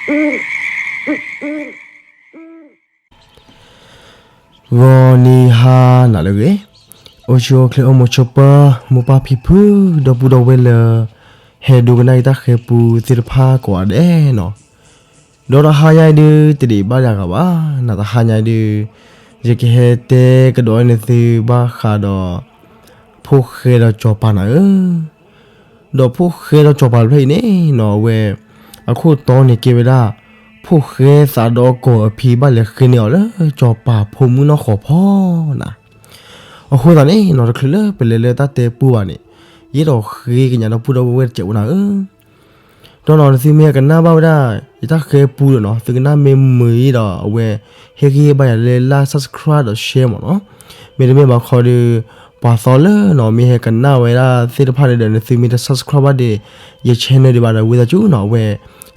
ဂီၤနံၤဟါနၤလၢအဂ့ၤ, အိၣ်ဆူၣ်အိၣ်ချ့အိၣ်မုာ်ဆိးပၢၤ မိၢ်ပၢ်ဖံဖု ဒီပုၢ်ဒီဝဲၢ်လၢ ဟဲဒိကနၣ်ယတၢ်ဃဲၤပူသ့ၣ်တဖၣ်ကိးဂၤဒဲးနီၤ, ဒီးတဟါညါအံၤဒုး တဒံးဘၣ်ယၤဂၤဘၣ်, နတဟါညါအံၤဒုး ယကဟဲတဲကဒီးနသုဘၣ်ဃးဒီး ဖိၣ်ဃဲဒီးစီၤပၤနၤဧၢ ဒီးဖိၣ်ဃဲဒီးစီၤပၤတဖျၢၣ်အံၤန့ၣ်နီၤ အဝဲ အခိၣ်တီန့ၣ်ကဲဝဲဒၣ် ဖိၣ်ဃဲသးဒီကီၢ်အဖံဘၣ်လဲၤဃ့န့ၢ်အီၤလၢစီၤပၤဖိမုၣ်နီၢ်ဃီၤဖီနၤ, အဃိသတးန့ၣ်နီၤ တချုးလၢပလဲၤလၢတၢ်တဲပူဘၣ်န့ၣ် ယအဲၣ်ဒိးဃ့ကညးဒီပုၢ်ဒီဝဲၢ်တစဲးဖိနၤဧၢ ဒီးနီၤ နသုမ့ၢ်ဟဲကနၣ်ဘၣ်ဝဲဒၣ် ယတၢ်ဃဲၤပူဒီးနီၤ သုကနၣ်မ့ၢ်မုာ်အံၤဒီး အဝဲ ဟ့ၣ်ဂံၢ်ဟ့ၣ်ဘါယၤလၢ like, subscribe ဒီး share မ့ၢ်နီၤ, မ့တမ့ၢ်ဘၣ်ခီဒီး ပှၤသီလၢနီၤ မ့ၢ်ဟဲကနၣ်ဝဲဒၣ်သ့ၣ်တဖၣ်န့ၣ်ဒီး နသုမ့ၢ်တ subscribe ဘၣ်ဒီး ယ channel ဒံးဘၣ်ဒီး ဝံသးစူၤနီၤ အဝဲ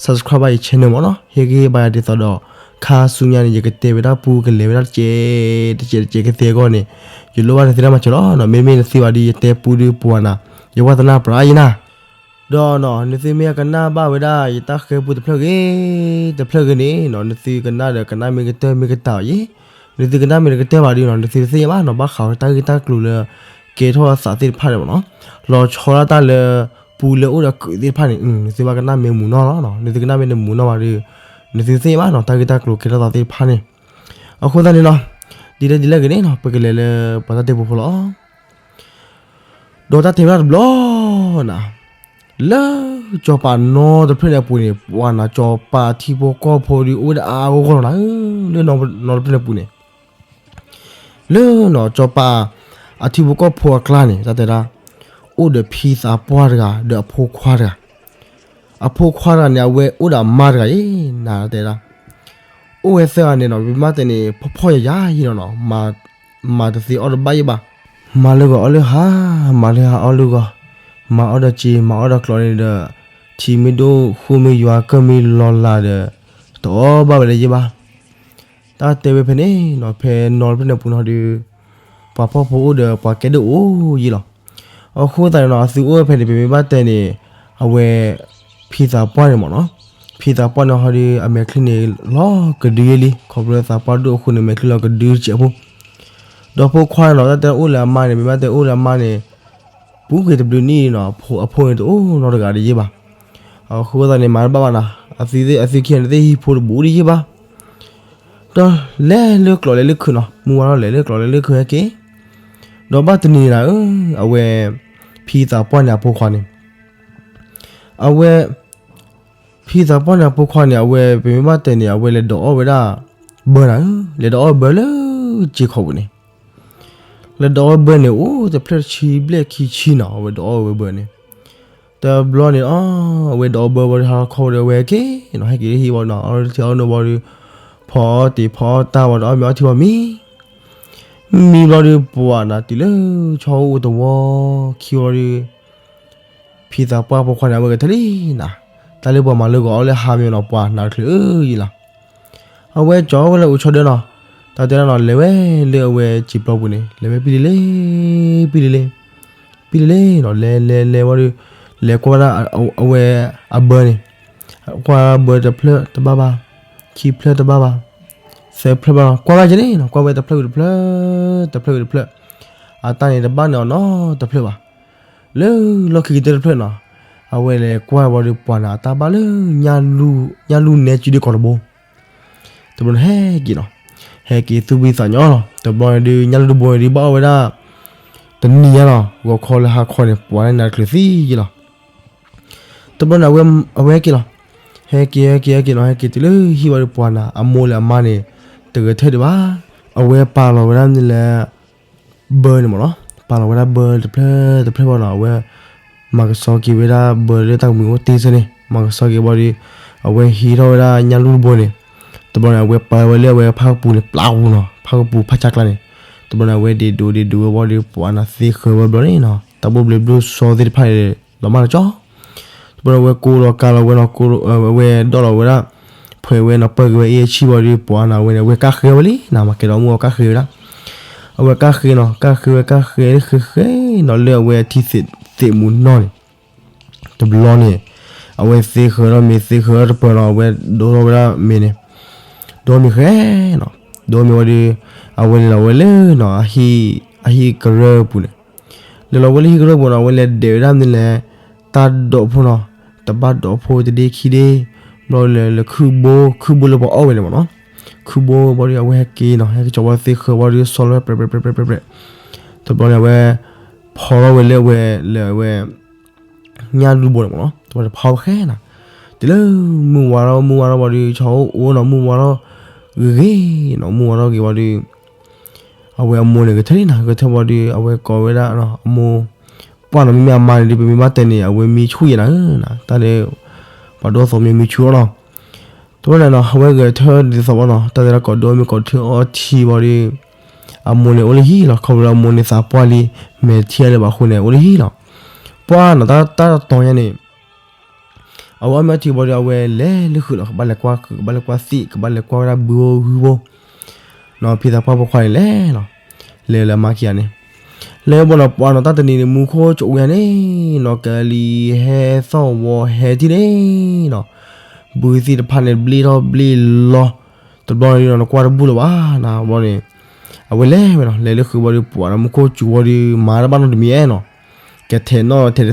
subscribe ဘၣ်ယ channel မ့ၢ်နီၤ ဟ့ၣ်ဂံၢ်ဟ့ၣ်ဘါယၤဒ်သိးဒီး ခါဆူညါန့ၣ် ယကတဲဝဲဒၣ်ပူကလဲၤဝဲဒၣ်တစဲး တစဲးတစဲးကသ့အဂီၢ်န့ၣ် ယလိၣ်ဘၣ်နသုတၢ်မၤစၢၤလီၤနီၤ မ့မ့ၢ်နသုဘၣ်ဒီး ယတဲပူဒီးပှၤနၤ ယဝါသနၢ်ပြးယနၤ ဒီးနီၤ နသုမ့ၢ်ကနၣ်ဘၣ်ဝဲဒၣ် ယတၢ်ဃဲၤပူတဖျၢၣ်ဂ့ၤ တဖျၢၣ်ဂ့ၤန့ၣ်နီၤ နသုကနၣ်ဒီးကနၣ်မ့ၢ်ကတၢၢ်မ့ၢ်ကတၢၢ်အီၤယ့ၣ်, နသုကနၣ်မ့ၢ်တကတၢၢ်ဘၣ်ဒီးနီၤ နသုတသ့ၣ်ညါဘၣ်နီၤ ဘၣ်ဃးဝဲတၢ်ဂ့ၢ်တၢ်ကျိၤလၢ ကဲထီၣ်အသးသ့ၣ်တဖၣ်န့ၣ်မ့ၢ်နီၤ, လီၤဆီဒၣ်တၢ်လၢ ပူလၢအိၣ်ဒီးကုးသ့ၣ်တဖၣ်န့ၣ် နသုဘၣ်ကနၣ်မ့ၢ်မုာ်နီၢ်လီၤနီၤ နသုကနၣ်မ့ၢ်တမုာ်နီၢ်ဘၣ်ဒီး နသုတသ့ၣ်ညါဘၣ်နီၤ တၢ်ဂ့ၢ်တၢ်ကျိၤကဲထီၣ်သးသ့ၣ်တဖၣ်န့ၣ်, အဃိသတးန့ၣ်နီၤ ဒ်လဲၣ်ဒ်လဲၣ်ဂ့ၤန့ၣ်နီၤ ပကလဲၤလၢပှၤတၢ်တဲပူဖိလီၤ. ဒီးတၢ်တဲဝဲဒၣ်တဘျီနၤ, လၢစီၤပၤနီတဖျၢၣ်န့ၣ်အပူၤန့ၣ် ပှၤနၤ စီၤပၤထံဖိကီၢ်ဖိဒီး အိၣ်ဝဲဒၣ်အါအါဂီၢ်ဂီၢ်လီၤနၤဧၢ, လၢနီတဖျၢၣ်န့ၣ်အပူၤန့ၣ် လၢနီၢ်စီၤပၤ အထံဖိကီၢ်ဖိအကျါန့ၣ် တၢ်တဲဒၣ် အိၣ်ဒီးဖံသးပှၢ်တဂၤ ဒီးအဖိခွါတဂၤ, အဖိခွါတဂၤန့ၣ် အဝဲအိၣ်ဒီးအမါတဂၤအံၤ နတဲဒၣ် အိၣ်ဝဲသၢဂၤန့ၣ်နီၤ ပမ့ၢ်တဲန့ၣ် ဖှီၣ်ဖှီၣ်ယာ်ယာ်ယံလီၤနီၤ, မၤတသ့အီၣ်တဘၣ်ယံဘၣ်, မၤလၢဂီၤအီၣ်လၢဟါ, မၤလၢဟါအီၣ်လၢဂီၤ, မၤအီၣ်ဒီးစ့ မၤအီၣ်ဒီးကျိးန့ၣ်ဒီး, ထံမ့ၢ်ဒိၣ်ဃိမ့ၢ်ယွၤကၢၢ်မ့ၢ်လီၤလးဒီး, တအီၣ်ဘၣ်ဝဲလၢယံဘၣ်. တၢ်တဲဝဲဖဲန့ၣ်နီၤ ဖဲနီတဖျၢၣ်န့ၣ်အပူၤနီၤဒီး, ပှၤဖှီၣ်ဖိအိၣ်ဒီးပှၤကဲဒိၣ်အိၣ်ယံလီၤ. အဃိသတးန့ၣ်နီၤ အသုအိၣ်ဝဲဖဲန့ၣ် ပမ့ၢ်ဘၣ်တဲန့ၣ်, အဝဲ ဖံသးပှၢ်န့ၣ်မ့ၢ်နီၤ, ဖံသးပှၢ်န့ၣ်ဟီဒီး အမဲာ်ချံန့ၣ် လီၤကဒုလံ, ခီဖျိသးပှၢ်ဒိၣ်အဃိန့ၣ် မဲာ်ချံလီၤကဒုတစဲးဖိ, ဒီးဖိခွါန့ၣ်နီၤ တၢ်တဲအိၣ်လၢအမါန့ၣ် ပမ့ၢ်ဘၣ်တဲအိၣ်လၢအမါန့ၣ်, ပူၤကွံာ်တဘျုးနံၣ်နီၤ အဖိန့ၣ်တအိၣ်နီတဂၤဒီးယံဘၣ်. အဃိသတးန့ၣ် မၤတဘၣ်ဘၣ်နီၤ, အသုခံဂၤန့ၣ်သ့ၣ်ဟံၣ်ဖိတဘူးဒီးယံဘၣ် ဒီးလဲၤလၢကျိးလဲၤလၢခုးနီၤ, မုၢ်ဝါထီၣ်လဲၤလၢကျိးလဲၤလၢခုးဟဲက့ၤ, ဒီးဘၣ်တနံၤနၤဧၢ, အဝဲ ဖံသးပှၢ်န့ၣ်အဖိခွါန့ၣ်, အဝဲ ဖံသးပှၢ်န့ၣ် အဖိခွါန့ၣ် အဝဲ ပမ့ၢ်ဘၣ်တဲန့ၣ် အဝဲလဲၤဒိးအီၣ်ဝဲဒၣ် ဘၢနၤဧၢ, လဲၤဒိးအီၣ်ဝဲဘၢလၢစ့ခီပူၤန့ၣ်, လဲၤဒိးအီၣ်ဝဲဘၢန့ၣ် အိၣ်တဖျၢၣ်တဆံဘျဲၣ်ခံဆံနီၤ, အဝဲဒိးအီၣ်ဝဲဘၢန့ၣ်, တဘျီန့ၣ် အဝဲဒိးအီၣ်ဘၢဝံၤဒီး ဟါလီၤခီဝံၤဒီး အဝဲဟဲက့ၤနီၤ, ဟဲက့ၤလၢဟံၣ်ဝံၤနီၤ, အီထံအီနိဝံၤဒီး ဖီအီၣ်တ့ၢ်ဖီအီၣ်တၢ်ဝံၤဒီး အီၣ်မ့ၤအီထံဝံၤမံ မံဘျီဒီး ပှၤနၤတုၤလၢဆီအိၣ်တဝီခံဝံၤဒီး ဖံသးပှၢ်ဖိခွါန့ၣ် အဝဲကတဲလံနၤ, တၢ်လၢပှၤမၤလၢဂီၤအီၣ်လၢဟါမ့ၢ်နီၤ ပှၤနၤတချုးအၢယံလီၤ. အဝဲကၠီဝဲလၢအိၣ်ဆီဒၢနီၤ, တၢ်တဲဒၣ်နီၤ လဲၤဝဲလၢအဝဲစံာ်ပျီပူၤန့ၣ် လဲၤဝဲပံလံလံ, ပံလံလံ, ပံလံလံနီၤ, လဲၤလဲၤလဲၤဝံၤဒီး လဲၤကွၢ်ဝဲဒၣ်အဝဲအဘၢန့ၣ်, ကွၢ်ဘၢတဖျၢၣ်တဘၣ်ဘၣ်, ခံဖျၢၣ်တဘၣ်ဘၣ်, သၢဖျၢၣ်ဘၣ်နီၤ, ကွၢ်ဝဲကန့ၣ်နီၤ, ကွၢ်ဝဲတဖျၢၣ်ဝံၤတဖျၢၣ်, တဖျၢၣ်ဝံၤတဖျၢၣ်, အတၢ်န့ၣ်တဘၣ်န့ၢ်အီၤနီတဖျၢၣ်ဘၣ်. လၢလီၢ်ခံကတၢၢ်တဖျၢၣ်နီၤ, အဝဲလဲၤကွၢ်ဝံၤဒီးပှၤနၤအတၢ်ဘၣ်လၢ ညၣ်လူၢ်နဲကံဒုးကိးတဘိ တဘျီန့ၣ်ဟဲက့ၤနီၤ, ဟဲက့ၤသူၣ်ဘံၣ်သးညီလီၤ. တဘျီန့ၣ်ဒုး ညၣ်လူၢ်တဘိန့ၣ်ဒုး ဘၣ်အီၣ်ဝဲဒၣ် တနံၤညါလီၤ. ဂီၤခီလၢဟါခီန့ၣ် ပှၤန့ၣ်နၤတချုးသံယံလီၤ. တဘျီန့ၣ် အဝဲဟဲက့ၤလီၤ. ဟဲက့ၤ ဟဲက့ၤ ဟဲက့ၤနီၤ, ဟဲက့ၤတုၤလၢဟံၣ်ဝံၤဒီးပှၤနၤ အမိၢ်လၢအမါန့ၣ် တဂဲၤထဲဒံးဘၣ်. အဝဲပာ်လီၤဝဲဒၣ်လၢ ဘၢန့ၣ်မ့ၢ်နီၤ, ပာ်လီၤဝဲဒၣ်ဘၢတဖျၢၣ်တဖျၢၣ်ဘၣ်နီၤ, အဝဲ မၤကဆှီက့ၤဝဲဒၣ်ဘၢလၢတၢ်ကမှံၤအိၣ်တ့ၢ်စၢန့ၣ်, မၤကဆှီက့ၤဘၣ်ဒီး အဝဲဟံးထီၣ်ဝဲဒၣ်ညၣ်လူၢ်တဘိန့ၣ်, တဘျီန့ၣ် အဝဲပာ်ဝဲလၢအဝဲဖၣ်ကပူၤန့ၣ် ပျီပူၤနီၤ, ဖၣ်ကပူၤဖးဆါကျါန့ၣ်, တဘျီန့ၣ် အဝဲဒ့ဒိးဒ့ဒိးဝဲဘၣ်ဒီး ပှၤနၤသ့ဃၢၤဝဲဘျီန့ၣ်နီၤ, တၢ်ဘိၣ်ဘျဲးဘျိစီသ့ၣ်တဖၣ်န့ၣ် လီၤမၢ်လီၤကၠီ တဘျီန့ၣ် အဝဲကိးလီၤကါလီၤဝဲနီၤ, အဝဲဒီးလီၤဝဲဒၣ်, ဖဲဝဲနီၤ ပၢၢ်က့ၤဝဲအ့ၣ်အဆံၣ်ဘၣ်ဒီး ပှၤနၤဝဲန့ၣ် အဝဲကါဃ့ဝဲလံနီၤ, မၤကဲဒီးမုၢ်အီၤကါဃ့ဝဲဒၣ်, အဝဲကါဃ့နီၤ, ကါဃ့ဝဲကါဃ့ဃ့ဃ့နီၤ လၢအဝဲထံသ့ၣ်မူနီၤန့ၣ်, တဘျီန့ၣ် အဝဲသ့ဃၢၤထီၣ်မ့ၤ သ့ဃၢၤထီၣ်တပၢၢ်နီၤ အဝဲဒိးထီၣ်ဝဲဒၣ်မ့ၤန့ၣ်, ဒိးမ့ၤဃဲနီၤ, ဒိးမ့ၤဝံၤဒီး အဝဲလဲၤလီၤဝဲလၢနီၤ အဟံၣ်ကရၢၢ်ပူၤန့ၣ်, လဲၤလီၤဝဲလၢဟံၣ်ကရၢၢ်ပူၤနီၤ အဝဲလဲၤဒဲးဝဲဒၣ်မနုၤလဲၣ်, တၢ်ဒိးဖိနီၤ, တဘၣ်ဒိးဖိတဒ့ခံဒ့, ဘျီလဲၤလၢခုဘိ ခုဘိလၢပှၤအီၣ်ဝဲန့ၣ်မ့ၢ်နီၤ, ခုဘိဘျီဒီး အဝဲဟဲက့ၤနီၤ ဟဲက့ၤကၠီဘီသ့ဃၢၤဘျီဒီး ဆီလီၤဝဲပြဲးပြဲးပြဲးပြဲးပြဲးပြဲး, တဘျီန့ၣ် အဝဲ ဖီထီၣ်ဝဲလၢအဝဲလၢအဝဲ ညၣ်ဒူဘိန့ၣ်မ့ၢ်နီၤ, တဘျီန့ၣ်ဖီဝဲဃဲနီၤ, တုၤလၢမုၢ်ဝါထီၣ် မုၢ်ဝါထီၣ်ဘျီဒီး ဆီအိၣ်အိၣ်နီၤ မုၢ်ဝါထီၣ်ဂ့ၤဂ့ၤနီၤ မုၢ်ဝါထီၣ်ဂ့ၤဘျီဒီး အဝဲအမိၢ်န့ၣ် ဂဲၤထၢၣ်လံနီၤ ဂဲၤထၢၣ်ဘျီဒီး အဝဲကိးဝဲဒၣ်နီၤ အမိၢ်, ပှၢ်နီၤ မ့မ့ၢ်အမါန့ၣ်ဒီး ပမ့ၢ်ဘၣ်တဲန့ၣ် အဝဲမံဆူၣ်ယဲနီၤ, တၢ်လၢ ပှၤဒိၣ်အသိးမ့ၢ်မံဆူၣ်အီၤနီၤ, တဘျီန့ၣ်နီၤ အဝဲဂဲၤထၢၣ်ဒ်သိးဘၣ်နီၤ တၢ်သ့ၣ်တဖၣ်ကိးဒိၣ်မ့ၢ်ကိးထၢၣ်အီထံဘျီဒီး အမိၢ်န့ၣ်အိၣ်လၢဟံၣ်လီၤ ခီဖျိလၢအမိၢ်န့ၣ်သးပှၢ်လံ မဲာ်ထံၣ်အါလၢၤဘၣ်အဃိန့ၣ် အိၣ်လၢဟံၣ်လီၤ, ပှၢ်နီၤ တၢ်တတီၤညါန့ၣ် အဝဲအီၣ်မ့ၤအီထံဘျီဒီး အဝဲလဲၤလၢဃုာ်လီၤ ကဘၣ်လဲၤကွၢ်ဃုာ် ကဘၣ်လဲၤကွၢ်သ့ၣ် ကဘၣ်လဲၤကွၢ်ဝဲဒၣ်ဘုဧိၤဟုဧိၤ, နီၤ ဖံသးပှၢ်ဖိခွါန့ၣ်လဲၤလီၤ, လဲၤလၢအမါခံဂၤန့ၣ်, လဲၤဘျီနီၤ ပှၢ်နီၤ တၢ်တနံၤန့ၣ် မူခိၣ်စူၤဝဲန့ၣ်နီၤ ကလံၤဟဲသီၣ်ဝီဟဲထံၣ်န့ၣ်နီၤ, ဘုသ့ၣ်တဖၣ်န့ၣ် ဘျ့ထီၣ်ဘျ့လီၤ, တဘျီန့ၣ်နီၤ နကွၢ်တဘူၣ်လၢၤဘၣ်နီၤ ဘျီန့ၣ် အဝဲလဲၤဝဲနီၤ လဲၤလၢဃုာ်ဘျီဒီး ပှၢ်နီၤ မူခိၣ်စူၤဝံၤဒီး မၤတဘၣ်နီတမံၤနီၤ, ကထဲးနီၣ်ထဲးတ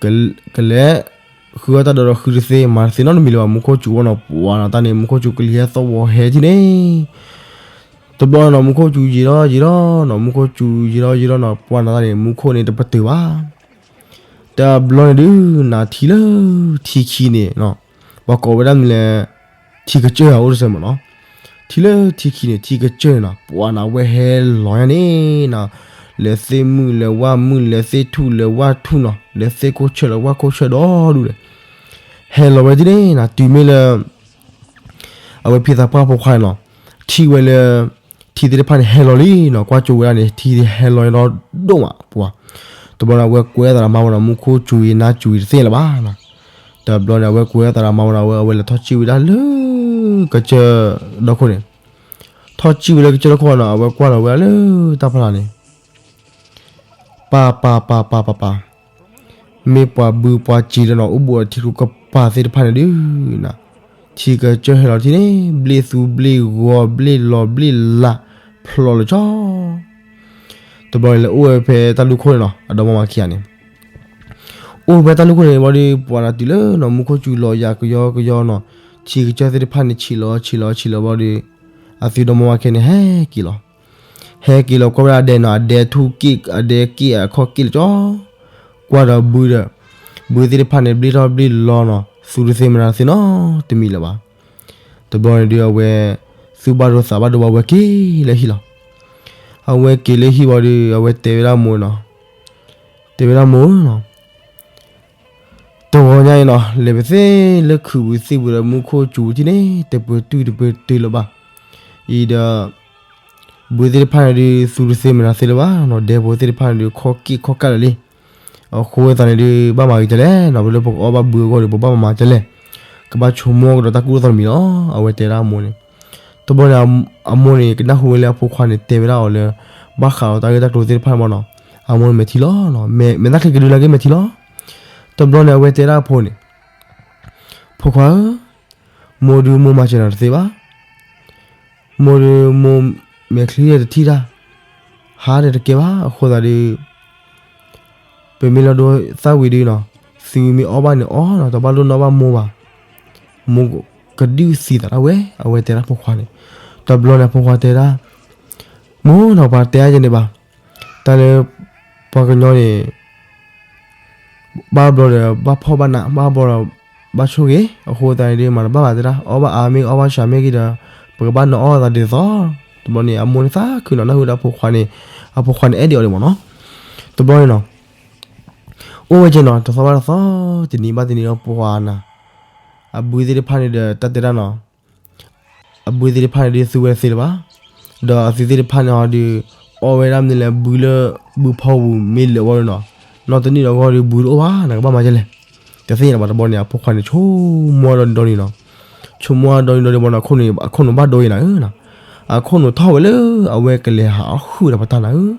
သ့ ကလဲၤ ဃုအီၣ်တၢ်ဒီးဒီးဃုတသ့ မၤတသ့နီတမံၤလၢၤဘၣ် မူခိၣ်စူၤဝဲနီၤ ပှၢ်နီၤ တၢ်န့ၣ် မူခိၣ်စူၤကလံၤဟဲသီၣ်ဝီဟဲထံၣ်န့ၣ်, တဘျီနီၤ မူခိၣ်စူၤယံာ်ထီၣ်ယံာ်ထီၣ်နီၤ မူခိၣ်စူၤယံာ်ထီၣ်ယံာ်ထီၣ်နီၤ ပှၢ်နီၤ တၢ်န့ၣ် မူခိၣ်န့ၣ်တပတုာ်ဘၣ် တဘျီန့ၣ်ဒုး နၤထံလၢထံခံန့ၣ်နီၤ, ပှၤကိးဝဲဒၣ်မနုၤလဲၣ်, ထံကစၢၢ်ဧါ အိၣ်တစဲးမ့ၢ်နီၤ, ထံလၢထံခံန့ၣ် ထံကစၢၢ်န့ၣ်နီၤ ပှၢ်နီၤ အဝဲဟဲလီၤညါန့ၣ်နီၤ, လဲၤသ့ၣ်မုၢ်လဲၤဝၣ်မုၢ် လဲၤသ့ၣ်ထူၣ်လဲၤဝၣ်ထူၣ်နီၤ လဲၤသ့ၣ်ခိၣ်ဆၢၣ်လဲၤဝၣ်ခိၣ်ဆၢၣ်ဒီဒူၣ်ဒီး ဟဲလီၤဝဲဒၣ်န့ၣ်နီၤ တုၤမ့ၢ်လၢ အဝဲဖံသးပှၢ်ဖိခွါန့ၣ်နီၤ, ထံၣ်ဝဲလၢ ထံသ့ၣ်တဖၣ်န့ၣ် ဟဲလီၤလံနီၤ ကွၢ်ကၠိဝဲဒၣ်န့ၣ် ထံဟဲလီၤဒီဒိၣ်မးပှၢ်, တဘျီန့ၣ် အဝဲကွဲအသးဒီးမါဝဲနီၤ မူခိၣ်စူၤအံၤ နါစူၤအံၤတသ့လၢၤဘၣ်နီၤ, တဘျီန့ၣ် အဝဲကွဲအသးဒီးမါဝဲနီၤ အဝဲ အဝဲလဲၤထီၣ်စံၣ်ဝဲဒၣ်လၢ ကစၢၢ်ဒီခိၣ်န့ၣ်, ထီၣ်စံၣ်ဝဲလၢကစၢၢ်ဒီခိၣ်နီၤ အဝဲကွၢ်လီၤဝဲဒၣ်လၢတၢ်ဖီလာ်န့ၣ် ပၢ်ပၢ်ပၢ်ပၢ်ပၢ်ပၢ်, မ့ၢ်ပှၤဘုပှၤစံၤလၢနီၤ အိၣ်ဘူးအီၤထံကျိကပၤသ့ၣ်တဖၣ်န့ၣ်ဒုးနီၤ, ထံကစၢၢ်ဟဲလီၤထံၣ်န့ၣ် ဘျ့သူဘျ့ဂီၤဘျ့လီၤဘျ့လး ဖျိးလီၤဆီ တဘျီန့ၣ် လဲၤအိၣ်ဝဲဖဲတၢ်လူၢ်ခိၣ်န့ၣ်နီၤ အဒီမါဝၤခံဂၤန့ၣ်, အိၣ်ဖဲတၢ်လူၢ်ခိၣ်န့ၣ်ဘျီဒီး ပှၢ်နီၤတုၤလၢနီၤ မူခိၣ်စူၤလီၤယၤကယီကယီနီၤ, ထံကစၢၢ်သ့ၣ်တဖၣ်န့ၣ် ဆံးလီၤဆံးလီၤဆံးလီၤဘျီဒီး အသုဒီမါဝၤခံဂၤန့ၣ် ဟဲက့ၤလီၤ ဟဲက့ၤလီၤကွၢ်ဝဲဒၣ်အဒဲနီၤ အဒဲထူၣ်က့ၣ် အဒဲက့ၣ်အခီၣ်က့ၣ်လၢကၠီ, ကွၢ်ဒီးဘုဒီး ဘုသ့ၣ်တဖၣ်န့ၣ် ဘျ့ထီၣ်ဘျ့လီၤနီၤ သူတသ့မနၤတသ့နီတမံၤလၢၤဘၣ်. တဘျီန့ၣ်ဒုး အဝဲ သူၣ်ဘၣ်ဒိသးဘၣ်ဒိဘၣ် အဝဲက့ၤလၢဟံၣ်လီၤ. အဝဲက့ၤလၢဟံၣ်ဝံၤဒီး အဝဲတဲဝဲဒၣ်မိၢ်နီၤ, တဲဝဲဒၣ်မိၢ်နီၤ တဂီၤညါအံၤနီၤ လဲၤပသ့လၢခုးပူၤသ့ၣ်ပူၤဒီး မူခိၣ်စူၤထံၣ်န့ၣ် တပတုာ်တပတုာ်လၢၤဘၣ်. အံၤဒီး ဘုသ့ၣ်တဖၣ်န့ၣ်ဒုး သူတသ့မနၤတသ့လၢၤဘၣ်နီၤ ဒဲဖိသ့ၣ်တဖၣ်န့ၣ်ဒုး ခီၣ်က့ၣ်ခီၣ်ကၣ်လၢာ်လံ. အဃိသတးန့ၣ်ဒုး ဘၣ်မၤဂ့ၤကလဲၣ်နီၤ ပလၢပကအီၣ်ဘၣ်ဘုအဂီၢ်ဒီး ပဘၣ်မၤမၤကလဲၣ်, ကဘၣ်ဆိကမိၣ်ကဒီးတၢ်ကူၣ်တၢ်သီတမံၤလီၤ အဝဲတဲဒၣ်အမိၢ်န့ၣ်. တဘျီန့ၣ် အမိၢ်န့ၣ် ကနၢ်ဟူဝဲလၢအဖိခွါန့ၣ် တဲဝဲဒၣ်အီၤလၢ ဘၣ်ဃးဒီးတၢ်ဂ့ၢ်တၢ်ကျိၤသ့ၣ်တဖၣ်မ့ၢ်နီၤ အမိၢ်န့ၣ်မဲာ်ထံလီၤနီၤ မဲာ်သၣ်ချံကဒုလၢအဂ့ၢ်မဲာ်ထံလီၤ. တဘျီန့ၣ် အဝဲတဲဒၣ်အဖိန့ၣ် ဖိခွါဧၢ, မိၢ်ဒုးမိၢ်မၤစၢၤနၤတသ့ဘၣ်. မိၢ်ဒုးမိၢ်မဲာ်ချံဒီးတထံၣ်တၢ်, ဟါဒီးတကဲဘၣ် အဃိသတးဒီး ပမ့ၢ်လီၤဒိသၣ်ဝံၤဒုးနီၤ, သုမ့ၢ်အီၣ်ဘၣ်န့ၣ်အီၣ်နီၤ တဘၣ်လိၣ်နီၣ်ဘၣ်မိၢ်ဘၣ်. မိၢ်ကဒုးသံသးဒၣ်ဝဲ အဝဲတဲဒၣ်ဖိခွါန့ၣ်. တဘျီန့ၣ် အဖိခွါတဲဒၣ်, မိၢ်နီၤ ပှၤတဲအါယဲန့ၣ်ဘၣ်, တၢ်လၢ ပှၤကညီန့ၣ် ဘၣ်ဘျီဒီး ဘၣ်ဖှီၣ်ဘၣ်နး ဘၣ်ဘျီဒီး ဘၣ်ဆိၣ်ဂ့ၤ အဃိသတးန့ၣ်ဒုး မၤတဘၣ်ဘၣ်တဲဒၣ် အီၣ်ဘၣ်အါမ့ၢ်ဂ့ၤ အီၣ်ဘၣ်စှၤမ့ၢ်ဂ့ၤဒီး ပကဘၣ်နီၣ်အီၣ်သးဒ်သိး. တဘျီန့ၣ် အမိၢ်န့ၣ်သးခုနီၤ နၢ်ဟူဒၣ်ဖိခွါန့ၣ် အဖိခွါန့ၣ်အဲၣ်ဒိးအီၤဒံးမ့ၢ်နီၤ. တဘျီန့ၣ်နီၤ အိၣ်ဝဲက့ၤနီၤ တသီဘၣ်တသီ တနံၤဘၣ်တနံၤဒီး ပှၤနၤ အဘုသ့ၣ်တဖၣ်န့ၣ်ဒီး တၢ်တဲဒၣ်နီၤ အဘုသ့ၣ်တဖၣ်န့ၣ်ဒုး သူဝဲတသ့လၢၤဘၣ်. ဒီးအသုသ့ၣ်တဖၣ်န့ၣ်ဟီဒုး အီၣ်ဝဲဒၣ်မနုၤလဲၣ် ဘုလၢ ဘုဖီပူၤမ့ၢ်လၢာ်ဝဲနီၤ, နီၢ်တနံၣ်ဒီးဂီၢ်ဒုး ဘုတအိၣ်ဘၣ် နကဘၣ်မၤဒ်လဲၣ်. တသ့ၣ်ညါလၢၤဘၣ် တဘျီန့ၣ် အဖိခွါန့ၣ် ဆိကမိၣ်ဒီနံၤဒီနံၤနီၤ, ဆိကမိၣ်ဒီနံၤဒီနံၤဘၣ်နီၤ အခိၣ်နူာ် အခိၣ်နူာ်ဘၣ်ဒိအံၤနၤဧၢနီၤ, အခိၣ်နူာ်ထီၣ်ဝဲလၢ အဝဲကလဲၤဟးအီၣ်ဟုၣ်ဝဲဒၣ်ပှၤတၢ်နၤဧၢ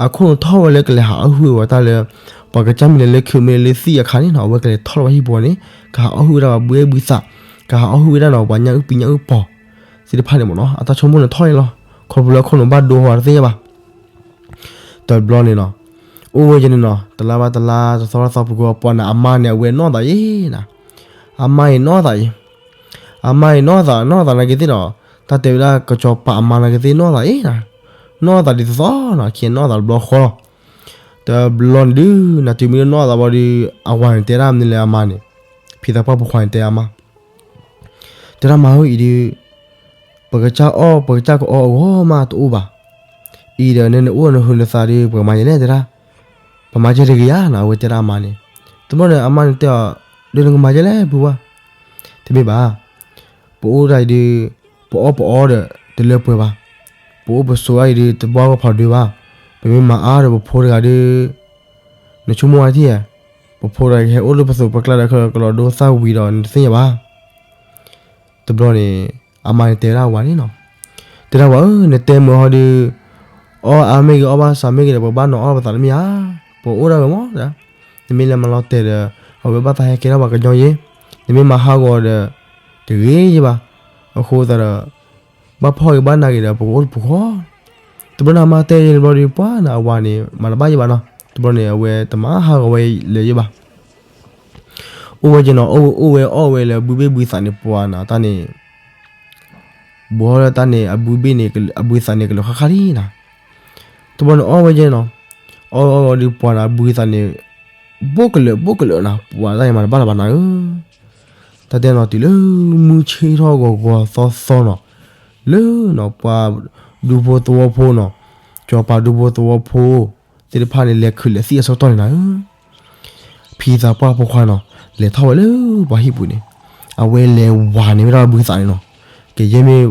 အခိၣ်နူာ်ထီၣ်ဝဲလၢကလဲၤဟးအီၣ်ဟုၣ်ဝဲတၢ်လၢ ပှၤကစၢ်မ့ၢ်လဲၤလၢခုးမ့ၢ်လဲၤလၢသံၣ်အခါန့ၣ်နီၤ အဝဲကလဲၤထီၣ်လၢပှၤဟံၣ်ပူၤန့ၣ် ကဟးအီၣ်ဟုၣ်ဝဲဒၣ်ပှၤဘုဘ့ၣ်ဘုသး, ကဟးအီၣ်ဟုၣ်ဝဲဒၣ်နီၤ ပှၤညၣ်အုၣ်ပံညၣ်အုၣ်ပီၤသ့ၣ်တဖၣ်န့ၣ်မ့ၢ်နီၤ အတၢ်ဆိကမိၣ်န့ၣ်ထီၣ်န့ၣ်လီၤ. ခီဖျိလၢအခိၣ်နူာ်ဘၣ်ဒိဟီတသ့ၣ်ညါဘၣ်. တဘျီန့ၣ်နီၤ အိၣ်ဝဲကဲန့ၣ်နီၤ တလါဘၣ်တလါ တသီတသီ ပူၤကွံာ်ပှၤန့ၣ် အမါန့ၣ် အဝဲနီၢ်သးယံၤနီၤ, အမါအံၤနီၢ်သးယံၤ အမါအံၤနီၢ်သး နီၢ်သးနာ်က့သ့ၣ်နီၤ, တၢ်တဲဝဲဒၣ်ကစီၤပၤအမါနာ်က့သ့ၣ်နီၢ်သးအံၤနီၤ, နီၢ်သးဒ်သိးသိးနီၤ ခံနီၢ်သးတဘျီဃီလီၤ. တဘျီန့ၣ်ဒုး နၤတုၤမ့ၢ်နီၢ်သးဘၣ်ဒီး အဝၤန့ၣ်တဲဒၣ်မနုၤလဲၣ်အမါန့ၣ်, ဖံသးပှၢ်ဖိခွါန့ၣ်တဲအမါ တဲဒၣ်မါဧၢအံၤဒုး ပကစၢ်အီၣ် ပကစၢ်ကအီၣ်အဂီၢ်မးတအိၣ်ဘၣ်, အံၤဒီးနနအိၣ်နဟုးနသးဒီး ပကမၤယဲလဲၣ်တဲဒၣ်, ပမၤယဲတဂ့ၤဧါနီၤ အဝဲတဲဒၣ်အမါန့ၣ်, တဘျီန့ၣ် အမါန့ၣ်တဲအီၤ ဒီးနကမၤယဲလဲၣ်ပုၢ်ဝဲၢ်, တမ့ၢ်ဘၣ် ပအိၣ်ဒၣ်အံၤဒီး ပအီၣ်ပအီဒီး တလၢပှဲၤဘၣ်, ပအိၣ်ပဆိးဒၣ်အံၤဒီး တဘၣ်ဂီၢ်ဖးဒိၣ်ဘၣ်, ပမ့ၢ်မၤအါဒီးပဖိတဂၤဒီး နဆိကမိၣ်ဝဲထံၣ်ဧါ, ပဖိတဂၤကဟဲအိၣ်လၢပသိးပကျါဒီး ကလီၤဒိသၣ်ဝံၤဒီး နတသ့ၣ်ညါဘၣ်. တဘျီန့ၣ် အမါန့ၣ်တဲဝဲဒၣ်ဝၤန့ၣ်နီၤ, တဲဒၣ်ဝၤဧၢ နတဲမုာ်ဟီဒီး အီၣ်အါမ့ၢ်ဂ့ၤ အီၣ်ဘၣ်စှၤမ့ၢ်ဂ့ၤဒီး ပဘၣ်နီၤအီၣ်ပသးတမ့ၢ်ဧါ, ပအိၣ်ဒၣ်ဝဲမး, နမ့ၢ်လဲၤမၤလီၤတဲာ်ဒီး အဝဲဘၣ်သးဟဲကဲထီၣ်ပှၤကညီယ့, နမ့ၢ်မၤဟးဂီၤဒီး တဂ့ၤယ့ဘၣ်, အဃိသတးဒီး ဘၣ်ဖှီၣ်ဂ့ၤဘၣ်နးဂ့ၤဒီး ပကအိၣ်တပူၤဃီ တဘျီန့ၣ် အမါတဲယဲန့ၣ်တဘျီဒီး ပှၤန့ၣ် အဝၤန့ၣ် မၤတဘၣ်ယဲဘၣ်နီၤ, တဘျီန့ၣ် အဝဲတမၤဟးဂီၤဝဲလၢၤယဲဘၣ်. အိၣ်ဝဲကဲနီၤ အိၣ်ဝဲအီၣ်ဝဲလၢဘုဘ့ၣ်ဘုသးန့ၣ် ပှၤန့ၣ် တၢ်န့ၣ် ဘူးထီၣ်လၢတၢ်န့ၣ် အဘုဘ့ၣ်န့ၣ် အဘုသးန့ၣ် ကလၢာ်ဃၣ်ဃၣ်လံနီၤ, တဘျီန့ၣ် အီၣ်ဝဲကဲနီၤ, အီၣ်အီၣ်ဝဲဒီး ပှၤန့ၣ် အဘုသးန့ၣ် ဘိၣ်ကလၢာ်ဘိၣ်ကလၢာ်နီၤ, ပှၤတၢ်န့ၣ်မၤတဘၣ်လၢၤဘၣ်နၤဧၢ တၢ်တဲနီၤ တုၤလၢမုၢ်ဆ့ၣ်ထီၣ်ဂီၤဂီၤသီသီနီၤ, လၢနီၤ ပှၤဒူဖိသဝီဖိနီၤ, စီၤပၤဒူဖိသဝီဖိသ့ၣ်တဖၣ်န့ၣ် လဲၤခုးလဲၤသံၣ်အဆၢကတီၢ်န့ၣ်နၤဧၢ, ဖံသးပှၢ်ဖိခွါနီၤ လဲၤထီၣ်ဝဲလၢပှၤဟံၣ်ပူၤန့ၣ်, အဝဲလဲၤဝၤန့ၢ်ဝဲဒၣ်ဘုသးန့ၣ်နီၤ, ကယဲၢ်မ့ၢ်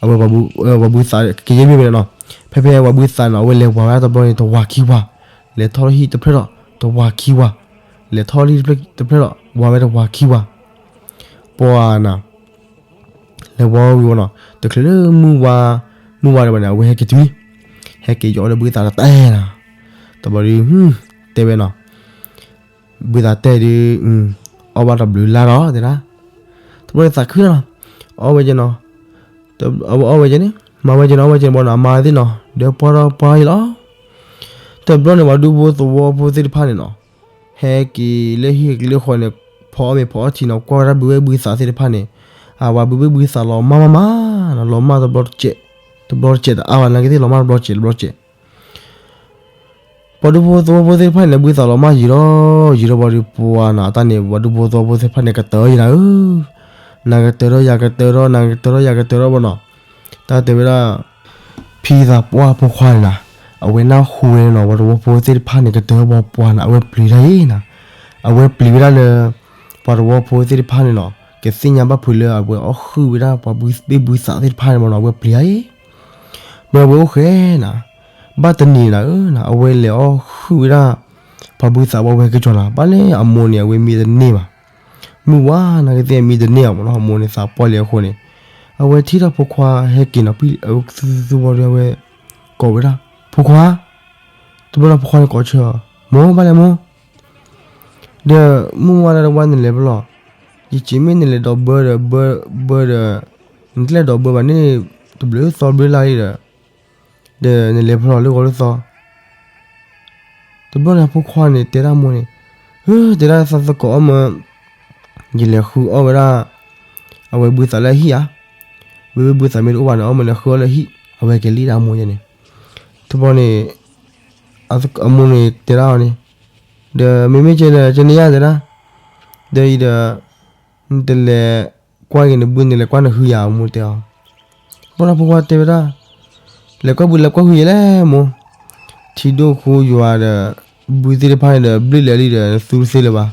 အဝဲ ပှၤဘုသး ကယဲၢ်မ့ၢ်ဝဲန့ၣ်နီၤ, ဖဲဖဲပှၤဘုသးန့ၣ် အဝဲလဲၤဝၤဝဲဒၣ်တဘျီန့ၣ် တဝၤခံဝၤ, လဲၤထီၣ်လၢဟံၣ်တဖျၢၣ်ဒီး တဝၤခံဝၤ, လဲၤထီၣ်လၢဟံၣ်တဖျၢၣ်တဖျၢၣ်ဒီး ဝၤဝဲတဝၤခံဝၤ, ပှၤနၤ လဲၤဝၤဝံၤဝဲနီၤ တချုးလၢမုၢ်ဝါ မုၢ်ဝါဒီးဘၣ်န့ၣ် အဝဲဟဲက့ၤတုၤလံ, ဟဲက့ၤယီၤလၢဘုသးတတဲနီၤ, တဘျီဒီး တဲဝဲနီၤ, ဘုသးတဲဒီး အီၣ်ဘၣ်တဘျုးလါဒီးတဲဒၣ်, တဘျီန့ၣ်သးခုနီၤ, အီၣ်ဝဲကဲနီၤ, အီၣ်ဝဲကဲန့ၣ် မၤဝဲကဲနီၤ အီၣ်ဝဲကဲန့ၣ်ဘၣ်နီၤ အမါသ့ၣ်နီၤ ဒီးပှၢ်ထီၣ်ပှၢ်အံၤလီၤ, တဘျီန့ၣ် ပှၤဒူဖိသဝီဖိသ့ၣ်တဖၣ်န့ၣ်နီၤ ဟဲက့ၤလၢဟံၣ်ကလၢဃီန့ၣ် ဖီအီၣ်မ့ၤဖီအီထံနီၤ ကွၢ်ဝဲဒၣ်ဘုဘ့ၣ်ဘုသးသ့ၣ်တဖၣ်န့ၣ်, အဝၤဘုဘ့ၣ်ဘုသးလီၤမၢ်မၢ်မၢ်နီၤ လီၤမၢ်တဘျီတစဲး, တဘျီတစဲးတအါဘၣ် နာ်က့သ့ၣ်လီၤမၢ်တဘျီတစဲးတဘျီတစဲး ပှၤဒူဖိသဝီဖိသ့ၣ်တဖၣ်န့ၣ် ဘုသးလီၤမၢ်ယံာ်ဒီး ယံာ်ဒီးဘၣ်ဒီးပှၤနီၤ တၢ်န့ၣ် ပှၤဒူဖိသဝီဖိသ့ၣ်တဖၣ်န့ၣ် ကတၢၢ်ယံာ်နၤဧၢ, နကတၢၢ်ဒီးယၤကတၢၢ်ဒီး နကတၢၢ်ဒီးယၤကတၢၢ်ဒီးဘၣ်နီၤ, တၢ်တဲဝဲဒၣ် ဖံသးပှၢ်ဖိခွါန့ၣ်နီၤ, အဝဲနၢ်ဟူဝဲနီၤ ပှၤသဝီဖိသ့ၣ်တဖၣ်န့ၣ် ကတၢၢ်ဘၣ်ပှၤနီၤ အဝဲပျံၤတၢ်အံၤနီၤ, အဝဲပျံၤဝဲဒၣ်လၢ ပှၤသဝီဖိသ့ၣ်တဖၣ်န့ၣ်နီၤ ကသ့ၣ်ညါဘၣ်ဖုးလၢအဝဲအီၣ်ဟုၣ်ဝဲဒၣ်ပှၤဘုဘ့ၣ်ဘုသးသ့ၣ်တဖၣ်န့ၣ်မ့ၢ်နီၤ အဝဲပျံၤတၢ်အံၤ မ့ၢ်အဝဲအိၣ်ဃဲနၤ, ဘၣ်တနံၤနၤဧၢ, အဝဲလဲၤအီၣ်ဟုၣ်ဝဲဒၣ် ပှၤဘုသးဝဲကစီၤနၤ, ဘၣ်လဲၣ်အမိၢ်န့ၣ် အဝဲမံတန့ၢ်ဘၣ်. မုၢ်ဝါနၤကသ့ၣ်မံတန့ၢ်အီၤမ့ၢ်နီၤ, အမိၢ်န့ၣ်သးပှၢ်လံအဃိန့ၣ်, အဝဲထံၣ်ထီၣ်ဖိခွါဟဲက့ၤနီၤ, အဝဲသူသူဘီဒီးအဝဲ ကိးဝဲဒၣ် ဖိခွါ, တဘျီဒီးဖိခွါန့ၣ်ကိးဆၢအီၤ, မိၢ်ဘၣ်လဲၣ်မိၢ် ဒီးမုၢ်ဝါလၢတဝါနလဲၤဖဲလဲၣ်, ယစံးမ့ၢ်နလဲၤဒိးဘၢဒီး ဘၢဒီး, နတလဲၤဒိးဘၢဘၣ်န့ၣ် တဘျုးသီဘျုးလါလံဒီး, ဒီးနလဲၤဖဲလဲၣ်လၢဂီၤလၢသီ, တဘျီန့ၣ်ဖိခွါန့ၣ်တဲဒၣ်မိၢ်န့ၣ်, ဟၢ တဲဒၣ်သးသကိးအီၣ်မၢ ယလဲၤဃုအီၣ်ဝဲဒၣ် အဝဲဘုသးလၢဟံၣ်ဧါ, ဘုဘ့ၣ်ဘုသးမ့ၢ်တအိၣ်ဘၣ်န့ၣ် အီၣ်မၢလဲၤဃုအီၣ်လၢဟံၣ်, အဝဲက့ၤလံဒၣ်အမိၢ်ယဲန့ၣ်, တဘျီန့ၣ် အမိၢ်န့ၣ်တဲဒၣ်အီၤန့ၣ်, ဒီးမ့မ့ၢ်ကဲဒီး ကဲန့ၣ်ယါတဲဒၣ်, ဒီးအံၤဒီး နတလဲၤကွၢ်က့ၤနဘု နလဲၤကွၢ်နဟုယၤ အမိၢ်တဲအီၤ, ဘၣ်ဒီးဖိခွါတဲဝဲဒၣ်, လဲၤကွၢ်ဘုလဲၤကွၢ်ဟုယဲလဲၣ်မိၢ်, ထံဒိၣ်ဃိယွၤဒီး ဘုသ့ၣ်တဖၣ်န့ၣ်ဒီး ဘျုးလၢာ်လံဒီး နသူတသ့လၢၤဘၣ်,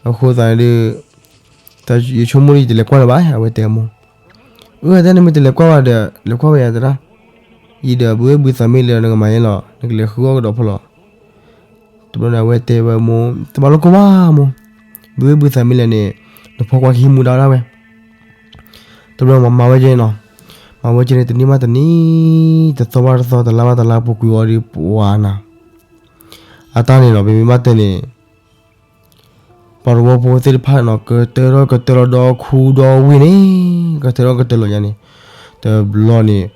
အဃိသတးန့ၣ်ဒီး ယဆိကမိၣ်လၢယတလဲၤကွၢ်လၢၤဘၣ် အဝဲတဲအမိၢ်, အၢ တဲနမ့ၢ်တလဲၤကွၢ်ဘၣ်ဒီး လဲၤကွၢ်ဝဲယၤတဲဒၣ်, အံၤဒီးဘုဘ့ၣ်ဘုသးမ့ၢ်လဲၤ နကမၤယဲလီၤ နကလဲၤဃုအီၣ်ကဒီးဖိလီၤ တဘျီန့ၣ် အဝဲတဲဝဲမိၢ် တဘၣ်လိၣ်ကိၢ်ဘၣ်မိၢ်, ဘုဘ့ၣ်ဘုသးမ့ၢ်လဲၤန့ၣ် နဖိခွါကဟံးမူဒါဒၣ်ဝဲ, တဘျီမၤမၤဝဲကဲနီၤ, မၤဝဲကဲန့ၣ် တနံၣ်ဘၣ်တနံၣ်, တသီဘၣ်တသီ, တလါဘၣ်တလါ ပူၤကွံာ်အီၤဒီးပှၤနၤ, အ အတၢ်န့ၣ်နီၤ ပမ့ၢ်ဘၣ်တဲန့ၣ် ပှၤသဝီဖိသ့ၣ်တဖၣ်နီၤ ကတၢၢ်ထီၣ်ကတၢၢ်လီၤဒီခူဒီဝ့ၢ်န့ၣ် ကတၢၢ်ထီၣ်ကတၢၢ်လီၤညါန့ၣ် တဘျီန့ၣ်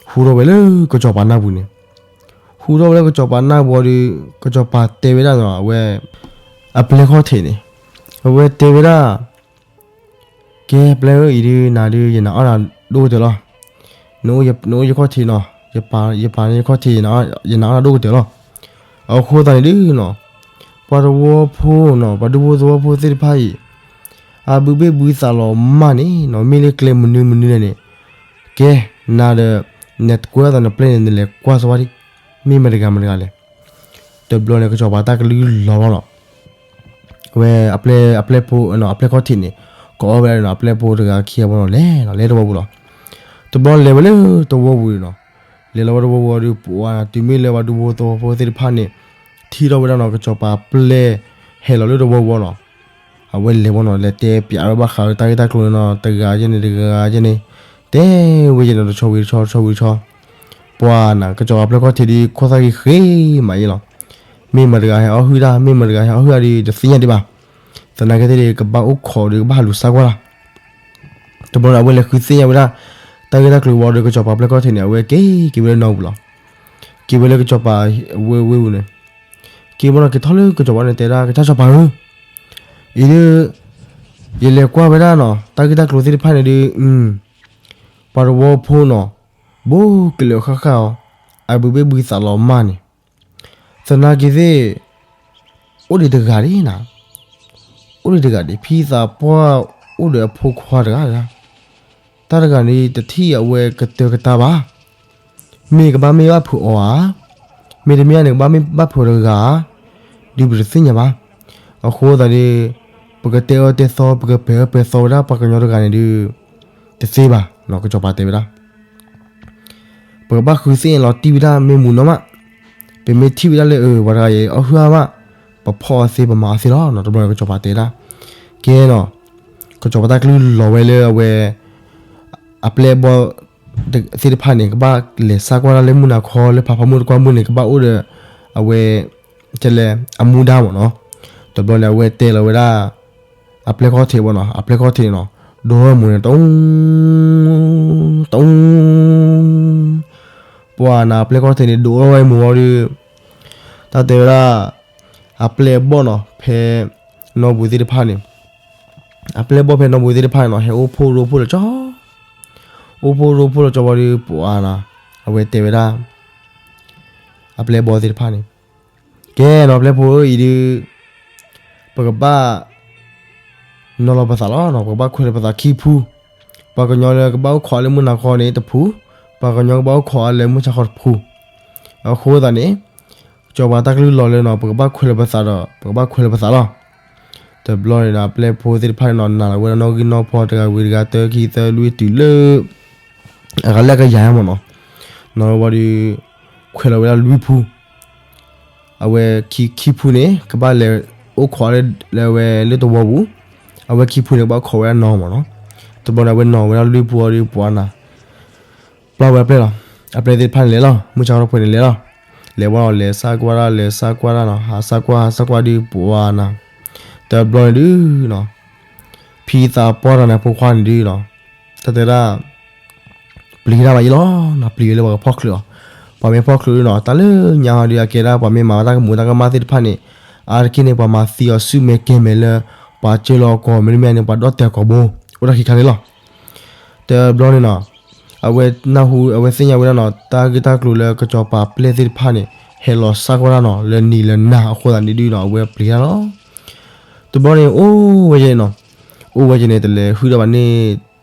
ဟူထီၣ်ဝဲလၢကစီၤပၤနၢ်ပူၤန့ၣ်, ဟူထီၣ်ဝဲလၢကစီၤပၤနၢ်ပူၤဒီး ကစီၤပၤတဲဝဲဒၣ်နီၤ အဝဲ အပျဲၢ်ခီၣ်ထံးန့ၣ် အဝဲတဲဝဲဒၣ် ကဲပျဲၢ်ဧၢ အံၤဒုးနၤဒုး ယနာ်အီၣ်နၤဒိၣ်ကတၢၢ်လီၤ. နအိၣ်ယခီၣ်ထံးနီၤ, ယပာ်န့ၢ်ယခီၣ်ထံး ယနာ်အီၣ်နၤဒိၣ်ကတၢၢ်လီၤ. အဃိသတးန့ၣ်ဒုးနီၤ ပှၤသဝီဖိနီၤ ပှၤဒူဖိသဝီဖိသ့ၣ်တဖၣ်အံၤ အဘုးဘ့ၣ်ဘုးသးလီၤမၢ်န့ၣ်နီၤ မ့ၢ်လၢကျဲမနုၤမနုၤလဲၣ်န့ၣ် ကဲ နၤဒီး နကွဲးအသးနပျဲၢ်န့ၣ် နလဲၤကွၢ်စၢၤဝဲဒၣ် မ့ၢ်မတၤတဂၤမတၤတဂၤလဲၣ်. တဘျီန့ၣ် ကစီၤပၤတၢ်ကလုၢ်လီၤလီၤနီၤ အဝဲ အပျဲၢ်ဖိ အပျဲၢ်ခီၣ်ထံးန့ၣ် ကအီၣ်ဝဲဒၣ်နီၤ အပျဲၢ်ဖိတဂၤခံဂၤဘၣ်နီၤ လဲၤလီၤ လဲၤသဝီပူၤလီၤ. တဘျီလဲၤဝဲလၢသဝီပူၤန့ၣ်နီၤ လဲၤလီၤဝဲသဝီပူၤဒီး ပှၤတုၤမ့ၢ်လၢပှၤဒူဖိသဝီဖိသ့ၣ်တဖၣ်န့ၣ် ထံၣ်ထီၣ်ဝဲဒၣ်နီၤ ကစီၤပၤပျဲၢ်ဟဲလီၤလၢသဝီပူၤနီၤ အဝဲလဲၤဝဲနီၤ လဲၤတဲပၠးဝဲဘၣ်ဃးတၢ်ဂ့ၢ်တၢ်ကျိၤန့ၣ်နီၤ တဂၤယဲန့ၣ် တဂၤယဲန့ၣ် တဲဝဲယဲန့ၣ် တဆီဝံၤတဆီ တဆီဝံၤတဆီ ပှၤနၤ ကစီၤပၤပျဲၢ်ခီၣ်ထံးဒီး ခိၣ်သၣ်ဂ့ၤဃ့မးအံၤလီၤ. မ့ၢ်မတၤတဂၤဟဲအီၣ်ဟုၣ်တၢ် မ့ၢ်မတၤတဂၤဟဲအီၣ်ဟုၣ်တၢ်ဒီး တသ့ၣ်ညါဒံးဘၣ်. သနာ်က့သ့ၣ်ဒီး ကဘၣ်အိၣ်ခိးဒီး ကဘၣ်ဟးလူၤဆါကွၢ်လီၤ. တဘျီန့ၣ် အဝဲလဲၤဃုသ့ၣ်ညါဝဲဒၣ် တၢ်ဂ့ၢ်တၢ်ကျိၤဝံၤဒီး ကစီၤပၤပျဲၢ်ခီၣ်ထံးန့ၣ် အဝဲက့ၤက့ၤဝဲလၢနီၢ်ပူၤလီၤ. က့ၤဝဲလၢကစီၤပၤဝ့ၢ်ဝ့ၢ်ပူၤန့ၣ် က့ၤဝဲနီၤ က့ၤထီၣ်လၢကစီၤပၤန့ၣ် တဲဒၣ် ကစၢ်စီၤပၤဧၢ, အံၤဒုး ယလဲၤကွၢ်ဝဲဒၣ်နီၤ တၢ်ဂ့ၢ်တၢ်ကျိၤသ့ၣ်တဖၣ်န့ၣ်ဒုး ပှၤသဝီဖိနီၤ ဘိကလၢာ်ဃၣ်ဃၣ်အီၤ အဘုးဘ့ၣ်ဘုးသးလီၤမၢ်န့ၣ် သနာ်က့သ့ၣ် အိၣ်ဒံးတဂၤဒံးနၤ, အိၣ်ဒံးတဂၤဒံး ဖံသးပှၢ်အိၣ်ဒီးအဖိခွါတဂၤ, တၢ်တဂၤန့ၣ် တထံၣ်အဝဲကတၢၢ်ကတၢၢ်ဘၣ်. မ့ၢ်ကဘၣ်မ့ၢ်ဘၣ်ဖုးအီၤဧါ, မ့တမ့ၢ်န့ၣ် ကဘၣ်မ့ၢ်ဘၣ်ဖုးအီၤတဂၤဧါ, ဒုးပတသ့ၣ်ညါဘၣ်. အဃိသတးဒီး ပကတဲအၢတဲသီ ပကပဲာ်အၢပဲာ်သီဝဲဒၣ်ပှၤကညီတဂၤန့ၣ်ဒုး တသ့ဘၣ်နီၤ ကစီၤပၤတဲဝဲဒၣ် ပကဘၣ်ဃုသ့ၣ်ညါလီၤတံၢ်ဝဲဒၣ်မ့ၢ်မူနီၢ်မး, ပမ့ၢ်ထံၣ်ဝဲဒၣ်လၢအဝဲတဂၤအံၤအီၣ်ဟုၣ်အါမး, ပဖီၣ်အီၤသ့ ပမၤအီၤသ့လီၤနီၤ. တဘျီန့ၣ် ကစီၤပၤတဲဒၣ် ကဲနီၤ, ကစီၤပၤတၢ်ကလုၢ်လီၤဝဲလၢအဝဲ အပျဲၢ်အဘီၣ်သ့ၣ်တဖၣ်န့ၣ် ကဘၣ်လဲၤဆါကွၢ်တၢ်လၢမုၢ်နၤခီ လၢဖးဖီမုၢ်တကွၢ်မုၢ်န့ၣ် ကဘၣ်အိၣ်ဒီး အဝဲ ကလဲၤအမူဒါမ့ၢ်နီၤ. တဘျီန့ၣ် အဝဲတဲလီၤဝဲဒၣ် အပျဲၢ်ခီၣ်ထံးဘၣ်နီၤ, အပျဲၢ်ခီၣ်ထံးန့ၣ်နီၤ ဒိးဝဲမူန့ၣ် တအူ တအူ ပှၤနၤ အပျဲၢ်ခီၣ်ထံးန့ၣ် ဒိးဝဲမူဝံၤဒီး တၢ်တဲဝဲဒၣ် အပျဲၢ်အဘီၣ်နီၤ ဖဲနီၢ်ပူၤသ့ၣ်တဖၣ်န့ၣ် အပျဲၢ်အဘီၣ်ဖဲနီၢ်ပူၤသ့ၣ်တဖၣ်န့ၣ်နီၤ ဟဲအိၣ်ဖှိၣ်ရိဖှိၣ်လီၤကၠီ, အိၣ်ဖှိၣ်ရိဖှိၣ်လီၤကၠီဝံၤဒီး ပှၤနၤ အဝဲတဲဝဲဒၣ် အပျဲၢ်အဘီၣ်သ့ၣ်တဖၣ်န့ၣ် ကဲနီၤ ပျဲၢ်ဖိဧၢ အံၤဒုး ပကဘၣ် နီၤလီၤပသးလီၤနီၤ, ပကဘၣ်ခွဲးလီၤပသးခံဖု, ပှၤကညီလၢကဘၣ်အိၣ်ခိးလၢမုၢ်နၤခီန့ၣ်တဖု, ပှၤကညီကဘၣ်အိၣ်ခိးလၢမုၢ်ဆါခီတဖု. အဃိသတးန့ၣ် ကစီၤပၤတၢ်ကလုၢ်လီၤလၢနီၤ ပကဘၣ်ခွဲးလီၤပသးဒီး ပကဘၣ်ခွဲးလီၤပသးလီၤ. တဘျီန့ၣ်ဒီး အပျဲၢ်ဖိသ့ၣ်တဖၣ်န့ၣ်နီၤ နာ်လီၤဝဲဒၣ်နီၣ်ဂံၢ်နီၣ်ဖီတဂၤဝံၤတဂၤ တၢခံသၢလွံၢ်တုၤလၢ အဂၤလၢအကယၤမ့ၢ်နီၤ, နီၤလီၤဝံၤဒီး ခွဲးလီၤဝဲဒၣ်လွံၢ်ဖု အဝဲခံဖုန့ၣ် ကဘၣ်လဲၤအိၣ်ခိးလၢအဝဲလၢသဝီပူၤ, အဝဲခံဖုန့ၣ် ကဘၣ်ခိးဝဲဒၣ်နီၢ်မ့ၢ်နီၤ. တဘျီန့ၣ် အဝဲနီၤဝဲဒၣ်လွံၢ်ဖုအီၤဒီး ပှၤနၤ ပျၢ်ဝဲအပျဲၢ်လီၤ. အပျဲၢ်သ့ၣ်တဖၣ်န့ၣ်လဲၤလီၤ, မုၢ်ဆါခီတဖုန့ၣ်လဲၤလီၤ. လဲၤဝဲဒီး လဲၤဆါကွၢ်တၢ် လဲၤဆါကွၢ်တၢ်နီၤ, ဟးဆါကွၢ် ဟးဆါကွၢ်ဒီး ပှၤနၤ တဘျီန့ၣ်ဒုးနီၤ ဖံသးပှၢ်တဂၤန့ၣ် ဖိခွါန့ၣ်ဒုးနီၤ တၢ်တဲဒၣ် ပျံၤတၢ်ဘၣ်ယံၤလီၤနီၤ, ပျံၤဝဲလၢပှၤကဖီၣ်ချုးအီၤ. ပှၤမ့ၢ်ဖီၣ်ချုးနီၤ တၢ်လၢညါဟီဒီး အကဲဒၣ် ပှၤမ့ၢ်မၤဝဲတၢ်ကမူးတၢ်ကမၣ်သ့ၣ်တဖၣ်န့ၣ် အါတက့ၢ်န့ၣ် ပှၤမၤသံအီၤဆူၣ်မဲာ်ကဲၤမဲာ်လၢ ပှၤစၢလီၤကီၢ် မ့တမ့ၢ်န့ၣ် ပှၤဒီၣ်တဲာ်ကီၢ်ဘိ အိၣ်တၢ်ခံခါန့ၣ်လီၤ. တဘျီန့ၣ်နီၤ အဝဲနၢ်ဟူ အဝဲသ့ၣ်ညါဝဲဒၣ်နီၤ တၢ်ဂ့ၢ်တၢ်ကျိၤလၢကစီၤပၤပျဲၢ်သ့ၣ်တဖၣ်န့ၣ် ဟဲလီၤဆါကွၢ်တၢ်နီၤ လၢနံၤလၢနၤအဃိသတးန့ၣ်ဒုးနီၤ အဝဲပျံၤတၢ်လီၤ. တဘျီန့ၣ် အိၣ်ဝဲယဲန့ၣ်နီၤ, အိၣ်ဝဲယဲန့ၣ် တလဲၤဟုၣ်ဒီးဘၣ်န့ၣ်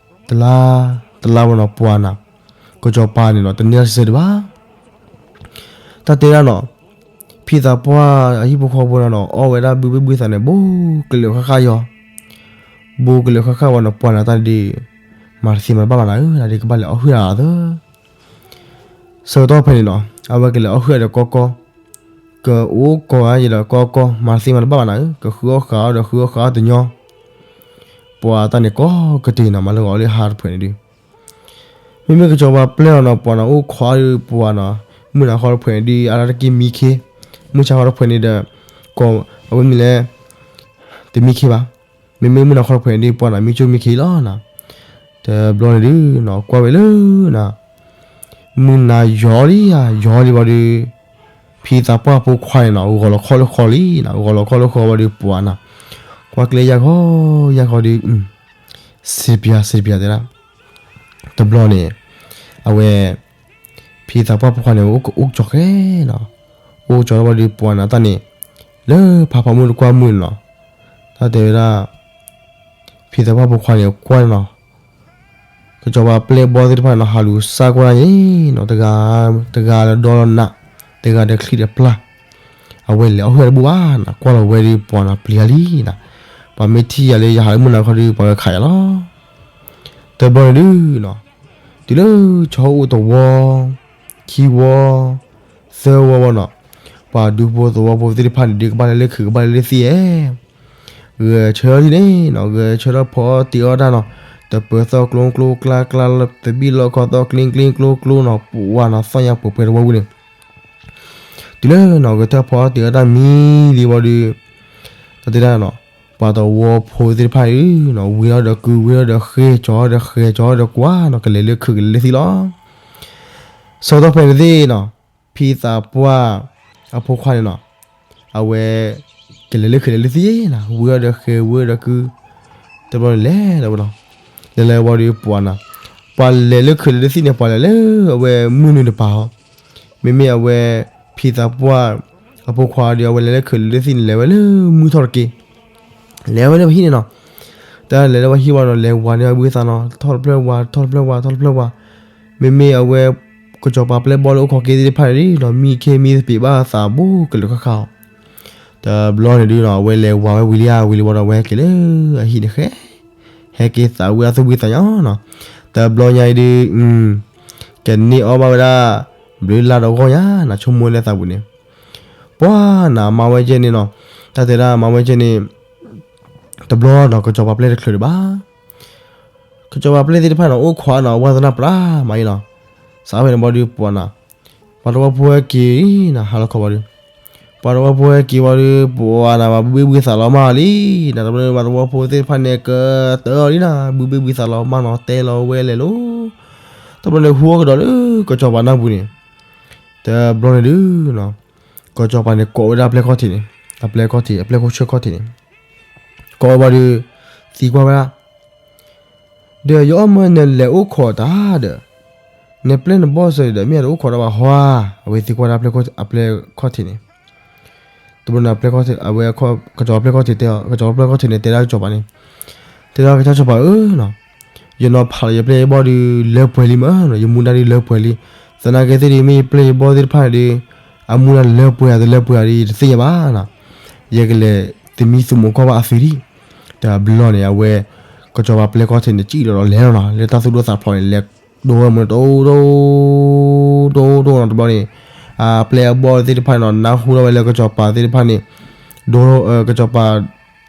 တလါ တလါဝဲနီၤ ပှၤနၤ ကစီၤပၤန့ၣ်နီၤ တန့ၢ်တၢ်စံးဆၢဒံးဘၣ်. တၢ်တဲဒၣ်နီၤ ဖံသးပှၢ်အဟံၣ်ဖိဃီဖိန့ၣ်နီၤ အီၣ်ဝဲဒၣ်ဘုဘ့ၣ်ဘုသးန့ၣ် ဘိကလၢာ်ဃၣ်ဃၣ်ယီၤ, ဘိကလၢာ်ဃၣ်ဃၣ်ဝဲနီၤ ပှၤနၤတၢ်ဒုး မၤတသ့မၤတဘၣ်ဘၣ်နၤဧၢ နၤဒုးကဘၣ်လဲၤအီၣ်ဟုၣ်တၢ်သၢ ဆၢကတီၢ်ဖဲန့ၣ်နီၤ အဝဲကလဲၤအီၣ်ဟုၣ်ဒီးကီကီ, ကအိၣ်ကီဧါယဲဒီးကီကီ မၤတသ့မၤတဘၣ်ဘၣ်နၤဧၢ ကဃုအီၣ်ဃုအီၣ်ဒီးဃုအီၣ်ဃုအီၣ်တညီ, ပှၤတၢ်န့ၣ်ကိးကတ့ၢ်နီၤ မၤလၢဂီၤလၢဟါတဖျၢၣ်န့ၣ်ဒုး မ့မ့ၢ်ကစီၤပၤပျဲၢ်အီၤနီၤ ပှၤနီၤ အိၣ်ခိးဒီးပှၤနီၤ မုၢ်နၤခီတဖျၢၣ်န့ၣ်ဒုး အါတက့ၢ်မံခ့, မုၢ်ဆါခီတဖှဲးန့ၣ်ဒီး ကိးအဝဲမ့ၢ်လဲၣ်, တမံခ့ဘၣ်. မ့မ့ၢ်မုၢ်နၤခီတဖှဲးန့ၣ်ဒီး ပှၤနၤမံကၠိမံခ့လီၤနၤ. တဘျီန့ၣ်ဒုးနီၤ ကွၢ်ဝဲလၢ မုၢ်နၤယီၤလံဧါ, ယီၤလံဘၣ်ဒီး ဖံသးပှၢ်ဖိခွါန့ၣ်နီၤ ဂီၤလီၤခီၣ်လၢဃီလံနီၤ, ဂီၤလီၤခီၣ်လၢဃီဘၣ်ဒီး ပှၤနၤ ကွၢ်ကျဲယၢ်ခီ ယၢ်ခီဒီး စံးပယၤ စံးပယၤတဲဒၣ်. တဘျီန့ၣ် အဝဲ ဖံသးပှၢ်ဖိခွါန့ၣ် အိၣ်ကၠီၤဃဲနီၤ, အိၣ်ကၠီၤလၢဘၣ်ဒီး ပှၤနၤတၢ်န့ၣ် လၢဖးဖီမုၢ်တကွၢ်မုၢ်န့ၣ်နီၤ, တၢ်တဲဝဲဒၣ် ဖံသးပှၢ်ဖိခွါန့ၣ် ကွၢ်နီၤ ကစီၤပၤပျဲၢ်ဘီသ့ၣ်တဖၣ်န့ၣ်နီၤ ဟးလူၤစၢ်ကွၢ်ဒၣ်န့ၣ်နီၤ, တဂၤလၢဒီလီၤနး, တဂၤဒီးချံတပျၢ်, အဝဲလဲၤအီၣ်ဟုၣ်တဘူၣ်ဘၣ်နီၤ, ကွၢ်လီၤဝဲဒီးပှၤနီၤပျံၤအါလံနီၤ, ပှၤမ့ၢ်ထံၣ်ယၤလၢယဟးလၢမုၢ်နၤခီဒီး ပှၤကခးယၤလီၤ. တဘျီန့ၣ်ဒုးနီၤ, တုၤလၢဆီအိၣ်တဝီ, ခံဝီ, သၢဝီဝီနီၤ, ပှၤဒူဖိသဝီဖိသ့ၣ်တဖၣ်န့ၣ်ဒုး ကဘၣ်လဲၤလၢခုး ကဘၣ်လဲၤလၢသံၣ်ဧါ ဂဲၤဆၢထၢၣ်လံန့ၣ်နီၤ, ဂဲၤဆၢထၢၣ်ဖီအီၣ်တ့ၤအီၣ်တၢ်နီၤ, တပၢၤသီၣ်ကျိကျိကျါကျါ သဘံၣ်လီၢ်ခီသီၣ်ကျ့ကျ့ကျိကျိနီၤ, ပှၤနီၤသီၣ်ညါပှဲၤပှဲၤတဝီဝံၤန့ၣ်, တုၤလၢနီၤ ဂဲၤဆၢထၢၣ်ဖီအီၣ်တ့ၤအီၣ်တၢ်မံလံဝံၤဒီး တၢ်တဲဒၣ်နီၤ, ပှၤသဝီဖိသ့ၣ်တဖၣ်အံၤနီၤ ဝံၤလီၤဒီးကုၤ ဝံၤလီၤဒီးဃ့ၢ် ကၠီၤဒီးဃဲၤ ကၠီၤဒီးကွၢ်နီၤ ကလဲၤလၢခုးကလဲၤလၢသံၣ်လီၤ. ဆီတဖဲန့ၣ်သ့ၣ်နီၤ, ဖံသးပှၢ်အဖိခွါန့ၣ်နီၤ, အဝဲ ကလဲၤလၢခုးလဲၤလၢသံၣ်နီၤ, ဝံၤလီၤဒီးဃဲၤ ဝံၤလီၤဒီးကုၤ, တဘျီန့ၣ်လဲၤလီၤဝဲနီၤ, လဲၤလီၤဝံၤဒီးပှၤနီၤ, ပှၤလဲၤလၢခုးလဲၤလၢသံၣ်န့ၣ် ပှၤလဲၤလၢအဝဲမုၢ်နုာ်တပၤအီၤ, မ့မ့ၢ်အဝဲ ဖံသးပှၢ်အဖိခွါဒီး အဝဲလဲၤလၢခုးလဲၤလၢသံၣ်န့ၣ် လဲၤဝဲလၢမုၢ်ထီၣ်တက့ၢ် လဲၤဝဲလၢပှၤဟံၣ်န့ၣ်နီၤ, တၢ်လဲၤလၢပှၤဟံၣ်ဝံၤနီၤ လဲၤဝၤန့ၢ်ဝဲဘုသးနီၤ, ထီၣ်တဖျၢၣ်ဝၤ ထီၣ်တဖျၢၣ်ဝၤ ထီၣ်တဖျၢၣ်ဝၤ, မ့မ့ၢ်အဝဲ ကစီၤပၤပျဲၢ်ဘီလၢအိၣ်ခိးက့ၤသ့ၣ်တဖၣ်န့ၣ်နီၤ မံခ့မံသပ့ၤဘၣ်သးဘူးကလုာ်ဃၣ်ဃၣ်အီၤ, တဘျီန့ၣ်ဒုးနီၤ အဝဲလဲၤဝၤဝဲဝံၤလံဧါ ဝံၤလံဝံၤဒီး အဝဲဟဲက့ၤလၢအဟံၣ်န့ၣ်ဃဲ, ဟဲက့ၤသးဝံၣ်အသူၣ်ဝံၣ်သးညီနီၤ, တဘျီညါအံၤဒုး ကန့ၢ်အီၣ်ဘၣ်ဝဲဒၣ် ဘျုးလါဒီးဂီၢ်ညါနီၤ ဆိကမိၣ်လၢသးပူၤန့ၣ်, ပှၤနီၤ မၤဝဲကဲန့ၣ်နီၤ, တၢ်တဲဒၣ်မၤဝဲကဲန့ၣ် တဘျီနီၤ ကစီၤပၤပျဲၢ်တချုးဒံးဘၣ်, ကစီၤပၤပျဲၢ်သ့ၣ်တဖၣ်န့ၣ် အိၣ်ခိးနီၤ ဝါသနၢ်ပြးမးအံၤနီၤ, စးဖဲန့ၣ်ဘီဒီးပှၤနီၤ, ပှၤသဝီဖိဟဲက့ၤနီၤ ဟးလီၤခီဘီဒီး, ပှၤသဝီဖိဟဲက့ၤဘီဒီး ပှၤနီၤ ဘုဘ့ၣ်ဘုသးလီၤမၢ်လံ, နီၤတဘျီန့ၣ် ပှၤသဝီဖိသ့ၣ်တဖၣ်န့ၣ် ကတၢၢ်အီၤလံနီၤ ဘုဘ့ၣ်ဘုသးလီၤမၢ်နီၤ တဲလီၤဝဲလဲၤလိၤ, တဘျီန့ၣ် ဟူအီၣ်ကဒီးလၢ ကစီၤပၤနၢ်ပူၤန့ၣ်, တဘျီန့ၣ်ဒုးနီၤ, ကစီၤပၤန့ၣ် ကိးဝဲဒၣ်အပျဲၢ်ခီၣ်ထံးန့ၣ်, အပျဲၢ်ခီၣ်ထံး အပျဲၢ်ခိၣ်ဆၢခီၣ်ထံးန့ၣ်, ကိးဝဲဘီဒီး သံကွၢ်ဝဲဒၣ် ဒီးယအီၣ်မၢနလဲၤအိၣ်ခိးတၢ်ဒီး, နပျဲၢ်နဘီၣ်စၢၤဒီး မ့ၢ်အတအိၣ်ခိးတၢ်ဘၣ်ဟီဧါ, အဝဲသံကွၢ်ဒၣ်အပျဲၢ်ခီၣ်ထံးန့ၣ်, တဘျီန့ၣ် အပျဲၢ်ခီၣ်ထံး အဝဲ ကစီၤပၤပျဲၢ်ခီၣ်ထံးတဲအီၤ, ကစီၤပၤပျဲၢ်ခီၣ်ထံးန့ၣ် တဲဒၣ်ကစီၤပၤန့ၣ်, တဲဒၣ်ကစၢ်စီၤပၤဧၢနီၤ, ယနီၤဖးလီၤယပျဲၢ်ယဘီၣ်ဒီး လၢပှဲၤလံမၢနီၤ, ယမူဒါဒီးလၢပှဲၤလံ, သနာ်က့သ့ၣ်ဒီး မ့ၢ်ယပျဲၢ်ယဘီၣ်သ့ၣ်တဖၣ်န့ၣ်ဒီး အမူဒါလၢပှဲၤဧါတလၢပှဲၤဧါဒီး ယတသ့ၣ်ညါဘၣ်နီၤ, ယကလဲၤသမံသမိးကွၢ်ဘၣ်အသုးဒံး, တဘျီန့ၣ် အဝဲ ကစီၤပၤပျဲၢ်ခီၣ်ထံးန့ၣ် စံၣ်လီၤဒီးလဲၤလီၤနီၤ, လၢတၢ်သူၣ်ဒိၣ်သးဖျိးန့ၣ် လဲၤဒိဝဲမၢတအိၣ်တအိၣ်တအိၣ်တအိၣ်နီၤ, တဘျီန့ၣ် အပျဲၢ်အဘီၣ်သ့ၣ်တဖၣ်န့ၣ်နီၤ နၢ်ဟူထီၣ်ဝဲလၢကစီၤပၤသ့ၣ်တဖၣ်န့ၣ် ဒိ ကစီၤပၤ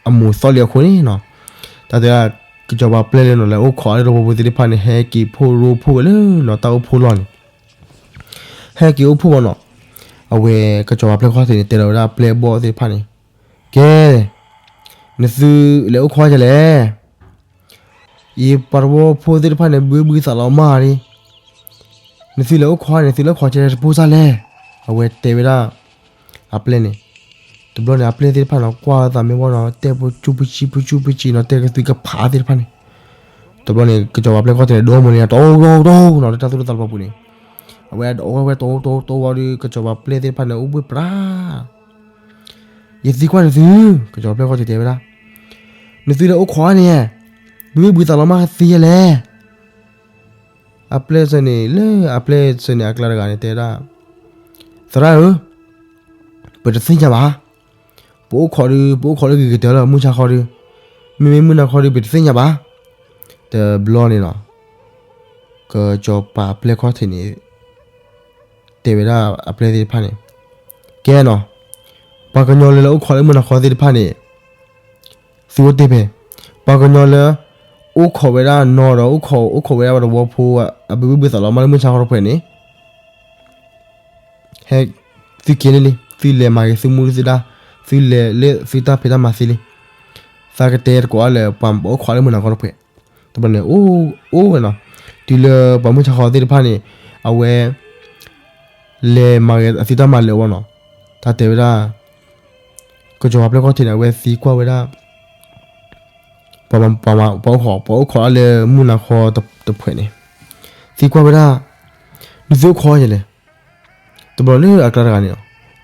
အမိၢ်သီၣ်လံအဃိန့ၣ်နီၤ, တၢ်တဲဒၣ် ကစီၤပၤပျဲၢ်လၢနီၤ လဲၤအိၣ်ခိးအါလၢသဝီဖိသ့ၣ်တဖၣ်န့ၣ် ဟဲက့ၤဖှိၣ်ရိဖှိၣ်ဝဲလၢနီၤ တၢ်အိၣ်ဖှိၣ်လီၢ်န့ၣ်, ဟဲက့ၤအိၣ်ဖှိၣ်ဝဲနီၤ, အဝဲကစီၤပၤပျဲၢ်ခီၣ်ထံးန့ၣ် တဲလီၤဝဲဒၣ်ပျဲၢ်အဘီၣ်သ့ၣ်တဖၣ်န့ၣ်, ကဲ နသုလဲၤအိၣ်ခိးဒ်လဲၣ် ယပှၤသဝီဖိသ့ၣ်တဖၣ်န့ၣ် ဘုဘုသးလီၤမၢ်လံ, နသုလဲၤအိၣ်ခိးန့ၣ် သုလဲၤအိၣ်ခိးကဲတပူၤစၢ်လဲၣ်, အဝဲတဲဝဲဒၣ် အပျဲၢ်န့ၣ်, တဘျီန့ၣ် အပျဲၢ်သ့ၣ်တဖၣ်န့ၣ် ကွၢ်သးမ့ၢ်ဝဲနီၤ တဲပူၤစူပူၤစံပူၤစူပူၤစံနီၤ တဲကသုကဖးသ့ၣ်တဖၣ်န့ၣ်, တဘျီန့ၣ် ကစီၤပၤပျဲၢ်ခီၣ်ထံးန့ၣ် ဒိမၢလံတအိၣ်တအိၣ်တအိၣ်နီၤ လၢတၢ်သူၣ်ဒိၣ်သးဖျိးပူၤန့ၣ်, အဝဲဒိဝဲတအိၣ်တအိၣ်တအိၣ်ဝံၤဒီး ကစီၤပၤပျဲၢ်သ့ၣ်တဖၣ်န့ၣ် အိၣ်ဘှ့ၣ်ပြး ယသံကွၢ်နသု, ကစီၤပၤပျဲၢ်ခီၣ်ထံးတဲဝဲဒၣ်, နသုလဲၤအိၣ်ခိးန့ၣ်, ဘုဘုသးလီၤမၢ်သ့လဲၣ်, အပျဲၢ်စၢၤန့ၣ် လၢအပျဲၢ်စၢၤန့ၣ်အကျါတဂၤန့ၣ် တဲဒၣ်, သရၣ်ဧၢ, ပတသ့ၣ်ညါဘၣ်, ပအိၣ်ခိးဒီး ပအိၣ်ခိးလၢဂ့ၤကတၢၢ်လီၤ မုၢ်ဆါခီဒီး, မ့မ့ၢ်မုၢ်နၤခီဒီး ပတသ့ၣ်ညါဘၣ်, တဘျီန့ၣ်နီၤ ကစီၤပၤပျဲၢ်ခီၣ်ထံးန့ၣ် တဲဝဲဒၣ်အပျဲၢ်သ့ၣ်တဖၣ်န့ၣ်, ကဲနီၤ, ပှၤကညီလၢလဲၤအိၣ်ခိးလၢမုၢ်နၤခီသ့ၣ်တဖၣ်န့ၣ်, သုအိၣ်တ့ၢ်ဖဲ, ပှၤကညီလၢ အိၣ်ခိးဝဲဒၣ်နီၤဒီး အိၣ်ခိး အိၣ်ခိးဝဲဒၣ်ပှၤသဝီဖိ အဘုဘုဘုသးလီၤမၢ်လၢမုၢ်ဆါခီတဖှဲးန့ၣ် ဟဲ သုက့ၤန့ၣ်လံ, သုလဲၤမၤဂ့ၤသုမူသုဒါ, သုလဲၤလၢသုတၢ်ဖံးတၢ်မၤသ့လံ. သးကတဲတကိးအါလၢပှၤအိၣ်ခိးလၢမုၢ်နၤခီတဖှဲး, တဘျီန့ၣ် အိၣ်ဝဲနီၤ, တုၤလၢပှၤမုၢ်ဆါခီသ့ၣ်တဖၣ်န့ၣ် အဝဲ လဲၤမၤဂ့ၤအသုတၢ်မၤလၢာ်အဂီၢ်နီၤ, တၢ်တဲဝဲဒၣ် ကစီၤပၤပျဲၢ်ခီၣ်ထံးန့ၣ် အဝဲသံကွၢ်ဝဲဒၣ် ပှၤအိၣ်ခိး ပှၤအိၣ်ခိးအါလၢမုၢ်နၤခီတဖှဲးန့ၣ် သံကွၢ်ဝဲဒၣ် ဒုးသုအိၣ်ခိးယဲလဲၣ်. တဘျီလၢအကျါတဂၤန့ၣ်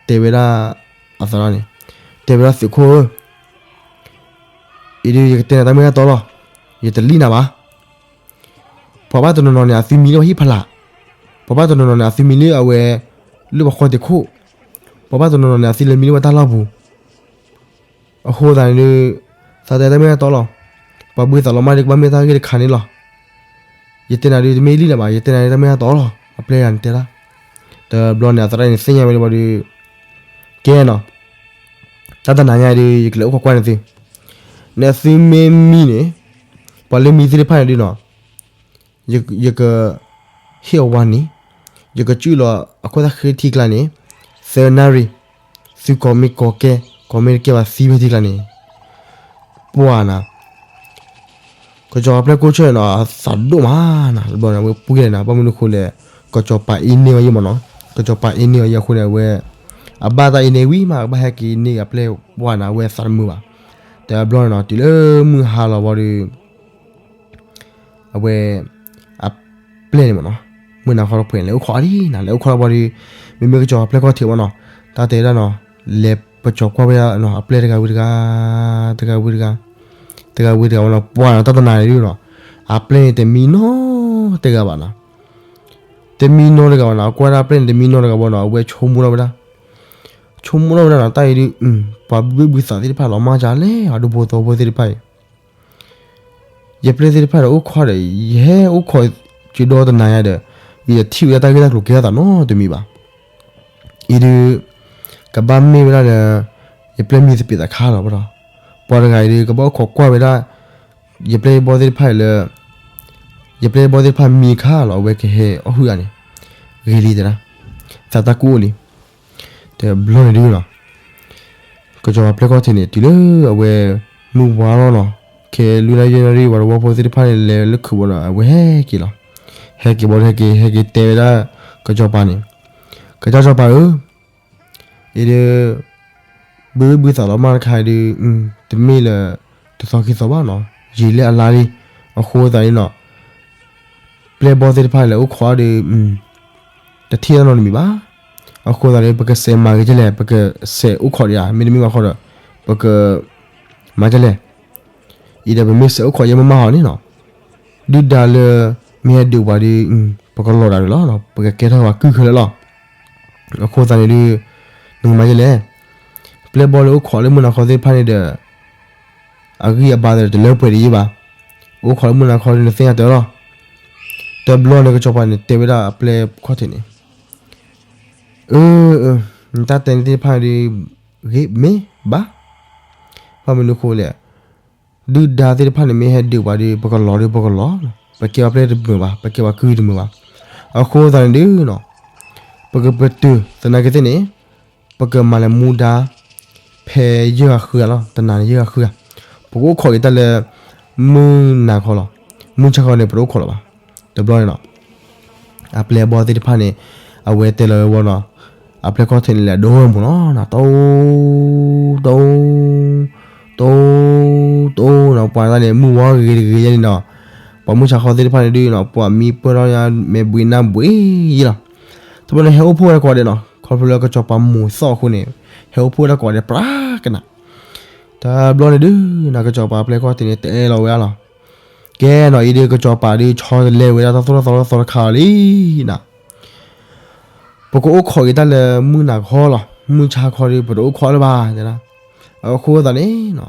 တဲဝဲဒၣ် အသရၣ်န့ၣ် တဲဝဲဒၣ် သုးခိၣ်ဧၢ, အံၤဒုးယကတဲနၤတၢ်မ့ၢ်တၢ်တီလီၤ, ယတလံၣ်နၤဘၣ်. ပှၤဘၣ်တနီၤနီၤန့ၣ် အသုမံလၢပှၤဟံၣ်ဖးလာ်, ပှၤဘၣ်တနီၤနီၤန့ၣ် အသုမံလၢအဝဲ လၢပှၤဃီတံာ်ခိၣ်, ပှၤဘၣ်တနီၤနီၤန့ၣ် အသုလဲၤမံလၢပှၤတၢ်လီၢ်ပူၤ. အဃိသတးန့ၣ်ဒုး သးတဲတၢ်မ့ၢ်တၢ်တီလီၤ. ပှၤဘှံးသးလီၤမၢ်ဒုး ကဘၣ်မ့ၢ်တၢ်ဂ့ၢ်တခါန့ၣ်လီၤ. ယတဲနၤဒုး တမ့ၢ်လံၣ်နၤဘၣ်, ယတဲနၤဒုးတၢ်မ့ၢ်တၢ်တီလီၤ, အပျဲၢ်တဂၤန့ၣ်တဲဒၣ်. တဘျီန့ၣ် အသရၣ်န့ၣ်သ့ၣ်ညါဝဲဒၣ်ဘၣ်ဒီး ကဲနီၤ, တၢ်တနၤညါဒုး ယကလဲၤအိၣ်ခိးကွၢ်န့ၢ်သု, နသုမ့ၢ်မံန့ၣ် ပှၤလၢမံသ့ၣ်တဖၣ်န့ၣ်ဒုးနီၤ ယက ဟ့ၣ်အီၤဝါနံၤ, ယကစုၣ်လီၤအခိၣ်သၣ်ဃ့ထံကျါန့ၣ် သၢနၣ်ရံၣ်, သုကိးမ့ၢ်ကိးကဲ, ကိးမ့ၢ်တကဲဘၣ်သံဝဲထံကျါန့ၣ်, ပှၤနၤ ကစီၤပၤပျဲၢ်ခိၣ်ထံးန့ၣ်နီၤ အသးဒိၣ်မးနၤ, တဘျီန့ၣ် အဝဲပှ့ၤလဲၣ်နၤ, ဘၣ်မနုၤအဃိလဲၣ်, ကစီၤပၤအ့န့ၢ်အီၤယဲၢ်မးနီၤ, ကစီၤပၤအ့န့ၢ်အီၤယဲၢ်အဃိန့ၣ် အဝဲ အဘၣ်တၢ်အ့န့ၢ်ဝံၤမး ကဘၣ်ဟဲက့ၤန့ၢ်အပျဲၢ်ပှၢ်နၤ အဝဲသးတမုာ်ဘၣ်. တဘျီန့ၣ်နီၤ တုၤလၢမုၢ်ဟါလီၤဘၣ်ဒီး အဝဲ အပျဲၢ်န့ၣ်မးနီၤ, မုၢ်နၤခီတဖှဲးန့ၣ် လဲၤအိၣ်ခိးအါဒံးနၤ, လဲၤအိၣ်ခိးဘၣ်ဒီး မ့မ့ၢ်ကစီၤပၤပျဲၢ်ခီၣ်ထံးမးနီၤ, တၢ်တဲဒၣ်နီၤ, လဲၤပစီၤကွၢ်ဝဲဒၣ်နီၤ အပျဲၢ်တဂၤဝံၤတဂၤ, တဂၤဝံၤတဂၤ, တဂၤဝံၤတဂၤမးနီၤ, ပှၤနီၤ တၢ်တနၤန့ၣ်ဒုးနီၤ, အပျဲၢ်န့ၣ်တမံနီတဂၤဘၣ်နီၤ, တမံနီတဂၤဘၣ်နီၤ, အကွၢ်ဒၣ်အပျဲၢ်န့ၣ် တမံနီတဂၤဘၣ်နီၤ, အဝဲဆိကမိၣ်ထီၣ်ဝဲဒၣ်, ဆိကမိၣ်ထီၣ်ဝဲဒၣ်နီၤ, တၢ်အံၤဒုး ပှၤဘုၣ်ဘုၣ်သးသ့ၣ်တဖၣ်လီၤမၢ်ဒ်လဲၣ်, အဒူဖိသဝီဖိသ့ၣ်တဖၣ်အံၤ ယပျဲၢ်သ့ၣ်တဖၣ်ဒီးအိၣ်ခိးဒီး ယဟဲအိၣ်ခိးကဒီတနၤညါဒီး ယတထံၣ်ဝဲဒၣ်တၢ်ဂ့ၢ်တၢ်ကျိၤကဲထီၣ်သးနီတမံၤဘၣ်. အံၤဒုး ကဘၣ်မ့ၢ်ဝဲဒၣ်လၢ ယပျဲၢ်မံသပ့းသးခါလီၤဘၣ်ဒီး ပှၤတဂၤအံၤဒုး ကဘၣ်အိၣ်ခိးကွၢ်ဝဲဒၣ် ယပျဲၢ်ယဘီၣ်သ့ၣ်တဖၣ်အံၤလၢ ယပျဲၢ်ယဘီၣ်သ့ၣ်တဖၣ်မံအခါလီၤ အဝဲကဟဲအီၣ်ဟုၣ်အါန့ၣ် ဂ့ၤလံတဲဒၣ် သးတၢ်ကူၣ်အိၣ်လံ တဘျီန့ၣ်ဒုးနီၤ ကစီၤပၤပျဲၢ်ခီၣ်ထံးန့ၣ် တုၤလၢအဝဲ မုၢ်ဝါလီၤနီၤ, ခဲလွံၢ်နၣ်ရံၣ်ယဲၢ်နၣ်ရံၣ် ပှၤတဝီဖိသ့ၣ်တဖၣ်န့ၣ် လဲၤလၢခုးဘၣ်ဒီး အဝဲဟဲက့ၤလီၤ. ဟဲက့ၤဘၣ်ဒီး ဟဲက့ၤ ဟဲက့ၤတဲဝဲဒၣ် ကစီၤပၤန့ၣ်, ကစၢ်စီၤပၤဧၢ, အံၤဒုး ဘုဘုသးလီၤမၢ်တခါအံၤဒုး တမ့ၢ်လၢ တသီခံသီဘၣ်နီၤ, ယံာ်လၢအလါလံ, အဃိသတးန့ၣ်နီၤ ပျဲၢ်ဘီၣ်သ့ၣ်တဖၣ်လဲၤအိၣ်ခိးဒီး တထံၣ်တၢ်နီတမံၤဘၣ်. အဃိသတးန့ၣ် ပကစဲးမၤဂ့ၤဒ်လဲၣ်, ပကစဲးအိၣ်ခိးဒံးဧါ, မ့တမ့ၢ်ဘၣ်ဃီဒီး ပက မၤဒ်လဲၣ်. အံၤဒီးပမ့ၢ်စဲးအိၣ်ခိးယဲၢ်မးမးဟီန့ၣ်နီၤ, ဒုၣ်ဒါလၢ မ့ၢ်ဟဲဒုးပှၤဒီး ပကလီၤဒၣ်ဒၣ်လီၤ, ပကကဲထီၣ်ပှၤကုၢ်ခဲလၢာ်လီၤ. အဃိသတးန့ၣ်ဒုး နကမၤဒ်လဲၣ်. ပျဲၢ်ဘီၣ်လၢအိၣ်ခိးလၢမုၢ်နၤခီသ့ၣ်တဖၣ်န့ၣ်ဒီး အဂံၢ်အဘါဒီးတလၢပှဲၤဒံးယဲၢ်ဘၣ်. အိၣ်ခိးလၢမုၢ်နၤခီဒုး နသ့ၣ်ညါတၢ်လီၤ. တဘျီန့ၣ် ကစီၤပၤန့ၣ် တဲဝဲဒၣ်အပျဲၢ်ခီၣ်ထံးန့ၣ်, အၢ အၢ နတၢ်တဲန့ၣ်သ့ၣ်တဖၣ်ဒုး ဂ့ၤမ့ၢ်ဘၣ်. ဘၣ်မနုၤအဃိလဲၣ်, ဒုၣ်ဒါသ့ၣ်တဖၣ်န့ၣ် မ့ၢ်ဟဲဒုးပှၤဒီး ပကလီၤဒီးပကလီၤ, ပကဲပှၤပျဲၢ်တမုာ်ဘၣ်, ပကဲပှၤကုၢ်တမုာ်ဘၣ်. အဃိသတးန့ၣ်ဒုးနီၤ, ပကပတုာ်သနာ်က့သ့ၣ်န့ၣ် ပကမၤလၢမူဒါ ဖဲယဲၢ်ဂၤဃုဂၤလီၤ, တနၤန့ၣ်ယဲၢ်ဂၤဃုဂၤ, ပကအိၣ်ခိးက့ၤတၢ်လၢ မုၢ်နၤခီလီၤ. မုၢ်ဆါခီန့ၣ် ပတအိၣ်ခိးလၢၤဘၣ်. တဘျီန့ၣ်နီၤ အပျဲၢ်အဘီၣ်သ့ၣ်တဖၣ်န့ၣ် အဝဲတဲလီၤဝဲဝီနီၤ, အပျဲၢ်ခီၣ်ထံးန့ၣ် လဲၤဒိဝဲမူနီၤ, တိ တိ တိ တိနီၤ, ပှၤတၢ်န့ၣ် မုၢ်ဝါဂ့ၤတဂ့ၤယဲၢ်န့ၣ်နီၤ, ပှၤမုၢ်ဆါခီသ့ၣ်တဖၣ်န့ၣ်ဒုးနီၤ ပှၤမံပၢၢ်ထီၣ်ညါ မဲာ်ဘှံးနၢ်ဘှံးယဲၢ်လီၤ. တဘျီန့ၣ် ဟဲအိၣ်ဖှိၣ်ဝဲဒၣ်ကိးဂၤဒဲးနီၤ, ခီဖျိလၢကစီၤပၤမိၤသီၣ်အဃိန့ၣ် ဟဲအိၣ်ဖှိၣ်ဝဲဒၣ်ကိးဂၤဒဲးပြးကနၣ်. တဘျီန့ၣ်ဒုးနီၤ ကစီၤပၤပျဲၢ်ခီၣ်ထံးန့ၣ် တဲလီၤဝဲဒၣ်လီၤ. ကဲနီၤ အံၤဒုးကစီၤပၤဒုးဆီတလဲဝဲဒၣ်တၢ်သိၣ်တၢ်သီလၢသီတခါလီၤလံနီၤ. ပကအိၣ်ခိးက့ၤတၢ်လၢမုၢ်နၤခီလီၤ, မုၢ်ဆါခီဒုး ပတအိၣ်ခိးလၢၤဘၣ်. အဃိသတးန့ၣ်နီၤ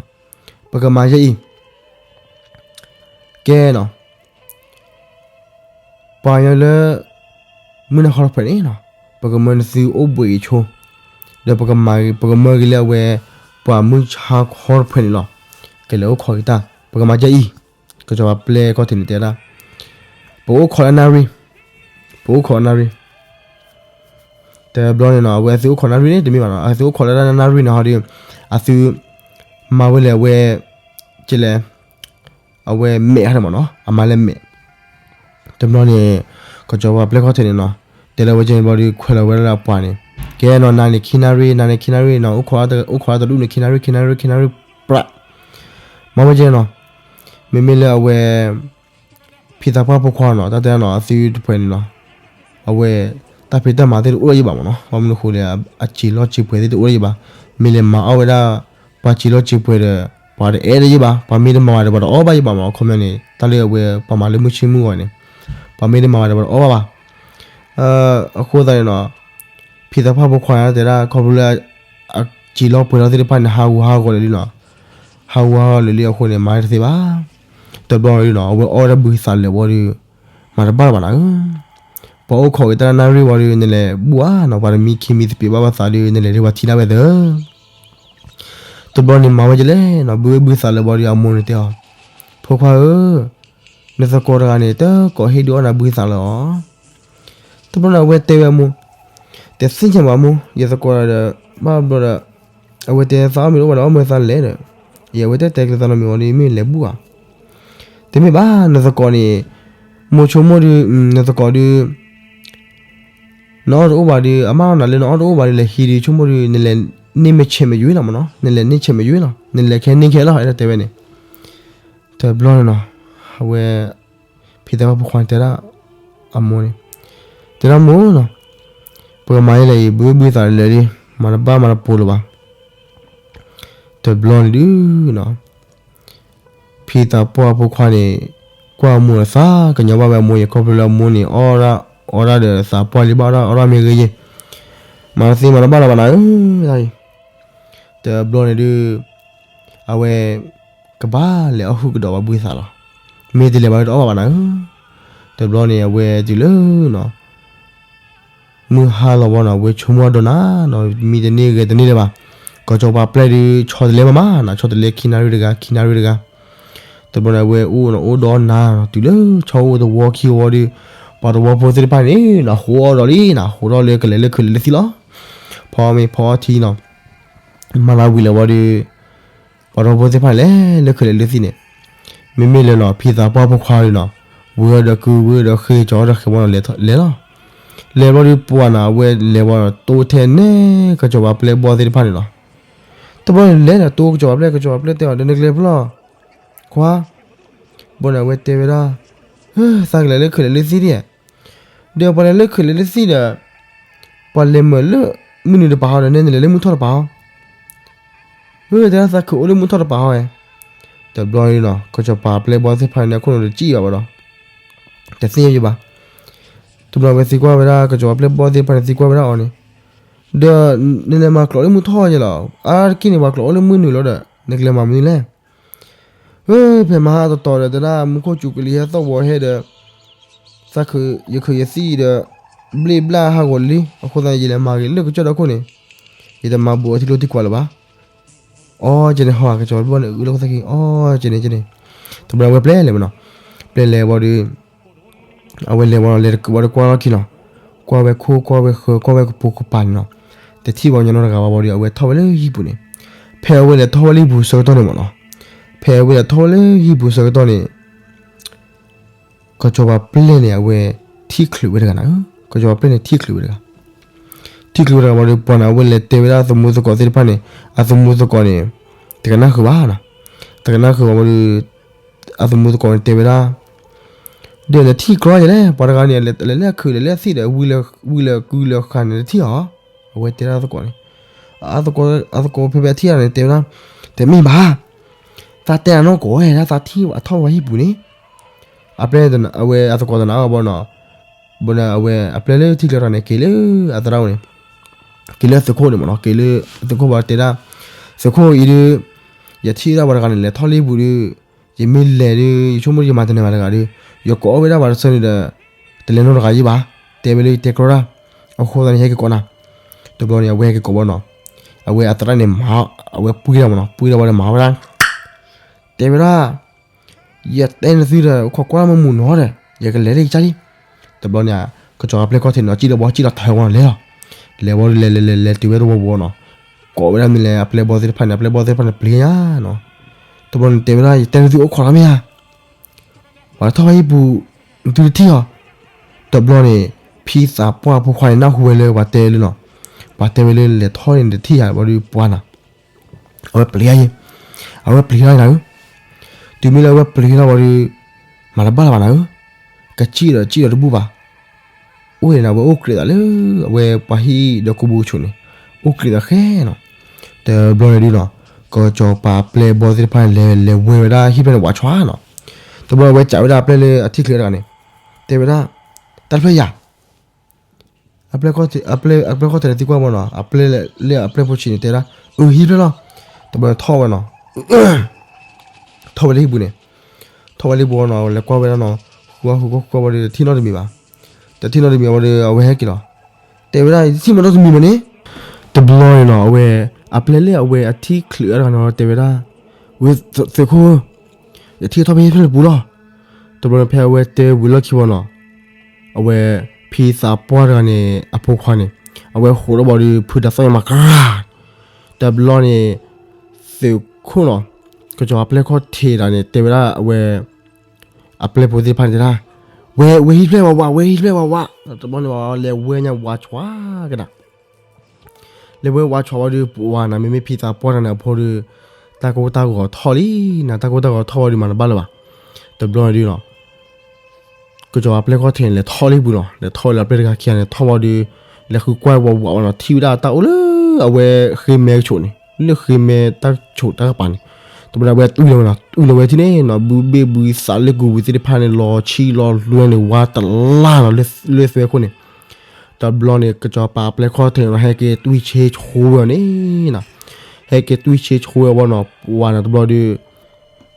ပကမၤယဲၢ်အံၤ, ကဲနီၤ ပှၤကညီလၢ မုၢ်နၤခီတဖှဲးန့ၣ်နီၤ, ပကမၢနသုအိၣ်ဘှံးအံၤဆိ, ဒီးပကမၢက့ၤလၢအဝဲ ပှၤမုၢ်ဆါခီတဖှဲးန့ၣ်လီၤ. ကလဲၤအိၣ်ခိးက့ၤတၢ်, ပကမၤယဲၢ်အံၤ, ကစီၤပၤပျဲၢ်ခီၣ်ထံးန့ၣ်တဲဒၣ်, ပအိၣ်ခိးလၢနၣ်ရံၣ်, ပအိၣ်ခိးနၣ်ရံၣ်, တ တဘျီန့ၣ်နီၤ အဝဲအသုအိၣ်ခိးနၣ်ရံၣ်န့ၣ် တမ့ၢ်ဘၣ်နီၤ အသုအိၣ်ခိးလၢတၢ်နၣ်ရံၣ်န့ၣ်ဟီဒီး အသု မၤဝဲလဲၣ်အဝဲ ကလဲၣ် အဝဲမဲာ်ဟီန့ၣ်မ့ၢ်နီၤ အမၤလဲၣ်မဲာ် တဘျီန့ၣ် ကစီၤပၤပျဲၢ်ခီၣ်ထံးန့ၣ်နီၤ တဲလၢဝဲကဲန့ၣ်ဘျီဒီး ခွဲးလီၤဝဲဒၣ်လၢအပှၤန့ၣ် ကဲနီၤ နၤန့ၣ်ခံနၣ်ရံၣ် နၤန့ၣ်ခံနၣ်ရံၣ်နီၤ အိၣ်ခိးတဒူၣ်န့ၣ် ခံနၣ်ရံၣ် ခံနၣ်ရံၣ် ခံနၣ်ရံၣ် ပြး မၤဝဲကဲနီၤ မ့မ့ၢ်လၢအဝဲ ဖံသးပှၢ်ဖိခွါနီၤ တၢ်တဲနီၤ အသုတဖှဲးန့ၣ်နီၤ အဝဲ တၢ်ဖံးတၢ်မၤသ့ၣ်တအိၣ်လၢၤယံၤဘၣ်မ့ၢ်နီၤ ဘၣ်မနုၤအဃိလဲၣ် အစံာ်လီၢ်စံာ်ပှဲၤသ့ၣ်တအိၣ်လၢၤယံၤဘၣ် မ့ၢ်လဲၤမၤအီၣ်ဝဲဒၣ် ပှၤစံာ်လီၢ်စံာ်ပှဲၤဒီး ပှၤတအဲၣ်လၢၤယံၤဘၣ် ပှၤမ့ၢ်တမၤဘၣ်ဒီး ပှၤတအီၣ်ဘၣ်ယံၤဘၣ်မ့ၢ်နီၤ အခီပညီန့ၣ် တၢ်လၢအဝဲပှၤမၤလၢမုၢ်ဆ့မုၢ်ဂီၤန့ၣ် ပှၤမ့ၢ်တမၤဘၣ်ဒီး ပှၤတအီၣ်ဘၣ်ဘၣ် အဃိသတးန့ၣ်နီၤ ဖံသးပှၢ်ဖိခွါတဲဒၣ် ခီဖျိလၢ အစံာ်လီၢ်ပှဲၤလီၢ်သ့ၣ်တဖၣ်န့ၣ် ဟးဂူာ်ဟးဂီၤလၢာ်လံနီၤ ဟးဂူာ်ဟးဂီၤလၢာ်လံအဃိန့ၣ် မၤတသ့ဘၣ် တဘျီန့ၣ်နီၤ အဝဲအီၣ်ဝဲဒၣ်ဘုသးလၢာ်ဝံၤဒီး မၤတဘၣ်လၢၤဘၣ်နၤဧၢ ပှၤအိၣ်ခိးက့ၤတၢ်နၣ်ရံၣ်ဝံၤဒီး နလဲၤဘူၣ်ဧါနီၤ ပှၤတမံခံမံသပ့ၤဘၣ်ဘၣ်သးဒီး နလဲၤဒုးပှၤထံၣ်ဒၣ်ဝဲသၢ တဘျီန့ၣ်မၤဝဲကလဲၣ်နီၤ ဘုဝဲဘုသးလၢာ်ဝံၤဒီး အမိၢ်န့ၣ်တဲအီၤ ဖိခွါဧၢ နသကိးတဂၤန့ၣ် တကိးဟ့ၣ်ဒုးအီၣ်နၤဘုသးလၢာ်အီၤ တဘျီန့ၣ် အဝဲတဲဝဲအမိၢ် တသ့ၣ်ညါဘၣ်မိၢ် ယသကိးဒီး ဘၣ်ဘျီဒီး အဝဲတဲသးအီၣ်မ့ၤတအိၣ်ဘၣ်ဒီး အီၣ်မ့ၤသးလဲၣ်ဒီး ယဝဲတဲတဲကျဲသးနီတမံၤဝံၤဒီး မ့ၢ်လဲၤဘူၣ်ဧါ တမ့ၢ်ဘၣ် နသကိးန့ၣ် မိၢ်ဆိကမိၣ်ဒီး နသကိးဒီး နအီၣ်တအိၣ်ဘၣ်ဒီး အမါအီၣ်နၤလၢနအီၣ်တအိၣ်ဘၣ်ဒီး လဲၤဟံးဒီး ဆိကမိၣ်ဒီး နလဲၤန့ၢ်မ့ၢ်ဆဲးမ့ၢ်ယွ့လီၤမ့ၢ်နီၤ နလဲၤန့ၢ်ဆဲးမ့ၢ်ယွ့လီၤ နလဲၤခဲန့ၢ်ခဲလီၤ အဲၣ်ဒိးတဲဝဲန့ၣ် တဘျီန့ၣ်နီၤ အဝဲ ဖံသးပှၢ်ဖိခွါန့ၣ်တဲဒၣ် အမိၢ်န့ၣ် တဲဒၣ်မိၢ်နီၤ ပကမၤယဲလဲၣ်အံၤ ဘုဘုသးလၢာ်လံ မၤတဘၣ်မၤတပိာ်လၢၤဘၣ် တဘျီန့ၣ်ဒုးနီၤ ဖံသးပှၢ်ဖိခွါန့ၣ် ကွၢ်အမိၢ်ဒီးသးကညီၤဘၣ်ဝဲအမိၢ်အံၤ ခီဖျိလၢအမိၢ်န့ၣ် အီၣ်ဒၣ် အီၣ်ဒၣ်ဒီးသးပှၢ်လံဘၣ်အီၣ်ဒၣ် အီၣ်ဒၣ်မ့ၢ်ဂ့ၤယဲၢ် မၤတသ့မၤတဘၣ်လၢၤဘၣ်နၤဧၢ တၢ်အံၤ တဘျီန့ၣ်ဒုး အဝဲ ကဘၣ်လဲၤအီၣ်ဟုၣ်ကဒီးဘၣ်ဘုသးလီၤ. မ့ၢ်တလဲၤဘၣ်ဒီးတအီၣ်ဘၣ်ဘၣ်နၤဧၢ. တဘျီန့ၣ် အဝဲတုၤလၢနီၤ မုၢ်ဟါလီၤဘီနီၤ အဝဲဆိကမိၣ်အဒိနၤနီၤ မံတန့ၢ်ဂဲၤတန့ၢ်လၢၤဘၣ်. ကီၢ်စီၤပၤပျဲၢ်ဒုး ဆီတလဲမးမးနီၤ ဆီတလဲခံနၣ်ရံၣ်တဂၤ ခံနၣ်ရံၣ်တဂၤ. တဘျီန့ၣ် အဝဲအိၣ်နီၤ အိၣ်ဒီးနၤနီၤ တုၤလၢဆီအိၣ်သဝီခံဝီဒီး ပှၤသဝီဖိသ့ၣ်တဖၣ်န့ၣ်နီၤ ဟိးအီၣ်ဒီးလံနီၤ ဟိးထီၣ်လၢကလဲၤလၢခုးလဲၤလၢသံၣ်လီၤ. ဖီမ့ၤဖီအီထံနီၤ မၤလၤဝံၤလီၤဘီဒီး ပှၤသဝီဖိသ့ၣ်တဖၣ်န့ၣ် လဲၤလၢခုးလဲၤလၢသံၣ်န့ၣ် မ့မ့ၢ်လၢနီၤ ဖံသးပှၢ်ဖိခွါဒီးနီၤ ဝဲဒီးကုဝဲဒီးဃ့ကၠီဒီးဃဲၤဘီနီၤ လဲၤလီၤ. လဲၤဘီဒီးပှၤနီၤ အဝဲလဲၤဘီနီၤ တိထဲနဲကစီၤပၤပျဲၢ်ဘီသ့ၣ်တဖၣ်န့ၣ်လီၤ. တဘျီန့ၣ်လဲၤနီၤ တိကစီၤပၤပျဲၢ် ကစီၤပၤပျဲၢ်တဲအီၤ ဒီးနကလဲၤဖဲလဲၣ် ခွါ ဘီန့ၣ် အဝဲတဲဝဲဒၣ် သးကလဲၤလၢခုးလဲၤလၢသံၣ်ဒ် ဒီးပှၤလဲၤလၢခုးလဲၤလၢသံၣ်ဒီး ပှၤလဲၤမုာ်လၢမုၢ်နုာ်တပၤဟီဒီး နဲနလဲၤလၢမုၢ်ထီၣ်တပၤဟီ တဲဒၣ်သးခုးအိၣ်လၢမုၢ်ထီၣ်တပၤဟီဧါ. တဘျီန့ၣ်နီၤ ကစီၤပၤပျဲၢ်ဘီသ့ၣ်တဖၣ်န့ၣ် အခိၣ်နူာ်တစံၣ်ဘၣ်ဝဲဒီး တသ့ၣ်ညါယဘၣ်. တဘျီဝဲသံကွၢ်ဝဲဒၣ် ကစီၤပၤပျဲၢ်ဘီသ့ၣ်တဖၣ်န့ၣ် သံကွၢ်ဝဲဒၣ်အီၤန့ၣ် ဒီး နလဲၤမၤကျိးလၢမုၢ်ထီၣ်ယဲလီၤ. အါတက့ၢ်န့ၣ် ပှၤကျိးအိၣ်လၢမုၢ်နုာ်လီၤဒီး နကလဲၤမၤမနုၤလဲၣ်. ဖဲမဟါတတီၤဒီး တဲဒၣ်မူခိၣ်စူၤကလံၤဟဲသီၣ်ဝီၤဟဲဒီး သးခုးယခုးယသံၣ်ဒီး ဘျ့ဘျၣ်ဟးဂီၤလံ. အဃိသတးန့ၣ် ယလဲၤမၤဂ့ၤလၢကစၢၢ်ဒီခိၣ်န့ၣ် ယတမၤဘူးအထံကျိထံကွာ်လၢၤဘၣ်. အီကဲန့ၣ်ဟီ ကစီၤပၤပျဲၢ်န့ၣ် အုလၢကသၣ်ခံ အီကဲန့ၣ်ကဲန့ၣ် တဘျီဝဲပျဲလဲၤမးနီၤ ပျဲလဲၤဘီဒီး အဝဲလဲၤဘီနီၤ လဲၤတကုးဘီဒီးကွၢ်လီၢ်ခံနီၤ ကွၢ်ဝဲခိၣ်ကွၢ်ဝဲဃၢၤကွၢ်ဝဲကပိာ်ကပၤန့ၣ်နီၤ တထံၣ်ဘၣ်ညီနီတဂၤဘၣ်ဘီဒီး အဝဲထီၣ်ဝဲလၢဟံၣ်ပူၤန့ၣ် ဖဲအဝဲလဲၤထီၣ်ဝဲလၢဟံၣ်ပူၤဆၢကတီၢ်န့ၣ်မးနီၤ ဖဲအဝဲလဲၤထီၣ်ဝဲလၢဟံၣ်ပူၤဆၢကတီၢ်န့ၣ် ကစီၤပၤပျဲၢ်န့ၣ် အဝဲထံၣ်ချုးဝဲတဂၤနၤဧၢ. ကစီၤပၤပျဲၢ်န့ၣ် ထံၣ်ချုးဝဲတဂၤ ထံၣ်ချုးဝဲတဂၤဘီဒီး ပှၤန့ၣ် အဝဲလဲၤတဲဝဲဒၣ်အသမူသကိးသ့ၣ်တဖၣ်န့ၣ် အသမူသကိးန့ၣ် တကနၣ်ဃုာ်ဘၣ်နီၤ တကနၣ်ဃုာ်ဘၣ်ဘီဒီး အသမူသကိးန့ၣ်တဲဝဲဒၣ် ဒီးနထံၣ်ကြီယဲလဲၣ် ပှၤတဂၤန့ၣ် လဲၤလၢအခုးလဲၤလၢအသံၣ်ဒီး ဝံၤလဲၤကုလဲၤဃာ်န့ၣ် နထံၣ်အီၤ အဝဲတဲဒၣ်သကိးန့ၣ် အသကိးဖဲဖဲအထံၣ်အီၤန့ၣ် တဲဝဲဒၣ် တမ့ၢ်ဘၣ် သးတဲနၤနီၢ်ကီၢ်ဝဲဒၣ် သးထံၣ်အထီၣ်ဝဲဟံၣ်ပူၤန့ၣ် အပျဲၢ် အဝဲအသကိးတနာ်အီၤဘီနီၤ ဘီန့ၣ် အဝဲအပျဲၢ်လၢထံၣ်ကျဲထီၣ်န့ၣ် က့ၤလၢအသရၣ်န့ၣ် က့ၤလၢသုးခိၣ်န့ၣ်မးနီၤ က့ၤလၢသုးခိၣ်ဘီတဲဒၣ် သုးခိၣ်အံၤဒီး ယထံၣ်ဒၣ်ပှၤတဂၤန့ၣ် လဲၤထီၣ်လၢဟံၣ်ပူၤဒီး ယမ့ၢ်လဲၤဒီး ယဆိကမိၣ်ယမၤတနၢၤဘၣ်တဂၤဒီး ယကိးအီၣ်ဝဲဒၣ်ပှၤတဆၢန့ၣ်ဒီး တလဲၤနီတဂၤယံၤဘၣ် တဲဝဲလၢယတဲကြီတၢ် အဃိသတးန့ၣ် ဟဲက့ၤကိးနၤ တဘျီန့ၣ် အဝဲဟဲက့ၤကိးဘီနီၤ အဝဲအသရၣ်န့ၣ်မၤ အဝဲပှံၢ်ဒၣ်မးနီၤ ပှံၢ်ဒၣ်ဝဲဒီးမၤဝဲဒၣ် တဲဝဲဒၣ် ယတဲနသုဒီး ခိးကွၢ်မုာ်မုာ်နီၤဒီး ယကလဲၤလၢယကစၢ်လံ တဘျီန့ၣ် ကစီၤပၤပျဲၢ်ခီၣ်ထံးန့ၣ် စံၣ်လီၤဘီ စံၣ်လီၤထၢဝဲနီၤ လဲၤလီၤ လဲၤဝံၤဒီး လဲၤလဲၤလဲၤလဲၤတုၤဝဲတဝီပူၤနီၤ, ကိးဝဲဒၣ်မ့ၢ်လဲၣ် အပျဲၢ်ဘီသ့ၣ်တဖၣ်န့ၣ်, အပျဲၢ်ဘီသ့ၣ်တဖၣ်န့ၣ် ပျံၤညါနီၤ. တဘျီန့ၣ်တဲဝဲဒၣ် ယတဲနသုအိၣ်ခိးလီၤမ့ၢ်ဧါ, ပှၤထီၣ်ဘၣ်ဟံၣ်ပူၤ, နသုတထံၣ်ဧါ. တဘျီန့ၣ် ဖံသးပှၢ်ဖိခွါန့ၣ် နၢ်ဟူဝဲလၢပှၤတဲလၢနီၤ, ပှၤတဲဝဲလၢလဲၤထီၣ်န့ၣ် နတထံၣ်ဧါ, ဘၣ်ဒီးပှၤနီၤ အဝဲပျံၤယါယဲ, အဝဲပျံၤထီၣ်နၤဧၢ, တုၤမ့ၢ်လၢအဝဲပျံၤထီၣ်ဝံၤဒီး မၤတဘၣ်လၢၤဘၣ်နၤဧၢ, ကစံၣ်ဒီးစံၣ်ဒီးတဘူၣ်ဘၣ်. အိၣ်န့ၣ် အဝဲအိၣ်ကြးဒီးလၢ အဝဲပှၤဟံၣ်ဒီးကိးဘိဆူၣ်န့ၣ်, အိၣ်ကြးဒီးဃဲနီၤ. တဘျီန့ၣ်ဒုးနီၤ, ကစီၤပၤအပျဲၢ်ဘီသ့ၣ်တဖၣ်န့ၣ် လဲၤလဲၤဝဲဝဲဒၣ်ဟံၣ်ဖျၢၣ်န့ၣ် ဝးဆှးနီၤ. တဘျီအဝဲစံးဝဲဒၣ်အပျဲၢ်လၢအထံၣ်ချုးတဂၤန့ၣ်, တဲဝဲဒၣ်, တၢ်တဖျၢၣ်ယၤ အပျဲၢ်ခီၣ်ထံးန့ၣ်သံကွၢ်ဝဲနီၤ, အပျဲၢ်လၢအပျဲၢ်ဖိဆံးန့ၣ် တဲဝဲဒၣ်, အၢ ဟံၣ်ဖျၢၣ်လီၤ. တဘျီန့ၣ်ထီၣ်ဝဲနီၤ, ထီၣ်ဝဲလၢဟံၣ်ပူၤန့ၣ်, ထီၣ်ဝဲလၢဟံၣ်ပူၤနီၤ, လဲၤကွၢ်ဝဲဒၣ်နီၤ, ဃုအီၣ်ဃုကွၢ်ဃုကွၢ်ဝံၤဒီး တထံၣ်နီတမံၤဘၣ်. တထံၣ်နီတမံၤဝံၤဒီး အဝဲဟဲက့ၤလီၤ. တဲဝဲဒၣ် ယတထံၣ်မးနီတမံၤမးန့ၣ်. တဘျီန့ၣ်နီၤ အဝဲ အပျဲၢ်လၢအဝဲအထံၣ်ချုးတဂၤန့ၣ် တဲဝဲဒၣ်, ဝ့ၢ်သုးခိၣ်ဧၢ, ယထံၣ်ထီၣ်ဖဲဟံၣ်ဖျၢၣ်ပူၤလီၤ. တဘျီန့ၣ် ဖဲအဝဲတဲဝံၤလီၢ်ခံဘၣ်နီၤ, အဝဲ ဖံသးပှၢ်တဂၤန့ၣ် အဖိခွါန့ၣ်, အဝဲဟးထီၣ်ဘၣ်ဒီး ဖုတၢ်သီၣ်ညါမးကရၢ်. တဘျီန့ၣ် သုးခိၣ်နီၤ, ကစီၤပၤအပျဲၢ်ခီၣ်ထံးတဂၤန့ၣ် တဲဝဲဒၣ်အဝဲ အပျဲၢ်ဖိသ့ၣ်တဖၣ်န့ၣ်တဲဒၣ်, ဝဲ ဝဲဟံၣ်ဖျၢၣ်ဝးဝး, ဝဲဟံၣ်ဖျၢၣ်ဝးဝး. တဘျီန့ၣ် လဲၤဝဲညါဝးဆှးကဒါ လဲၤဝဲဝးဆှးဝံၤဒီး ပှၤနီၤ မ့မ့ၢ်ဖံသးပှၢ်တဂၤန့ၣ်အဖိဒီး တၢ်ကိၢ်တၢ်ဂီၤထီၣ်လံနီၤ, တၢ်ကိၢ်တၢ်ဂီၤထီၣ်ဝံၤဒီး မၤတဘၣ်လၢၤဘၣ်. တဘျီန့ၣ်ဒုးနီၤ ကစီၤပၤအပျဲၢ်ခီၣ်ထံးန့ၣ် လဲၤထီၣ်လၢဟံၣ်ပူၤနီၤ, လဲၤထီၣ်လၢအပျဲၢ်တဂၤခံဂၤန့ၣ် ထီၣ်ဝံၤဒီး လဲၤဃုကွၢ်ဝးဝးဝဲနီၤ, ထံၣ်ဝဲဒၣ်တၢ်အိၣ်လၢအဝဲဃ့မဲကဆိးန့ၣ်, လၢဃ့မဲတၢ်ကဆိးတၢ်ကပၤန့ၣ်. တဘျီန့ၣ် အဝဲတွံၢ်လီၤဝဲနီၤ, တွံၢ်လီၤဝဲထံၣ်န့ၣ်နီၤ, ဘုဘ့ၣ်ဘုသးလၢကူၣ်ဝံၤသ့ၣ်တဖၣ်န့ၣ် လီၤဆံးလီၤလွဲန့ၣ် ဝါတလၢ်နီၤ, လၢသွဲခိၣ်န့ၣ်. တဘျီန့ၣ် ကစီၤပၤအပျဲၢ်ခီၣ်ထံးန့ၣ် ဟဲက့ၤတွံၢ်ဆ့ဆိဝဲအီၤန့ၣ်နီၤ, ဟဲက့ၤတွံၢ်ဆ့ဆိဝဲအီၤဘၣ်နီၤ, ပှၤနီၤ တဘျီဒီး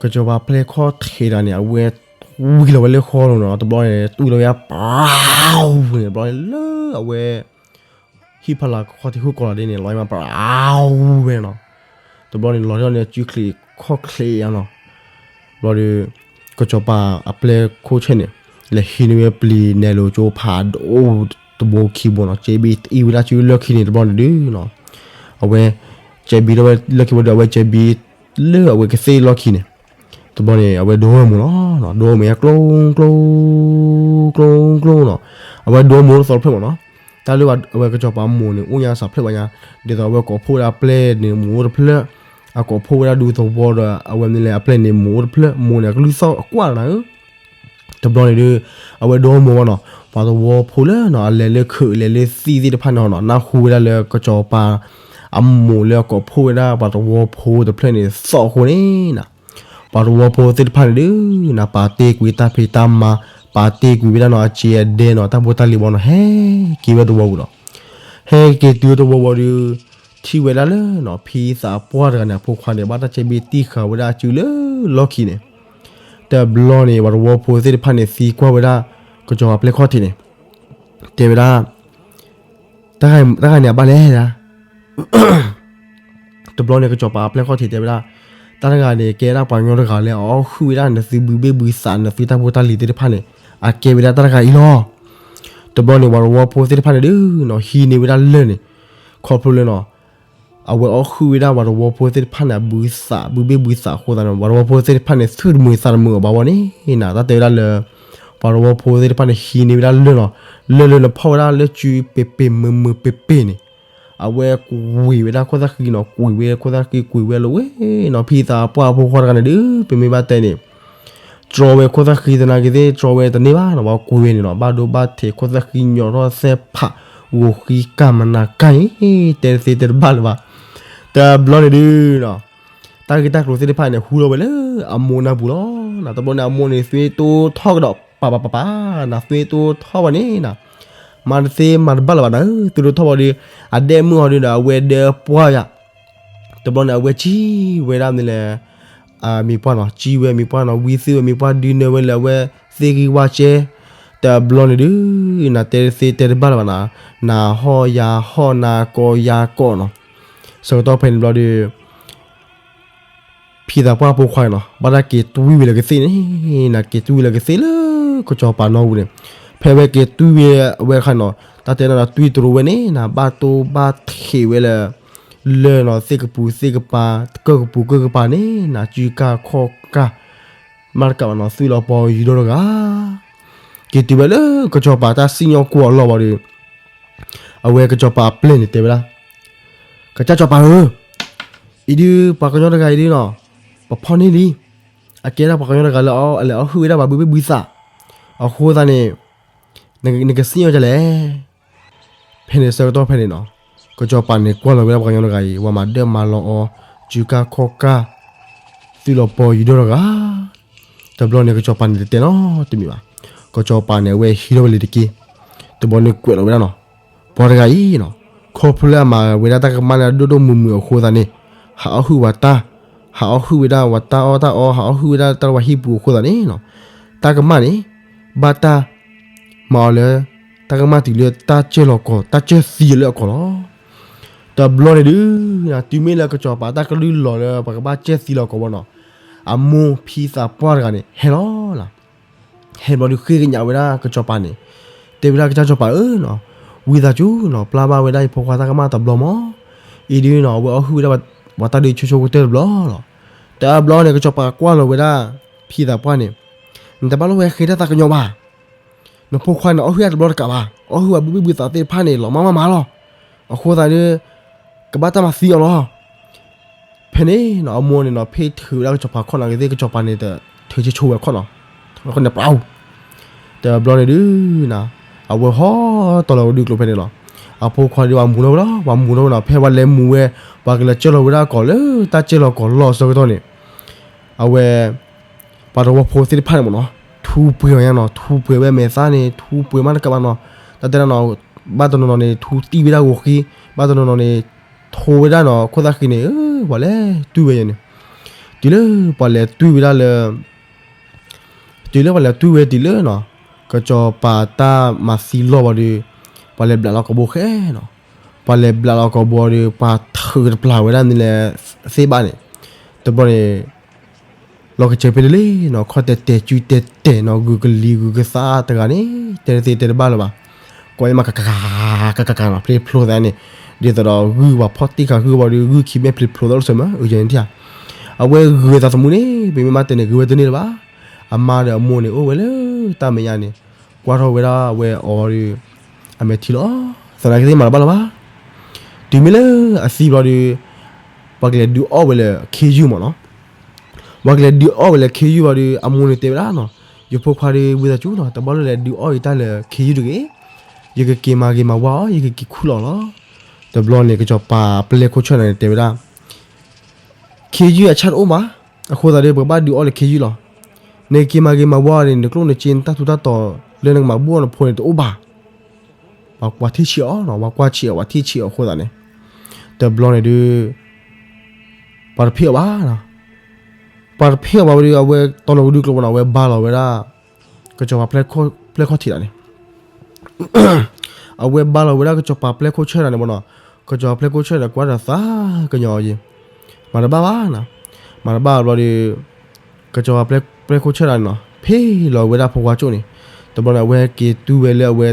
ကစီၤပၤအပျဲၢ်ခီၣ်ထံးတဂၤန့ၣ် အဝဲတွံၢ်လီၤဝဲလၢဃီလီၤနီၤ, တဘျီန့ၣ် တွံၢ်လီၤဝဲပှၤန့ၣ် တဘျီန့ၣ်လၢအဝဲ ဟံၣ်ဖီလာ်ခီၣ်ထံးဟူၣ်ကီၤလီၤဒ်န့ၣ် လီၤမးပှၤဝဲနီၤ, တဘျီန့ၣ် လီၤထီၣ်န့ၣ် စုချံးခီၣ်ချံးအီၤနီၤ. ဘျီဒီး ကစီၤပၤအပျဲၢ်ခီၣ်ထံးန့ၣ် လဲၤဟံးန့ၢ်ဝဲပျံၤနဲၣ်လိာ်ကၠိဖးဒိၣ်တဘိခံဘိနီၤ, ကဲဘံတအံၤဝဲဒၣ်စုလီၢ်ခံန့ၣ် တဘျီန့ၣ်ဒုးနီၤ, အဝဲ ကဲဘံထီၣ်ဝဲလီၢ်ခံဘျီဒီး အဝဲကဲဘံလၢအဝဲကသ့ၣ်လီၢ်ခံန့ၣ်, တဘျီန့ၣ် အဝဲဒိမိၢ်လီၤ, ဒိမိၢ်ညါကျိ ကျိ ကျိ ကျိနီၤ, အဝဲဒိမိၢ်တသီတဖျၢၣ်မးနီၤ. တၢ်လၢအဝဲကစီၤပၤမိၢ်န့ၣ် အိၣ်ညါစးဖျၢၣ်ဘၣ်ညါ, ဒ်သိးအဝဲကိးဖှိၣ်ဝဲဒၣ်အပျဲၢ်န့ၣ်မိၢ်အိၣ်တဖျၢၣ်, အကိးဖှိၣ်ဝဲဒၣ်ဒူသဝီဒီး အဝဲမ့ၢ်လဲၣ်အပျဲၢ်န့ၣ်မိၢ်အိၣ်တဖျၢၣ်, မိၢ်န့ၣ် အကလုၢ်သီၣ်အကွၢ်လီၤနၤဧၢ. တဘျီန့ၣ်ဒုး အဝဲဒိမိၢ်ဘၣ်နီၤ, ပှၤသဝီဖိလၢနီၤ အလဲၤလၢခုးလဲၤလၢသံၣ်သ့ၣ်တဖၣ်န့ၣ်နီၤ, နၢ်ဟူဝဲဒၣ်လၢကစီၤပၤအမိၢ်လၢအကိးဖှိၣ်ဝဲဒၣ်ပှၤသဝီဖိတဖျၢၣ်န့ၣ်သီၣ်အဃိန့ၣ်နီၤ, ပှၤသဝီဖိသ့ၣ်တဖၣ်န့ၣ်ဒုးနီၤ ပာ်တ့ၢ်ကွံာ်တၢ်ဖံးတၢ်မၤ, ပာ်တ့ၢ်ကွံာ်ဝဲဒၣ်နီၤ အစ့အဒဲနီၤ တၢ်ဖိတၢ်လံၤဘၣ်နီၤ, ဟဲက့ၤဝဲသဝီပူၤလီၤ. ဟဲက့ၤတုၤသဝီဝံၤဒီး ထံၣ်ဝဲဒၣ်လၢနီၤ ဖံသးပှၢ်တဂၤန့ၣ် အဖိခွါန့ၣ် ဘၣ်တၢ်ကဲဘံတံၢ်ဃာ်ဝဲဒၣ်အစုလၢလီၢ်ခံန့ၣ်. တဘျီန့ၣ် ပှၤသဝီဖိသ့ၣ်တဖၣ်န့ၣ် သံကွၢ်ဝဲဒၣ် ကစီၤပၤအပျဲၢ်ခီၣ်ထံးန့ၣ် တဲဝဲဒၣ် တၢ်ဂၤန့ၣ် အဘၣ်လဲၣ်ဒၣ်. တဘျီန့ၣ် ကစီၤပၤအပျဲၢ်ခီၣ်ထံးတဲဝဲဒၣ်, တၢ်တဂၤန့ၣ် ကဲဒၣ်ပှၤကညီတဂၤလၢအအီၣ်ဟုၣ်ဝဲဒၣ်နသုဘုဘ့ၣ်ဘုသး နသုတၢ်ဖိတၢ်လံၤသ့ၣ်တဖၣ်န့ၣ် အကဲဝဲဒၣ်တၢ်တဂၤအံၤလီၤ. တဘျီန့ၣ် ပှၤသဝီဖိသ့ၣ်တဖၣ်န့ၣ်ဒုးနီၤ ဟံးန့ၢ်ဝဲဒၣ်လၢၢ်န့ၣ် ခီဖျိလၢနီၤ အဝဲအီၣ်ဟုၣ်ဝဲဒၣ်ပှၤသဝီဖိသ့ၣ်တဖၣ်န့ၣ် အဘုသး ဘုဘ့ၣ်ဘုသးအဃိသတးန့ၣ် ပှၤသဝီဖိသ့ၣ်တဖၣ်န့ၣ် သူၣ်တမုာ်သးတမုာ်အီၤဘၣ်ဝဲန့ၣ်နီၤ တၢ်တဲဝဲဒၣ်လၢ ပှၤသဝီဖိသ့ၣ်တဖၣ်န့ၣ် ဟံးန့ၢ်ဝဲဒၣ်လၢၢ်နီၤ, လၢၢ်လၢနဖီၣ်ဝဲဒၣ်လၢစုပ့ၤပ့ၤမုာ်မုာ်ပ့ၤပ့ၤန့ၣ် အဝဲကွံာ်ဝဲဒၣ်ခိၣ်သၣ်ဃံနီၤ, ကွံာ်ဝဲခိၣ်သၣ်ဃံ ကွံာ်ဝဲလီၤဝဲနီၤ, ဖံသးပှၢ်အဖိခွါတဂၤန့ၣ်ဒုး ပမ့ၢ်ဘၣ်တဲန့ၣ် တြီဝဲခိၣ်သၣ်ဃံသနာ်က့သ့ၣ် တြီဝဲတန့ၢ်ဘၣ်နီၤ, ပှၤကွံာ်ဝဲန့ၣ်နီၤ ဘၣ်ဒိဘၣ်ထံး ခိၣ်သၣ်ဃံညီထီၣ်သဲဖး ဂိၤဃံကၢ်မနၤကၢ်အံၤ တဲတသ့တဲတဘၣ်လၢၤဘၣ်. တဘျီန့ၣ်ဒုးနီၤ တၢ်ဂ့ၢ်တၢ်ကျိၤသ့ၣ်တဖၣ်န့ၣ် ဟူထီၣ်ဝဲလၢအမိၢ်နၢ်ပူၤလီၤနီၤ. တဘျီန့ၣ် အမိၢ်န့ၣ် သွံၣ်တိၢ်ထီၣ်ကဒီး ပၤပၤပၤပၤနီၤ, သွံၣ်တိၢ်ထီၣ်ဝဲန့ၣ်နီၤ, မၤတသ့မၤတဘၣ်လၢၤဘၣ်နီၤ, သွံၣ်တိၢ်ထီၣ်ဝဲဒီး အဒဲမုၢ်အီၤဒုးဒီး အဝဲဒၢပှၢ်ယၤ တဘျီန့ၣ် အဝဲစံၣ်ဝဲဒၣ်မ့ၢ်လဲၣ် မံၤပှၢ်နီၤ, စံၣ်ဝဲမံၤပှၢ်နီၤ, ဝံသုဝဲမံၤပှၢ် ဒုးနၢဝဲလၢအဝဲသ့ၣ်ဂံၢ်ဝါစဲ, တဘျီန့ၣ်ဒုး နတဲသ့တဲတဘၣ်လၢၤဘၣ်နီၤ, နဟီၣ်ယၤဟီၣ် နကိးယၤကိးနီၤ, ဆၢကတီၢ်ဖဲန့ၣ်တဘျီဒီး ဖံသးပှၢ်ဖိခွါန့ၣ်နီၤ ဘၣ်တၢ်က့ၤတွံၢ်ဝဲလၢကသ့ၣ်န့ၣ်, နက့ၤတွံၢ်ဝဲလၢကသ့ၣ်လၢကစီၤပၤနီၣ်ပူၤန့ၣ်, ဖဲအဝဲက့ၤတွံၢ်ဝဲအဝဲအခါန့ၣ်နီၤ, အတဲနီၤ တွံၢ်တရူးဝဲန့ၣ်နၤ ဘၣ်တိၢ်ဘၣ်ထံးဝဲလၢ လၢနီၤ သ့ၣ်ကပူၤသ့ၣ်ကပၤ ကၢၢ်ကပူၤကၢၢ်ကပၤန့ၣ်နၤ စုကၢ်ခီၣ်ကၢ် မၤတကးဘၣ်နီၤ သွံၣ်လီၤပီၤယူၤဒီတဂၤ က့ၤတုၤဝဲလၢကစီၤပၤတၢ်စံၣ်ညီၣ်ကွီၢ်အလီၢ်ဘၣ်ဒီး အဝဲကစီၤပၤအပျဲၢ်န့ၣ်တဲဝဲဒၣ်, ကစၢ်စီၤပၤဧၢ, အံၤဒုးပှၤကညီတဂၤအံၤဒုးနီၤ ပဖီၣ်န့ၢ်လံ, အကဲဒၣ်ပှၤကညီတဂၤလၢအလဲၤအီၣ်ဟုၣ်ဝဲဒၣ်ပှၤဘုဘ့ၣ်ဘုသး, အဃိသတးန့ၣ် နကစံၣ်ညီၣ်ဒ်လဲၣ်. ဖဲန့ၣ်ဆၢကတီၢ်ဖဲန့ၣ်နီၤ ကစီၤပၤန့ၣ်ကွၢ်လီၤဝဲဒၣ်ပှၤကညီတဂၤအံၤ ဝဲမၤဒၢၣ်မၤလီၤအီၤ စုကၢ်ခီၣ်ကၢ် သွံၣ်လီၤပီၤယူၤဒီတဂၤ တဘျီန့ၣ် ကစီၤပၤန့ၣ်တတဲနီတမံၤဘၣ်. ကစီၤပၤန့ၣ် အဝဲဟံးထီၣ်ဝဲလံၤတက့ၢ်. တဘျီန့ၣ်ကွဲးလီၤဝဲဒၣ်နီၤ, ပှၤတဂၤအံၤနီၤ ခီဖျိလၢအမၤဝဲဒၣ်တၢ်ကမၣ်လၢအဒိၣ်ဒိၣ်မုၢ်မုၢ်အဃိသတးန့ၣ် ဟးအီၣ်ဟုၣ်ဝဲတၢ်, ဟးအီၣ်ဟုၣ်ဝဲဒၣ်ဝဲတၢ်အီၣ်တၢ်အီ ဟးအီၣ်ဟုၣ်ဝဲဒၣ်တၢ်လၢပှၤဟံၣ်ပူၤအဃိသတးန့ၣ်နီၤ တၢ်ကမၣ်န့ၣ် ဘၣ်တၢ် မၤအီၤလၢ တၢ်ကမၣ်တုၤလၢတၢ်စၢၢ်လီၤကီၤ တၢ်စၢၢ်သံလၢအကီၢ်လီၤ. တဘျီန့ၣ်ဒုး တုၤမ့ၢ်လၢကစီၤပၤတၢ်ကလုၢ်လီၤလၢပှၤကဘၣ်စၢၢ်သံလီၤကီၢ်ဘၣ်နီၤ အမိၢ်ဖံသးပှၢ်တဂၤန့ၣ် ဟဲလီၤလီၤ. ဟဲဘျီဒုးဃ့ကညးဝဲဒၣ်ကစီၤပၤန့ၣ် တဲဝဲဒၣ်ကစၢ်စီၤပၤဧၢနီၤ ဝံသးစူၤနီၤ ပျၢ်ဘၣ်ဝဲဒၣ်ယဖိခွါတၢ်ကမၣ်တဘျီမး အံၤဒုးနီၤ အဝဲအီၣ်ဟုၣ်ဝဲဒၣ်ပှၤတၢ်ဒုးဆိဆိကတၢၢ်တဘျီလီၤ. တဘျီန့ၣ် ကစီၤပၤကွၢ်လီၤဝဲဒၣ် ဖံသးပှၢ်န့ၣ် နတဘၣ်လိၣ်ဝဲဃ့တၢ်သးကညီၤဘၣ် နဖိခွါန့ၣ် အီၣ်ဟုၣ်တဘျီတကးဘၣ် အီၣ်ဟုၣ်ဝဲဘုဘ့ၣ်ဘုသးသ့ၣ်တဖၣ်န့ၣ် လီၤမးမးမးလီၤ. အဃိသတးဒီး ကဘၣ်တၢ်မၤသံအီၤလီၤ. ဖဲန့ၣ်နီၤ အမိၢ်န့ၣ်နီၤ ဖ့ထုးဝဲဒၣ်ကစီၤပၤခီၣ်နီၤ ကသ့ၣ်ကစီၤပၤန့ၣ် ထုးဆ့ဆိဝဲခီၣ်နီၤ ခီၣ်န့ၣ်ပျီ တဘျီန့ၣ်ဒုး အဝဲဟီၣ်တီလီၤဝဲဒုးကျိၤဖဲန့ၣ်လီၤ. အဖိခွါဒုးပှၤမူထီၣ်ဝဲလီၤ ပှၤမူထီၣ်ဝဲနီၤ ဖဲပှၤလဲၤမူဝဲ ပှၤကလဲၤစၢၢ်လီၤဝဲဒၣ်အကီၢ်လၢ တၢ်စၢၢ်လီၤကီၢ်လီၢ်အဆၢကတီၢ်န့ၣ် အဝဲ ပှၤတဝီဖိသ့ၣ်တဖၣ်န့ၣ်မ့ၢ်နီၤ ထူပှဲၤအီၤညါနီၤ ထူပှဲၤဝဲမဲာ်သၣ်န့ၣ် ထူပှဲၤမးတကးဘၣ်နီၤ တၢ်တဲဒၣ်နီၤ ဘၣ်တနီၤနီၤန့ၣ် ထူတံၢ်ဝဲဒၣ်ဂီၤဃံ ဘၣ်တနီၤနီၤန့ၣ် ထိဝဲဒၣ်နီၤ ခိၣ်သၣ်ဃံန့ၣ် ပှၤလဲၤတွံၢ်ဝဲယဲန့ၣ် တုၤလၢပှၤလဲၤတွံၢ်ဝဲဒၣ်လၢ တုၤလၢပှၤလဲၤတွံၢ်ဝဲတုၤလၢနီၤ ကစီၤပၤတၢ်မၤသံလီၢ်ဘၣ်ဒီး ပှၤလဲၤဘျးလီၤကိာ်ဘိဃဲနီၤ ပှၤလဲၤဘျးလီၤကိာ်ဘိဒီး ပှၤထုးတပျၢ်ဝဲဒၣ်န့ၣ်လဲၣ် သ့ၣ်ဘၣ်န့ၣ် တဘျီန့ၣ် လီၤကစၢၤဖဲန့ၣ်လံနီၤ ခီၣ်တဲာ်တဲာ်စုတဲာ်တဲာ်နီၤ ဂုာ်ကလံၤဂုာ်ကသါတဂၤန့ၣ် တဲတသ့တဲတဘၣ်လၢၤဘၣ် ကွၢ်အံၤမးကကကကကကနီၤ ဖျ့ဖျိသးန့ၣ် ဒ်သိးဒီးဂုၢ်ပှၤဖီၣ်တံၢ်ဃာ်ဂုၢ်ဘၣ်ဒီး ဂုၢ်ခံဘ့ၣ်ဖျ့ဖျိသးလၢစၢၤမး အုယဲန့ၣ်ထံၣ်ဧါ အဝဲဂုာ်သးသမူန့ၣ် ပမ့ၢ်မၤတဲန့ၣ် ဂုာ်ဝဲတန့ၢ်လၢၤဘၣ် အမါဒီးအမိၢ်န့ၣ် အိၣ်ဝဲလၢတၢ်မဲာ်ညါန့ၣ် ကွၢ်ထီၣ်ဝဲဒၣ်အဝဲအီၤဒီး အမဲာ်ထံလီၤ သနာ်က့သ့ၣ်မၤတဘၣ်လၢၤဘၣ် တုၤမ့ၢ်လၢအသံဘျီဒီး ပှၤကလဲၤဒုးအီၣ်ဝဲလၢခ့ယုၢ်မ့ၢ်နီၤ ပှၤကလဲၤဒုးအီၣ်ဝဲလၢခ့ယုၢ်ဘျီဒီး အမိၢ်န့ၣ်တဲဝဲဒၣ်နီၤ ယဖိခွါဒီးဝံသးစူၤနီၤ တဘၣ်လၢလဲၤဒုးအီၣ်ယတၢ်လၢခ့ယုၢ်တဂ့ၤ ယကက့ၤမၤဂ့ၤမၤဝါအီၤ ယကက့ၤခူၣ်လီၤလီၤ တဘျီန့ၣ် ကစီၤပၤပျဲၢ်ခိၣ်ဆၢၣ်န့ၣ်တဲဝဲဒၣ် ခ့ယုၢ်အဆၣ်တအိၣ်ဘၣ် အဃိသတးဒီး ပကဘၣ်ဒုးအီၣ်လၢခ့ယုၢ်လီၤ နက့ၤမၤဂ့ၤမၤဝါအီၤန့ၣ် နကျိၣ်နစ့နတၢ်ထူးတၢ်တီၤလၢနကမၤဘူၣ်အီၤနဖိန့ၣ်တအိၣ်ဘၣ် ပှၤထံၣ်ဆံးအီၤနီၤ ပှၤကွၢ်ဆံးအီၤ ပှၤထံၣ်ဆံးအီၤအဃိသတးန့ၣ် တဘျီန့ၣ်ဒုး ပှၤတဖ့ၣ်အီၤဘၣ်နီၤ ပှၤတဖ့ၣ်အီၤဘၣ်ဝဲဒီး အဝဲတီလီၤဝဲဒုးကျိၤဘၣ်နီၤ အဝဲဘါလီၤဝဲဒၣ် ကစီၤပၤပျဲၢ်ခိၣ်ထံးတဂၤန့ၣ် အဝဲဘါလီၤဝဲဒၣ်ကစီၤပၤပျဲၢ်ခိၣ်ဆၢၣ်တဂၤန့ၣ်မ့ၢ်နီၤ ကစီၤပၤပျဲၢ်ခိၣ်ဆၢၣ်န့ၣ် ကွၢ်ဒီးသးကညီၤအီၤယံၤ မၤတဘၣ်ဘၣ်နီၤ မၤတဘၣ်ဘျီဒီး ကစီၤပၤပျဲၢ်ခိၣ်ဆၢၣ်တဂၤန့ၣ်နီၤ ဖ့ၣ်လီၤဝဲဒၣ်ဖိခွါကၠိၣ်န့ၣ် တဘျီန့ၣ် အဝဲဟဲက့ၤတူၢ်ဝဲလၢအဝဲ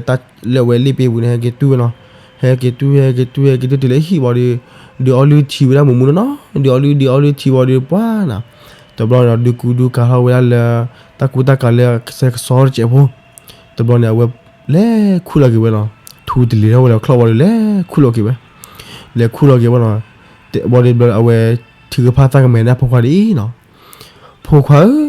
လၢအဝဲလ့ၣ်ပ့ၢ်ပူၤန့ၣ် ဟဲက့ၤတူၢ်ဝဲနီၤ ဟဲက့ၤတူၢ် ဟဲက့ၤတူၢ် ဟဲက့ၤတူၢ်တုၤလၢဟံၣ်ဘျီဒီး ဒုးအီၣ်လုၢ်ထံဝဲဒၣ်မူးမူးနီၤနီၤ ဒုးအီၣ်လုၢ် ဒုးအီၣ်လုၢ်ထံဘျီဒီးပှၤနီၤ တဘျီန့ၣ်ဒီး ဒုးကူဒုးကၤထီၣ်ဝဲဒၣ်လၢ တၢ်ကူတၢ်ကၤလၢကစဲကစီကစဲးဖိ တဘျီန့ၣ် အဝဲလဲၤခူၣ်လီၤက့ၤဝဲနီၤ ထူတလ့ၤထီၣ်ဝဲလၢချီၣ်ဘျီဒီး လဲၤခူၣ်လီၤက့ၤဝဲ လဲၤခူၣ်လီၤက့ၤဝဲနီၤ ဘျီဒီး အဝဲထံၣ်ကဖၣ်သၣ်ကမဲာ်န့ၣ် ဖိခွါဒ်အံၤနီၤ ဖိခွါဧၢ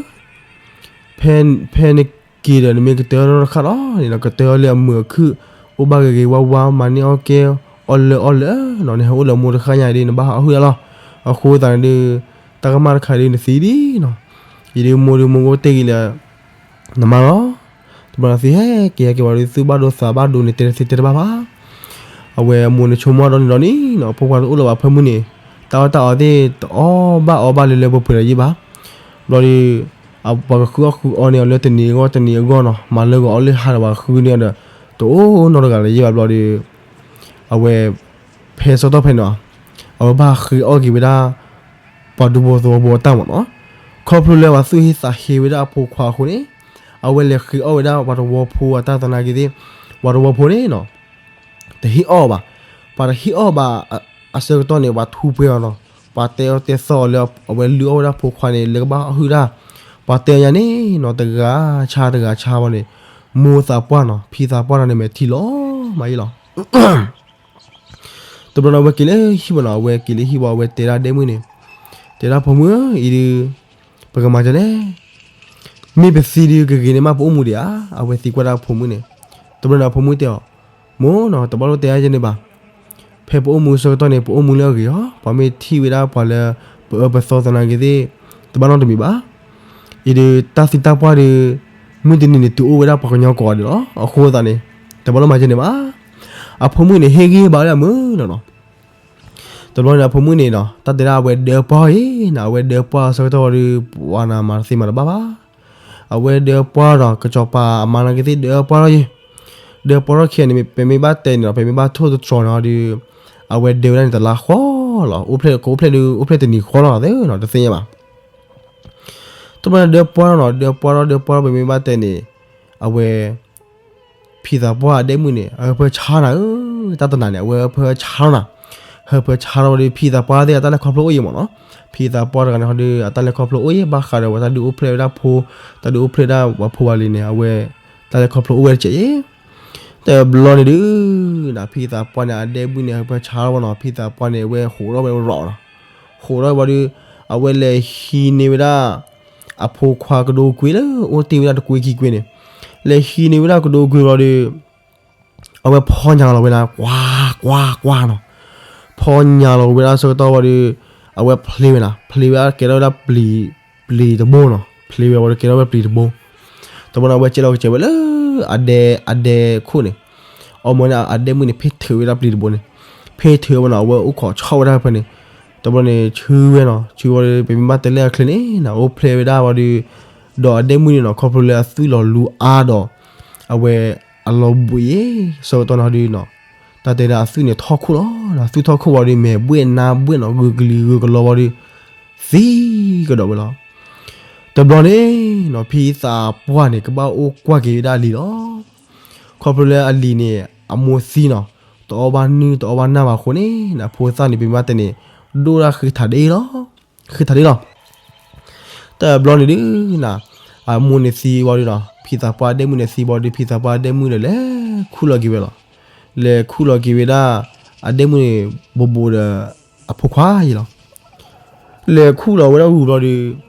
ဖဲ ဖဲနက့ၤဒီး နမ့ၢ်ကတၢၢ်ထီၣ်တခါလီၤန့ၣ်နီၤ ကတၢၢ်အီၤလၢအမုာ်အခုၣ် အိၣ်ဘၣ်ဂ့ၤဂ့ၤဝါဝါ မၤန့ၢ်အီၣ်ကဲ အီၣ်လၢအီၣ်လၢနီၤ နဟဲအိၣ်လၢမိၢ်တခါညါအံၤဒီး နဘၣ်ဟးအီၣ်ဟုၣ်ဒၣ်လီၤ အဃိသတးန့ၣ်ဒီး တၢ်ကမၣ်တခါဒီး နသံဒ်နီၤ ယဒုးမိၢ်ဒုးမိၢ်ကအိၣ်တ့ၢ်ဂ့ၤလၢ နမါလီၤ တဘျီနသံဟဲက့ၤဟဲက့ၤဝံၤဒီး သုဘၣ်ဒိသးဘၣ်ဒိန့ၣ် တဲတသ့တဲတဘၣ်ဘၣ် အဝဲအမိၢ်န့ၣ်ဆိကမိၣ်ဒီနံၤဒီနံၤနီၤ ဖိခွါတအိၣ်လၢၤဘၣ်ဖၢမုၢ်န့ၣ် တၢ်အီၣ်တၢ်အီသ့ၣ် တအီၣ်ဘၣ်အီဘၣ်လၢလၢပှဲၤပှဲၤဒီးယံၣ်ဘၣ် ဘျီဒီး ပှၤကဃုအီၣ်ဃုအီန့ၢ်အီၤလၢတနံၤအဂီၢ်တနံၤအဂီၢ်နီၤ မၤလၢဂီၤအီၣ်လၢဟါဒီး ပှၤဃုန့ၢ်အီၤဒီး တအိၣ်နီတဂၤလၢၤယံၣ်ဘၣ်ဘျီဒီး အဝဲ ဖဲဆၢကတီၢ်ဖဲန့ၣ်နီၤ အဝဲဘၣ်ဃ့အီၣ်က့ၤဝဲဒၣ် ပှၤဒူဖိသဝီဖိအတၢ်မ့ၢ်နီၤ ခီဖျိလၢပှၤသူၣ်ဟ့သးဟ့ဝဲဒၣ်အဖိခွါအဃိန့ၣ် အဝဲလဲၤဃ့အီၣ်ဝဲဒၣ်ပှၤတဝီဖိအတၢ်သနာ်က့သ့ၣ် ပှၤတဝီဖိန့ၣ်နီၤ တဟ့ၣ်အီၣ်ဘၣ်. ပှၤတဟ့ၣ်အီၣ်ဘၣ်အဆၢကတီၢ်န့ၣ် ပှၤထူပှဲၤအီၤနီၤ. ပှၤတဲအီၤတဲသီအီၤလၢအဝဲလုၢ်အီၣ်ဝဲဒၣ်ဖိခွါန့ၣ် လၢကဘၣ်ဟုၣ်တၢ်, ပှၤတဲအီၤညါန့ၣ်နီၤ တဂၤဆါတဂၤဆါဘၣ်န့ၣ်, မိၢ်သးပှၢ်နီၤ ဖံသးပှၢ်နီၤန့ၣ် မဲာ်ထံလီၤမးအံၤလီၤ. တဘျီန့ၣ် အဝဲက့ၤလၢဟံၣ်ဘၣ်နီၤ, အဝဲက့ၤလၢဟံၣ်ဘၣ် အဝဲတဲဒၣ်အဒဲမုၣ်န့ၣ်, တဲဒၣ်ဖိမုၣ်ဧၢ, အံၤဒုး ပကမၤဒ်လဲၣ်, မ့ၢ်ပသံဒုးကဂ့ၤန့ၢ်မးပအိၣ်မူဒံးဧါ. အဝဲသံကွၢ်ဒၣ်အဖိမုၣ်န့ၣ်, တဘျီန့ၣ်အဖိမုၣ်တဲအီၤ, မိၢ်နီၤ တဘၣ်လိၣ်တဲဒ်န့ၣ်ဘၣ်, ဖဲပအိၣ်မူဆၢကတီၢ်န့ၣ် ပအိၣ်မူလၢအဂ့ၤအီၤ, ပှၤမ့ၢ်ထံၣ်ဝဲဒၣ်ပှၤလၢ ပအၢပသီသနာ်က့သ့ၣ် တဘၣ်နီတမံၤဘၣ်. အံၤဒုးတၢ်သံတၢ်ပှၢ်ဒုး မုၢ်တနံၤန့ၣ် တုၤအိၣ်ဝဲဒၣ်ပှၤကညီကိးဂၤဒဲးလီၤ. အဃိသတးန့ၣ် တဘၣ်လိၣ်မၤဒ်န့ၣ်ဘၣ်. အဖိမုၣ်န့ၣ် ဟ့ၣ်ဂံၢ်ဘါဝဲဒၣ်မုၢ်နီၤနီၤ. တဘျီန့ၣ်အဖိမုၣ်န့ၣ်ဒီး တၢ်တဲဒၣ်အဝဲဒၢပှၢ်အံၤနီၤ, အဝဲဒၢပှၢ်ဆၢကတီၢ်ဝံၤဒီး ပှၤနၤမၤတသ့မၤတဘၣ်ဘၣ်. အဝဲဒၢပှၢ်ဒီး ကစီၤပၤအမါနာ်က့သ့ၣ်ဒၢပှၢ်ထီၣ်ယဲ, ဒၢပှၢ်ထီၣ်ခံဂၤန့ၣ် ပမ့ၢ်ဘၣ်တဲန့ၣ်ဒီး ပမ့ၢ်ဘၣ်ထိၣ်သတြီၤန့ၣ်ဒီး အဝဲဒၢဝဲဒၣ်န့ၣ်တလါဃီလီၤ. အိၣ်ဖျဲၣ်ကအိၣ်ဖျဲၣ်ဒုး အိၣ်ဖျဲၣ်တနံၤဃီလီၤသ့နီၤ တသ့ၣ်ညါဘၣ်. တဘျီန့ၣ်ဒၢပှၢ်ထီၣ်နီၤ, ဒၢပှၢ်ထီၣ်ဒၢပှၢ်ထီၣ် ပမ့ၢ်ဘၣ်တဲန့ၣ် အဝဲ ဖံသးပှၢ်အဒဲမုၣ်န့ၣ် အဟၢဖၢဆါနၤဧၢ, တၢ်တနၤန့ၣ် အဝဲဟၢဖၢဆါထီၣ်နၤ, ဟၢဖၢဆါထီၣ်ဝံၤဒီး ဖံသးပှၢ်သ့ၣ်အတၢ်လဲၤခီဖျိအိၣ်အံၤမ့ၢ်နီၤ, ဖံသးပှၢ်တဂၤန့ၣ်ဟီဒီး အတၢ်လဲၤခီဖျိအိၣ်အံၤ ဘၣ်ဃးဒီးဝဲတၢ်ဒုးအိၣ်ဖျဲၣ်ဝဲဒၣ်ဖိ, တၢ်ဒုးအိၣ်ဖျဲၣ်ဒၣ်ပှၤဖိဝဲလံန့ၣ် အဝဲ တၢ်လဲၤခီဖျိအိၣ်ဝဲတကဲးအံၤ တဘျီန့ၣ်ဒုး ဖံသးပှၢ်န့ၣ် အဒဲမုၣ်န့ၣ် ဟၢဖၢဆါထီၣ်ဝဲနီၤ, ဖံသးပှၢ်န့ၣ် အဝဲဟးထီၣ်ဝဲရီၤနီၤ, ဟးထီၣ်ဝဲဘၣ်ဒီး အဝဲလဲၤဟံးန့ၢ်ဝဲဒၣ် အဖိခွါကဒိကွ့လၢအိၣ်တ့ၢ်ဝဲဒၣ်တကွ့ခံကွ့န့ၣ်, လဲၤဟံးန့ၢ်ဝဲဒၣ်ကဒိကွ့လီၤဒီး အဝဲဖီညါလီၤဝဲဒၣ် ကွၢ်ကွၢ်ကွၢ်နီၤ, ဖီညါလီၤဝဲဒၣ်ဆၢကတီၢ်ဝံၤဒီး အဝဲဖျ့ဝဲနီၤ, ဖျ့ဝဲကဲထီၣ်ဝဲဒၣ်ပျံၤ, ပျံၤတဘိနီၤ, ဖျ့ဝဲဝံၤဒီးကဲထီၣ်ဝဲပျံၤတဘိ တဘျီန့ၣ် အဝဲကဲလီၤကစဲးဝဲလၢ အဒဲ, အဒဲခိၣ်န့ၣ်, အီမ့ၢ်န့ၣ် အဒဲမုၣ်န့ၣ် ဖ့ထုးဝဲဒၣ်ပျံၤတဘိန့ၣ်, ဖ့ထုးဝဲနီၤ အဝဲအိၣ်ခိးဆီၣ်ဝဲဒၣ်ဖဲန့ၣ်, တဘျီန့ၣ် ဆှၢဝဲနီၤ, ဆှၢဝဲဒီး ပမ့ၢ်ဘၣ်တဲလၢအချ့န့ၣ်နီၤ အိၣ်ဖျဲၣ်ဝဲဒၣ်ဝံၤဒီး, ဒီးအဒဲမုၣ်န့ၣ်နီၤ ခီဖျိလၢအသွံၣ်လီၤလူအါဒီး, အဝဲအလီၤဘှံးအံၤ ဆၢကတီၢ်န့ၣ်ဟီဒီးနီၤ, တၢ်တဲဒၣ်အသွံၣ်န့ၣ်ထီၣ်ခိၣ်လီၤ, အသွံၣ်ထီၣ်ခိၣ်ဝံၤဒီး မဲာ်ဘှ့ၣ်နါဘှ့ၣ်နီၤ ဂုာ်ကလံၤဂုာ်ကလီဝံၤဒီး, သံကဒီးဝဲလီၤ. တဘျီန့ၣ်နီၤ ဖံသးပှၢ်န့ၣ် ကဘၣ်အိၣ်ကွၢ်က့ၤဝဲဒၣ်အလံၤလီၤ. ခီဖျိလၢအလံၤန့ၣ် အမိၢ်သံနီၤ, တအီၣ်ဘၣ်နုၢ်တအီၣ်ဘၣ်နၢ်ဘၣ်အဃိန့ၣ် အဖိသၣ်န့ၣ် ပမ့ၢ်ဘၣ်တဲန့ၣ် ဒိၣ်ဒၣ်ဃ့ထးဒ့လီၤ, ဃ့ထးဒ့လီၤ. တဘျီန့ၣ်ဒုးနီၤ အမိၢ်န့ၣ်သံဝံၤဒီးနီၤ ဖံသးပှၢ်အဒဲမုၣ်န့ၣ်သံဝံၤဒီး ဖံသးပှၢ်အဒဲမုၣ်န့ၣ် လဲၤခူၣ်လီၤက့ၤဝဲလီၤ. လဲၤခူၣ်လီၤက့ၤဝဲဒၣ် အဒဲမုၣ်န့ၣ် ဘူးဘူးဒီး အဖိခွါအံၤလီၤ. လဲၤခူၣ်လီၤဝဲဒၣ်ဝံၤဘျီဒီး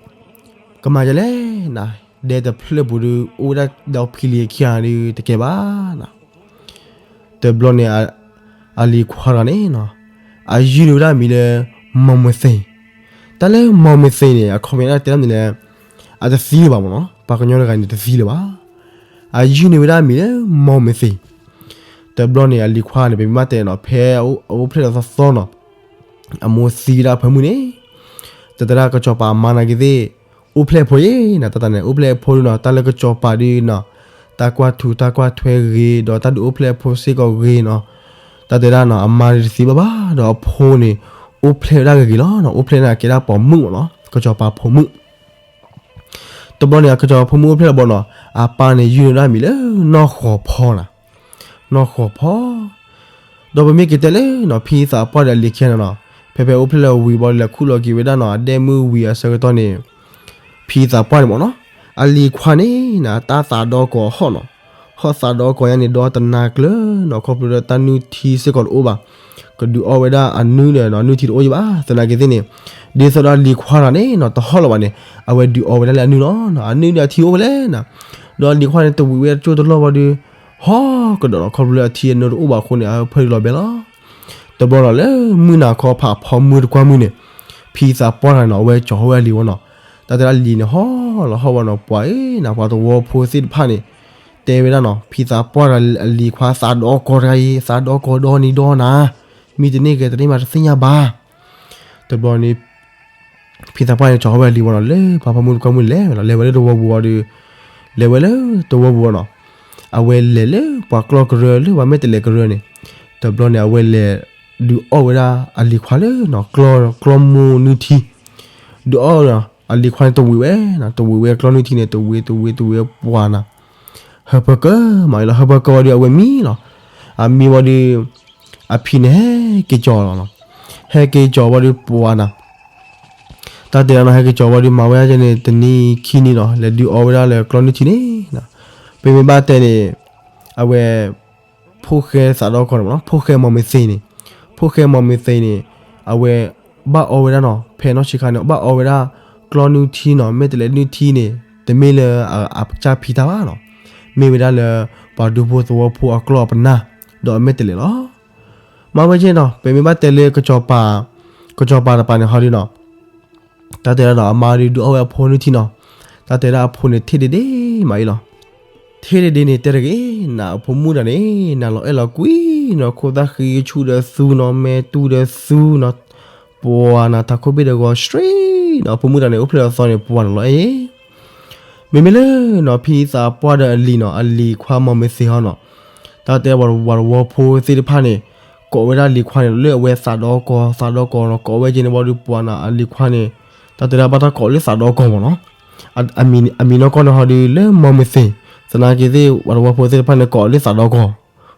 ကမၤဒ်လဲၣ်နီၤ, ဒဲတဖျၢၣ်ပူၤဒီး အိၣ်ဝဲဒၣ်ဒီးဖံလံၤခံဂၤဒီးတကဲဘၣ်နီၤ. တဘျီန့ၣ် အလံၤခွါတဂၤန့ၣ်နီၤ အယုၢ်န့ၢ်ဝဲဒၣ်အမံၤလၢ မီၢ်မသ့ၣ်. တၢ်လၢမီၢ်မသ့ၣ်န့ၣ် အခီပညီတဲဒၣ်န့ၣ်လဲၣ်, အတသံလၢၤဘၣ်မ့ၢ်နီၤ, ပှၤကညီတဂၤန့ၣ်တသံလၢၤဘၣ်. အယုၢ်န့ၢ်ဝဲဒၣ်အမံၤလၢမီၢ်မသ့ၣ်. တဘျီန့ၣ် အလံၤခွါန့ၣ် ပမ့ၢ်ဘၣ်တဲနီၤ ဖဲအအိၣ်ဖျဲၣ်လီၤသီသီနီၤ အမိၢ်သံဝဲဒၣ်အဖၢမုၢ်န့ၣ်, တၢ်တဲဒၣ်ကစီၤပၤအမါနာ်က့သ့ၣ် အိၣ်ဖျဲၣ်ဖိအံၤနီၤ, တၢ်တၢ်န့ၣ် အိၣ်ဖျဲၣ်ဖိဒုးနီၤ တၢ်လၢကစီၤပၤဒုးနီၤ တၢ်ကွၢ်ထူတၢ်ကွၢ်ထွဲဂ့ၤ ဒီးတၢ်ဒုးအိၣ်ဖျဲၣ်ဖိစ့ၢ်ကီးဂ့ၤနီၤ, တၢ်တဲဒၣ်နီၤ အမါဒုးတသံဘၣ်ဘၣ် ဒီးအဖိန့ၣ် အိၣ်ဖျဲၣ်ဝဲဒၣ်ဂ့ၤဂ့ၤလီၤနီၤ, အိၣ်ဖျဲၣ်န့ၣ်ကဲဒၣ်ပိာ်မုၣ်မ့ၢ်နီၤ ကစီၤပၤဖိမုၣ်. တဘျီန့ၣ် အကစီၤပၤဖိမုၣ်အိၣ်ဖျဲၣ်လီၤဘီနီၤ အပၢ်န့ၣ် ယုၢ်န့ၢ်ဝဲဒၣ်အမံၤလၢနီၢ်ဃီၤဖီနီၤ, နီၢ်ဃီၤဖီ. ဒီးပမ့ၢ်က့ၤတဲလၢနီၤ ဖံသးပှၢ်ဒီးအလံၤခံဂၤန့ၣ်နီၤ ဖဲဖဲအိၣ်ဖျဲၣ်လီၤဝံၤဘီဒီး လဲၤခူၣ်လီၤက့ၤဝဲဒၣ်နီၤ အဒဲမုၣ်ဝံၤအဆၢကတီၢ်န့ၣ် ဖံသးပှၢ်န့ၣ်မ့ၢ်နီၤ အလံၤခွါန့ၣ်နီၤ တၢ်သးဒီကီၢ်ဟီၣ်နီၤ, ဟီၣ်သးဒီကီၢ်ညါန့ၣ် ဒီတနၤကျၢၤနီၤ ခီဖျိလၢတၢ်နုၢ်ထံစ့ၢ်ကီးတအိၣ်ဘၣ်, ကဒုးအီၣ်ဝဲဒၣ်အနုၢ်ဒီးနီၤ နုၢ်ထံတအိၣ်ယံၤဘၣ်, သနာ်က့သ့ၣ်န့ၣ် ဒ်သိးဒီးအလံၤခွါတဂၤန့ၣ်နီၤ တဟီၣ်လၢၤဘၣ်န့ၣ် အဝဲဒုးအီၣ်ဝဲဒၣ်လၢအနုၢ်လီၤနီၤ, အနုၢ်ဒီးအထံအိၣ်ဝဲလဲၣ်နီၤ, ဒီးအလံၤခွါန့ၣ် တဝံၤဝဲတကၠိၢ်တလီၢ်ဘီဒီး ဟီၣ်ကဒီးနီၤ ခီဖျိလၢအထံအနိတအိၣ်ဘၣ်အဃိန့ၣ် အဖၢဒုးလီၤဘဲလီၤ. တဘျီနီၤ လၢမုၢ်နၤခီဖးဖီမုၢ်တကွၢ်မုၢ်န့ၣ် ဖံသးပှၢ်တဂၤန့ၣ်နီၤ အဝဲကၠီၤဟီၣ်ဝဲအလံၤဝဲနီၤ, တၢ်တဲဒၣ်လံၤန့ၣ် ဟီၣ်လီၤဟီၣ်ဝဲနီၤ ပှၤအံၤနီၤ ပှၤသဝီဖိသ့ၣ်တဖၣ်န့ၣ် တဲဝဲဒၣ်နီၤ ဖံသးပှၢ်တဂၤအလံၤခွါသးဒီကီၢ်တဂၤအံၤ သးဒီကီၢ်ဒီနံၤဒီနၤ, မ့ၢ်တန့ၢ်ဂဲၤတန့ၢ်မးတသ့ၣ်ညါဘၣ်. တဘျီန့ၣ် ဖံသးပှၢ်န့ၣ် ကၠီၤဟီၣ်ဝဲအလံၤဝဲနီၤ လၢပှၤဖီမုၢ်တကွၢ်မုၢ်လဲၤဝဲလီၤ, လဲၤဝဲလၢတဝီပူၤဝံၤဒီး လဲၤဝဲလၢတဝီပူၤဝံၤနီၤ, အဝဲလဲၤလၢပှၤကျီၢ်ကရၢလၢပှၤမ့ၢ်တလဲၤကရၢန့ၣ်, တဘျီန့ၣ် အဝဲလဲၤဒုးအီၣ်ဝဲဒၣ်အလံၤခွါလၢနီၤ ကျီၢ်, ကျီၢ်မိၢ်နုၢ်ထံ, ဒုးအီၣ်နီၤ အလံၤခွါန့ၣ်တဝံၤဝဲနီၤ, တဝံၤဝဲကျီၢ်နုၢ်ထံန့ၣ် တဝံၤတဝံၤတဝံၤဝဲပှၤနီၤ ဟၢဖၢကၢမးအံၤလီၤ, ဟၢဖၢကၢဝံၤဒီးအဝဲမံလီၤ. အမံဝံၤဒီး အဖံန့ၣ်ဟဲက့ၤကၠီၤလီၤနီၤ. ဟဲက့ၤကၠီၤဝံၤဒီးပှၤနၤ တၢ်တဲဒၣ်နီၤ ဟဲက့ၤကၠီၤဝံၤဒီး မၤဝဲဒၣ်ကဲန့ၣ် တနံၤခံနံၤနီၤ လဲၤဒုးအီဝဲဒၣ်လၢကျီနုၢ်ထံန့ၣ်, ပမ့ၢ်ဘၣ်တဲန့ၣ် အဝဲ ဖိၣ်ဃဲသးဒီကီၢ်န့ၣ်မ့ၢ်နီၤ ဖိၣ်ဃဲမီၤမ့ၢ်သ့န့ၣ်, ဖိၣ်ဃဲမီၤမ့ၢ်သ့န့ၣ် အဝဲ ဘၣ်အီဝဲဒၣ်နီၤ ဖဲနီၢ်ဆံးခါန့ၣ် ဘၣ်အီဝဲဒၣ် ကျီနုၢ်ထံနီၤ မဲာ်တဲးလဲးနုၢ်ထံန့ၣ် တမ့ၢ်လၢ အကစၢ်ဖံတၢ်ဘၣ်နီၤ, မ့ၢ်ဝဲဒၣ်လၢ ပှၤဒူဖိသဝီဖိအကျီၢ်အပနၢ် ဒီးအမဲာ်တဲးလဲးလီၤ. မၤဝဲကဲနီၤ ပမ့ၢ်ဘၣ်တဲလၢ ကစီၤပၤတပၤန့ၣ်ဟီဒုနီၤ တၢ်တဲဒၣ်ဒီးအမါဒုးဒုးအီၣ်ဝဲအဖိနုၢ်ထံနီၤ, တၢ်တဲဒၣ်အဖိန့ၣ်ထံၣ်ဒ့ဒ့မးအံၤလီၤ. ထံၣ်ဒ့ဒ့န့ၣ်တဲတဂ့ၤ နအဖိမုၣ်တဂၤန့ၣ် နလီၤအဲၣ်လီၤကွံနီၤ ခိၣ်သၣ်ဃံဆူၣ်ဒီးသူနီၤ မဲာ်တူၢ်ဒီးသူနီၤ, ပှၤနၤ ထးခိၣ်ဘ့ၣ်ဒီးဂီၤ straight နီၤ အဖိမုၣ်တဂၤန့ၣ် အိၣ်ဖျဲၣ်လီၤသီန့ၣ် ပှၤနၤလီၤအဲၣ် မ့မ့ၢ်လၢနီၤ ဖံသးပှၢ်ဒီးအလံၤနီၤ အလံၤခွါမီၤမ့ၢ်သ့ဟီနီၤ, တၢ်တဲပှၤတဝီဖိသ့ၣ်တဖၣ်န့ၣ် ကိးဝဲဒၣ်လံၤခွါန့ၣ် လၢအဝဲသးဒီကီၢ် သးဒီကီၢ်နီၤ ကိးဝဲကဲန့ၣ်ဝံၤဒီးပှၤနၤ အလံၤခွါန့ၣ် တၢ်တဲဒၣ်ဘၣ်တၢ်ကိးလၢသးဒီကီၢ်မ့ၢ်နီၤ, အမံၤနီၢ်ကီၢ်န့ၣ်ဟီဒုး လၢမီၤမ့ၢ်သ့, သနာ်က့သ့ၣ် ပှၤတဝီဖိသ့ၣ်တဖၣ်န့ၣ် ကိးလၢသးဒီကီၢ်,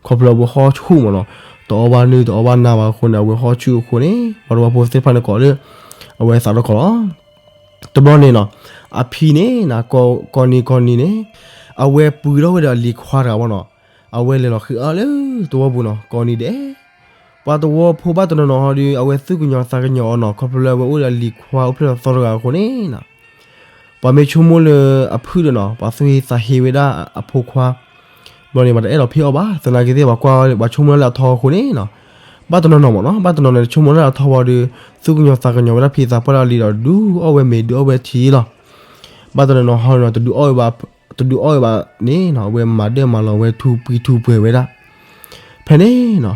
ခီဖျိအဝဲဟီၣ်ဆူၣ်မ့ၢ်နီၤ, တအီၣ်ဘၣ်နုၢ်တအီၣ်ဘၣ်နါဘၣ်အဃိန့ၣ် အဝဲဟီၣ်ဆူၣ်အဃိန့ၣ် ပှၤတဝီဖိသ့ၣ်တဖၣ်န့ၣ် ကိးလၢ အဝဲသးဒီကီၢ်လီၤ. တဘျီန့ၣ်နီၤ, အဖံန့ၣ် ကိးနံၤကိးနံၤန့ၣ် အဝဲပှ့ၤထီၣ်ဝဲဒီးအလံၤခွါတဂၤဘၣ်နီၤ, အဝဲလဲၤလီၤဃ့အီၣ်လၢသဝီပူၤနီၤ ကိးနံၤဒဲး, ပှၤတဝီဖိဘၣ်တနီၤနီၤဟီဒုး အဝဲသူၣ်ကညီၤသးကညီၤအီၤနီၤ ခီဖျိလၢအဝဲအိၣ်ဒီးအလံၤခွါအိၣ်ဖျဲၣ်လီၤသီတဂၤအဃိန့ၣ်နီၤ ပှၤမ့ၢ်ဆိကမိၣ်လၢအဖုၣ်ဒီးနီၤ ပှၤသူၣ်ဟ့သးဟ့ဝဲဒၣ်အဖိခွါ, ဘျီန့ၣ် ပှၤတအဲၣ်ဒိးဖံးအီၣ်ဘၣ် သနာ်က့သ့ၣ် ပှၤကွၢ်ဝဲ ပှၤဆိကမိၣ်လၢအထီအဃိန့ၣ်နီၤ, ဘၣ်တနီၤနီၤမ့ၢ်နီၤ ဘၣ်တနီၤန့ၣ် ဆိကမိၣ်လၢအထီဝံၤဒီး သူၣ်ကညီၤသးကညီၤဝဲဒၣ်ဖံသးပှၢ်လၢအလံၤဒီး ဒုးအီၣ်ဝဲမ့ၤဒုးအီၣ်ဝဲထံလီၤ. ဘၣ်တနီၤနီၤဟီနီၤ တဒုးအီၣ်ဝဲဘၣ်, တဒုးအီၣ်ဝဲဘၣ်န့ၣ်နီၤ အဝဲမၤဒၢၣ်မၤလီၤဝဲထူပှံၤထူပှဲၤဝဲဒၣ် ဖဲန့ၣ်နီၤ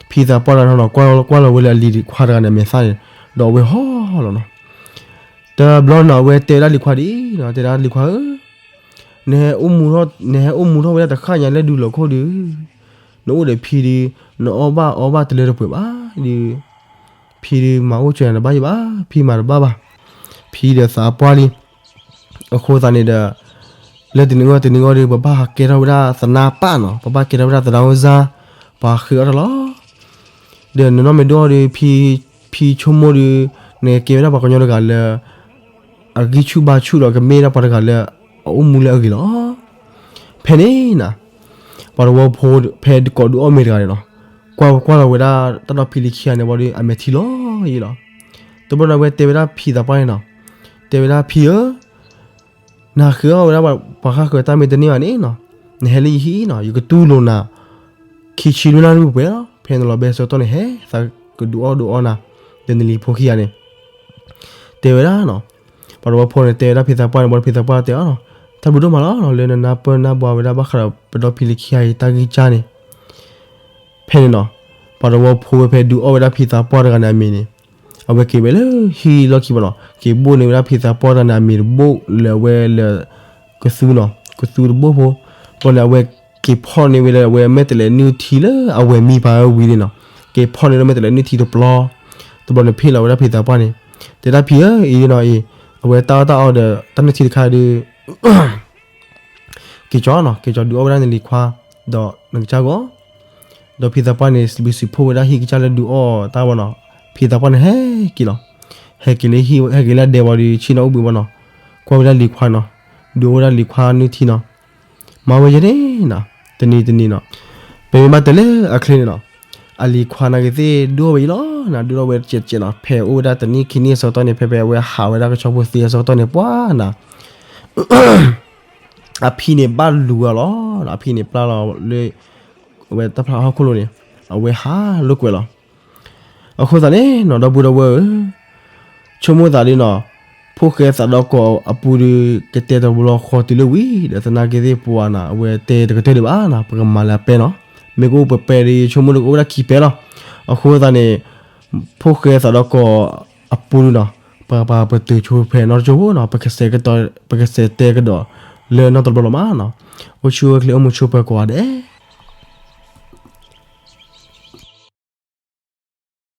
ဖံသးပှၢ်တဂၤနီၤ ကွၢ်လီၤဝဲလၢအလံၤခွါတဂၤန့ၣ်အမဲာ်သၣ်န့ၣ် ဒီးအဝဲဟီလီၤနီၤ. တဘျီနီၤ အဝဲတဲဝဲဒၣ်လံၤခွါဒ်အံၤနီၤ တဲဒၣ်လံၤခွါဧၢ, နဟဲ, နဟဲအိၣ်မူထီၣ်ဝဲဒၣ်တဃၣ်ညါလၢဒူလီၢ်ခိၣ်ဒုး, နအိၣ်ဒီးဖံဒုး, နအီၣ်ဘၣ်အီဘၣ်တလၢတပှဲၤဘၣ်ဒုး, ဖံဒုးမၤအိၣ်စၢၤနၤတဘၣ်ယဘၣ်, ဖံမၤတဘၣ်ဘၣ်. ဖံဒီးသးပှၢ်လံ အဃိသတးန့ၣ်ဒီး လၢတနံၤဂီၢ်တနံၤဂီၢ်ဒီး ပဘၣ်ဟးကဲထီၣ်ဝဲဒၣ်သနါပၢ်နီၤ, ပဘၣ်ကဲထီၣ်ဝဲဒၣ်သနါအိၣ်စၢ်, ပှၤဃ့အီၣ်တၢ်လီၤ. ဒီးနနီၢ်မ့ၢ်ဒိၣ်အီၤဒီး ဖံဆိကမိၣ်ဒီး နကကဲဝဲဒၣ်ပှၤကညီတဂၤလၢ အဂံၢ်ဆူၣ်ဘါဆူၣ်ဒီး ကမ့ၢ်ဒၣ်ပှၤတဂၤလၢ အအိၣ်မူလၢအဂ့ၤလီၤ. ဖဲန့ၣ်နီၤ ပှၤတဝီဖိဖဲကိးဒုးအီၣ်မ့ၤတဂၤန့ၣ်နီၤ, ကွၢ်ကွၢ်လီၤဝဲဒၣ်တၢ်ဒီးဖံလံၤခံဂၤန့ၣ်ဝံၤဒီး အမဲာ်ထံလီၤယံၤလီၤ. တဘျီန့ၣ်အဝဲတဲဝဲဒၣ်ဖံသးပှၢ်န့ၣ်နီၤ, တဲဝဲဒၣ်ဖံဧၢ, နဃ့အီၣ်ဝဲဒၣ်ပှၤဃၣ်ဃၢၤတၢ်မ့ၢ်တန့ၢ်ဘၣ်န့ၣ်နီၤ, နဟဲလၢယဟံၣ်နီၤ ယကတူၢ်လိာ်နၤ ခံဆံလွံၢ်နၣ်ရံၣ်ပှဲၤပှဲၤလီၤ. ဖဲနလီၤဘဲဆၢကတီၢ်န့ၣ် ဟဲသးကဒုးအီၣ်ဒုးအီနၤ, ဒီးနလံၤဖိခံဂၤန့ၣ် တဲဝဲဒၣ်နီၤ, ပှၤတဝီဖိန့ၣ် တဲဝဲဒၣ်ဖံသးပှၢ်န့ၣ် ဘၣ်ဒီးဖံသးပှၢ်တဲအီၤနီၤ, တၢ်ဘျုးဒိၣ်မးလီၤ လၢနနၢ်ပၢၢ်နၢ်ဘှါဝဲဒၣ်ဘၣ်ဃးဒီးပဒီဖံလံၤခံဂၤအံၤတၢ်ဂံၢ်စၢ်န့ၣ်, ဖဲန့ၣ်နီၤ, ပှၤတဝီဖိဝဲဖဲဒုးအီၣ်ဝဲဒၣ်ဖံသးပှၢ်တဂၤန့ၣ်အမ့ၤန့ၣ်, အဝဲက့ၤဝဲလၢဟံၣ်လီၢ်ခံဘၣ်နီၤ, က့ၤဘိၣ်န့ၢ်ဝဲဒၣ်ဖံသးပှၢ်တဂၤန့ၣ်အမ့ၤတဘိၣ်လၢအဝဲလၢ ကသူနီၤ, ကသူတဘိၣ်ဖိ, ဘျီန့ၣ် အဝဲက့ၤဖီၣ်န့ၢ်ဝဲလၢအဝဲမဲာ်တဲးလဲးနုၢ်ထံလၢအဝဲၢ်မံဖးဝံၤန့ၣ်နီၤ, က့ၤဖီၣ်န့ၢ်လၢမဲာ်တဲးလဲးနုၢ်ထံတပျီ, တဘျီန့ၣ်ဖ့ၣ်လီၤဝဲဒၣ်ဖံသးပှၢ်န့ၣ်, တဲဒၣ်ဖံဧၢ အံၤနီၤအံၤ, အဝဲတၢ်အီၣ်တၢ်အီဒီးတၢ်နုၢ်ထံတခါဒီး က့ၤကၠီနီၤ, က့ၤကၠီဒုးအီၣ်ဝဲဒၣ်နလံၤခွါ, ဒီးနကစၢ်ဂီၢ်, ဒီးဖံသးပှၢ်န့ၣ် စံးဘျုးစံးဖှိၣ်ဝဲဒၣ်ဟံၣ်ကစၢ်လၢဒုးအီၣ်တၢ်ဝဲနီၤ, ဖံသးပှၢ်န့ၣ်ဟဲက့ၤလီၤ, ဟဲက့ၤလၢဟံၣ် ဟဲက့ၤလၢအဒဲဝံၤဒီး ဆ့ၣ်နီၤအိၣ်ဘှံးဝဲနီၤ, ကွၢ်ဝဲဒၣ်လံၤခွါနီၤ, ဒုးအီၣ်ဝဲဒၣ်လံၤခွါနုၢ်ထံနီၤ, မၤဝဲယဲန့ၣ်နီၤ, တနံၤတနံၤနီၤ, ပမ့ၢ်ဘၣ်တဲလၢအချ့န့ၣ်နီၤ, အလံၤခွါနာ်က့ၤသ့ၣ်ဒုးအီၣ်ဝဲအံၤလီၤ, ဒုးအီၣ်ဝဲတစဲးတစဲးနီၤ, ဖဲအိၣ်ဝဲဒၣ်တနံၣ်ခံနံၣ်အဆၢကတီၢ်န့ၣ် ဖဲဖဲအဝဲဟးဝဲဒၣ်ကဆီဖိသ့အဆၢကတီၢ်န့ၣ် ပှၤနၤ အဖံန့ၣ်ဘၣ်လူၤအီၤလီၤ, အဖံန့ၣ်ပျၢ်လီၤလၢ အဝဲတၢ်ဖျါဟီၣ်ခိၣ်လိၤန့ၣ်, အဝဲဟးလိာ်ကွဲလီၤ. အဃိသတးန့ၣ်နီၤ ဒီပုၢ်ဒီဝဲၢ်ဧၢ, ဆိကမိၣ်သးဒ်နီၤ, ဖိၣ်ဃဲသးဒီကီၢ်အပူၤဒီး ကတဲတဘျီဃီတုၤလၢဝံၤ ဒီးသနာ်က့သ့ၣ်ပှၤနၤ အဝဲတဲတကတၢၢ်ဒံးဘၣ်နၤ, ပကမၤလၢအပဲနီၤ, မ့ၢ်ကအိၣ်ပှဲၤပဲဒီး ဆိကမိၣ်ဒီးကအိၣ်ဝဲဒၣ်ခံပဲလီၤ. အဃိသတးန့ၣ် ဖိၣ်ဃဲသးဒီကီၢ်အပူၤနီၤ, ပပာ်ပတုာ်ဆိဖဲနီတကၠိဖိနီၤ, ပကစဲးတဲကဒီးလၢနီတဘျီလီၤမးနီၤ, အိၣ်ဆူၣ်အိၣ်ချ့အိၣ်မုာ်ဆိပၢၤကိးဂၤဒဲး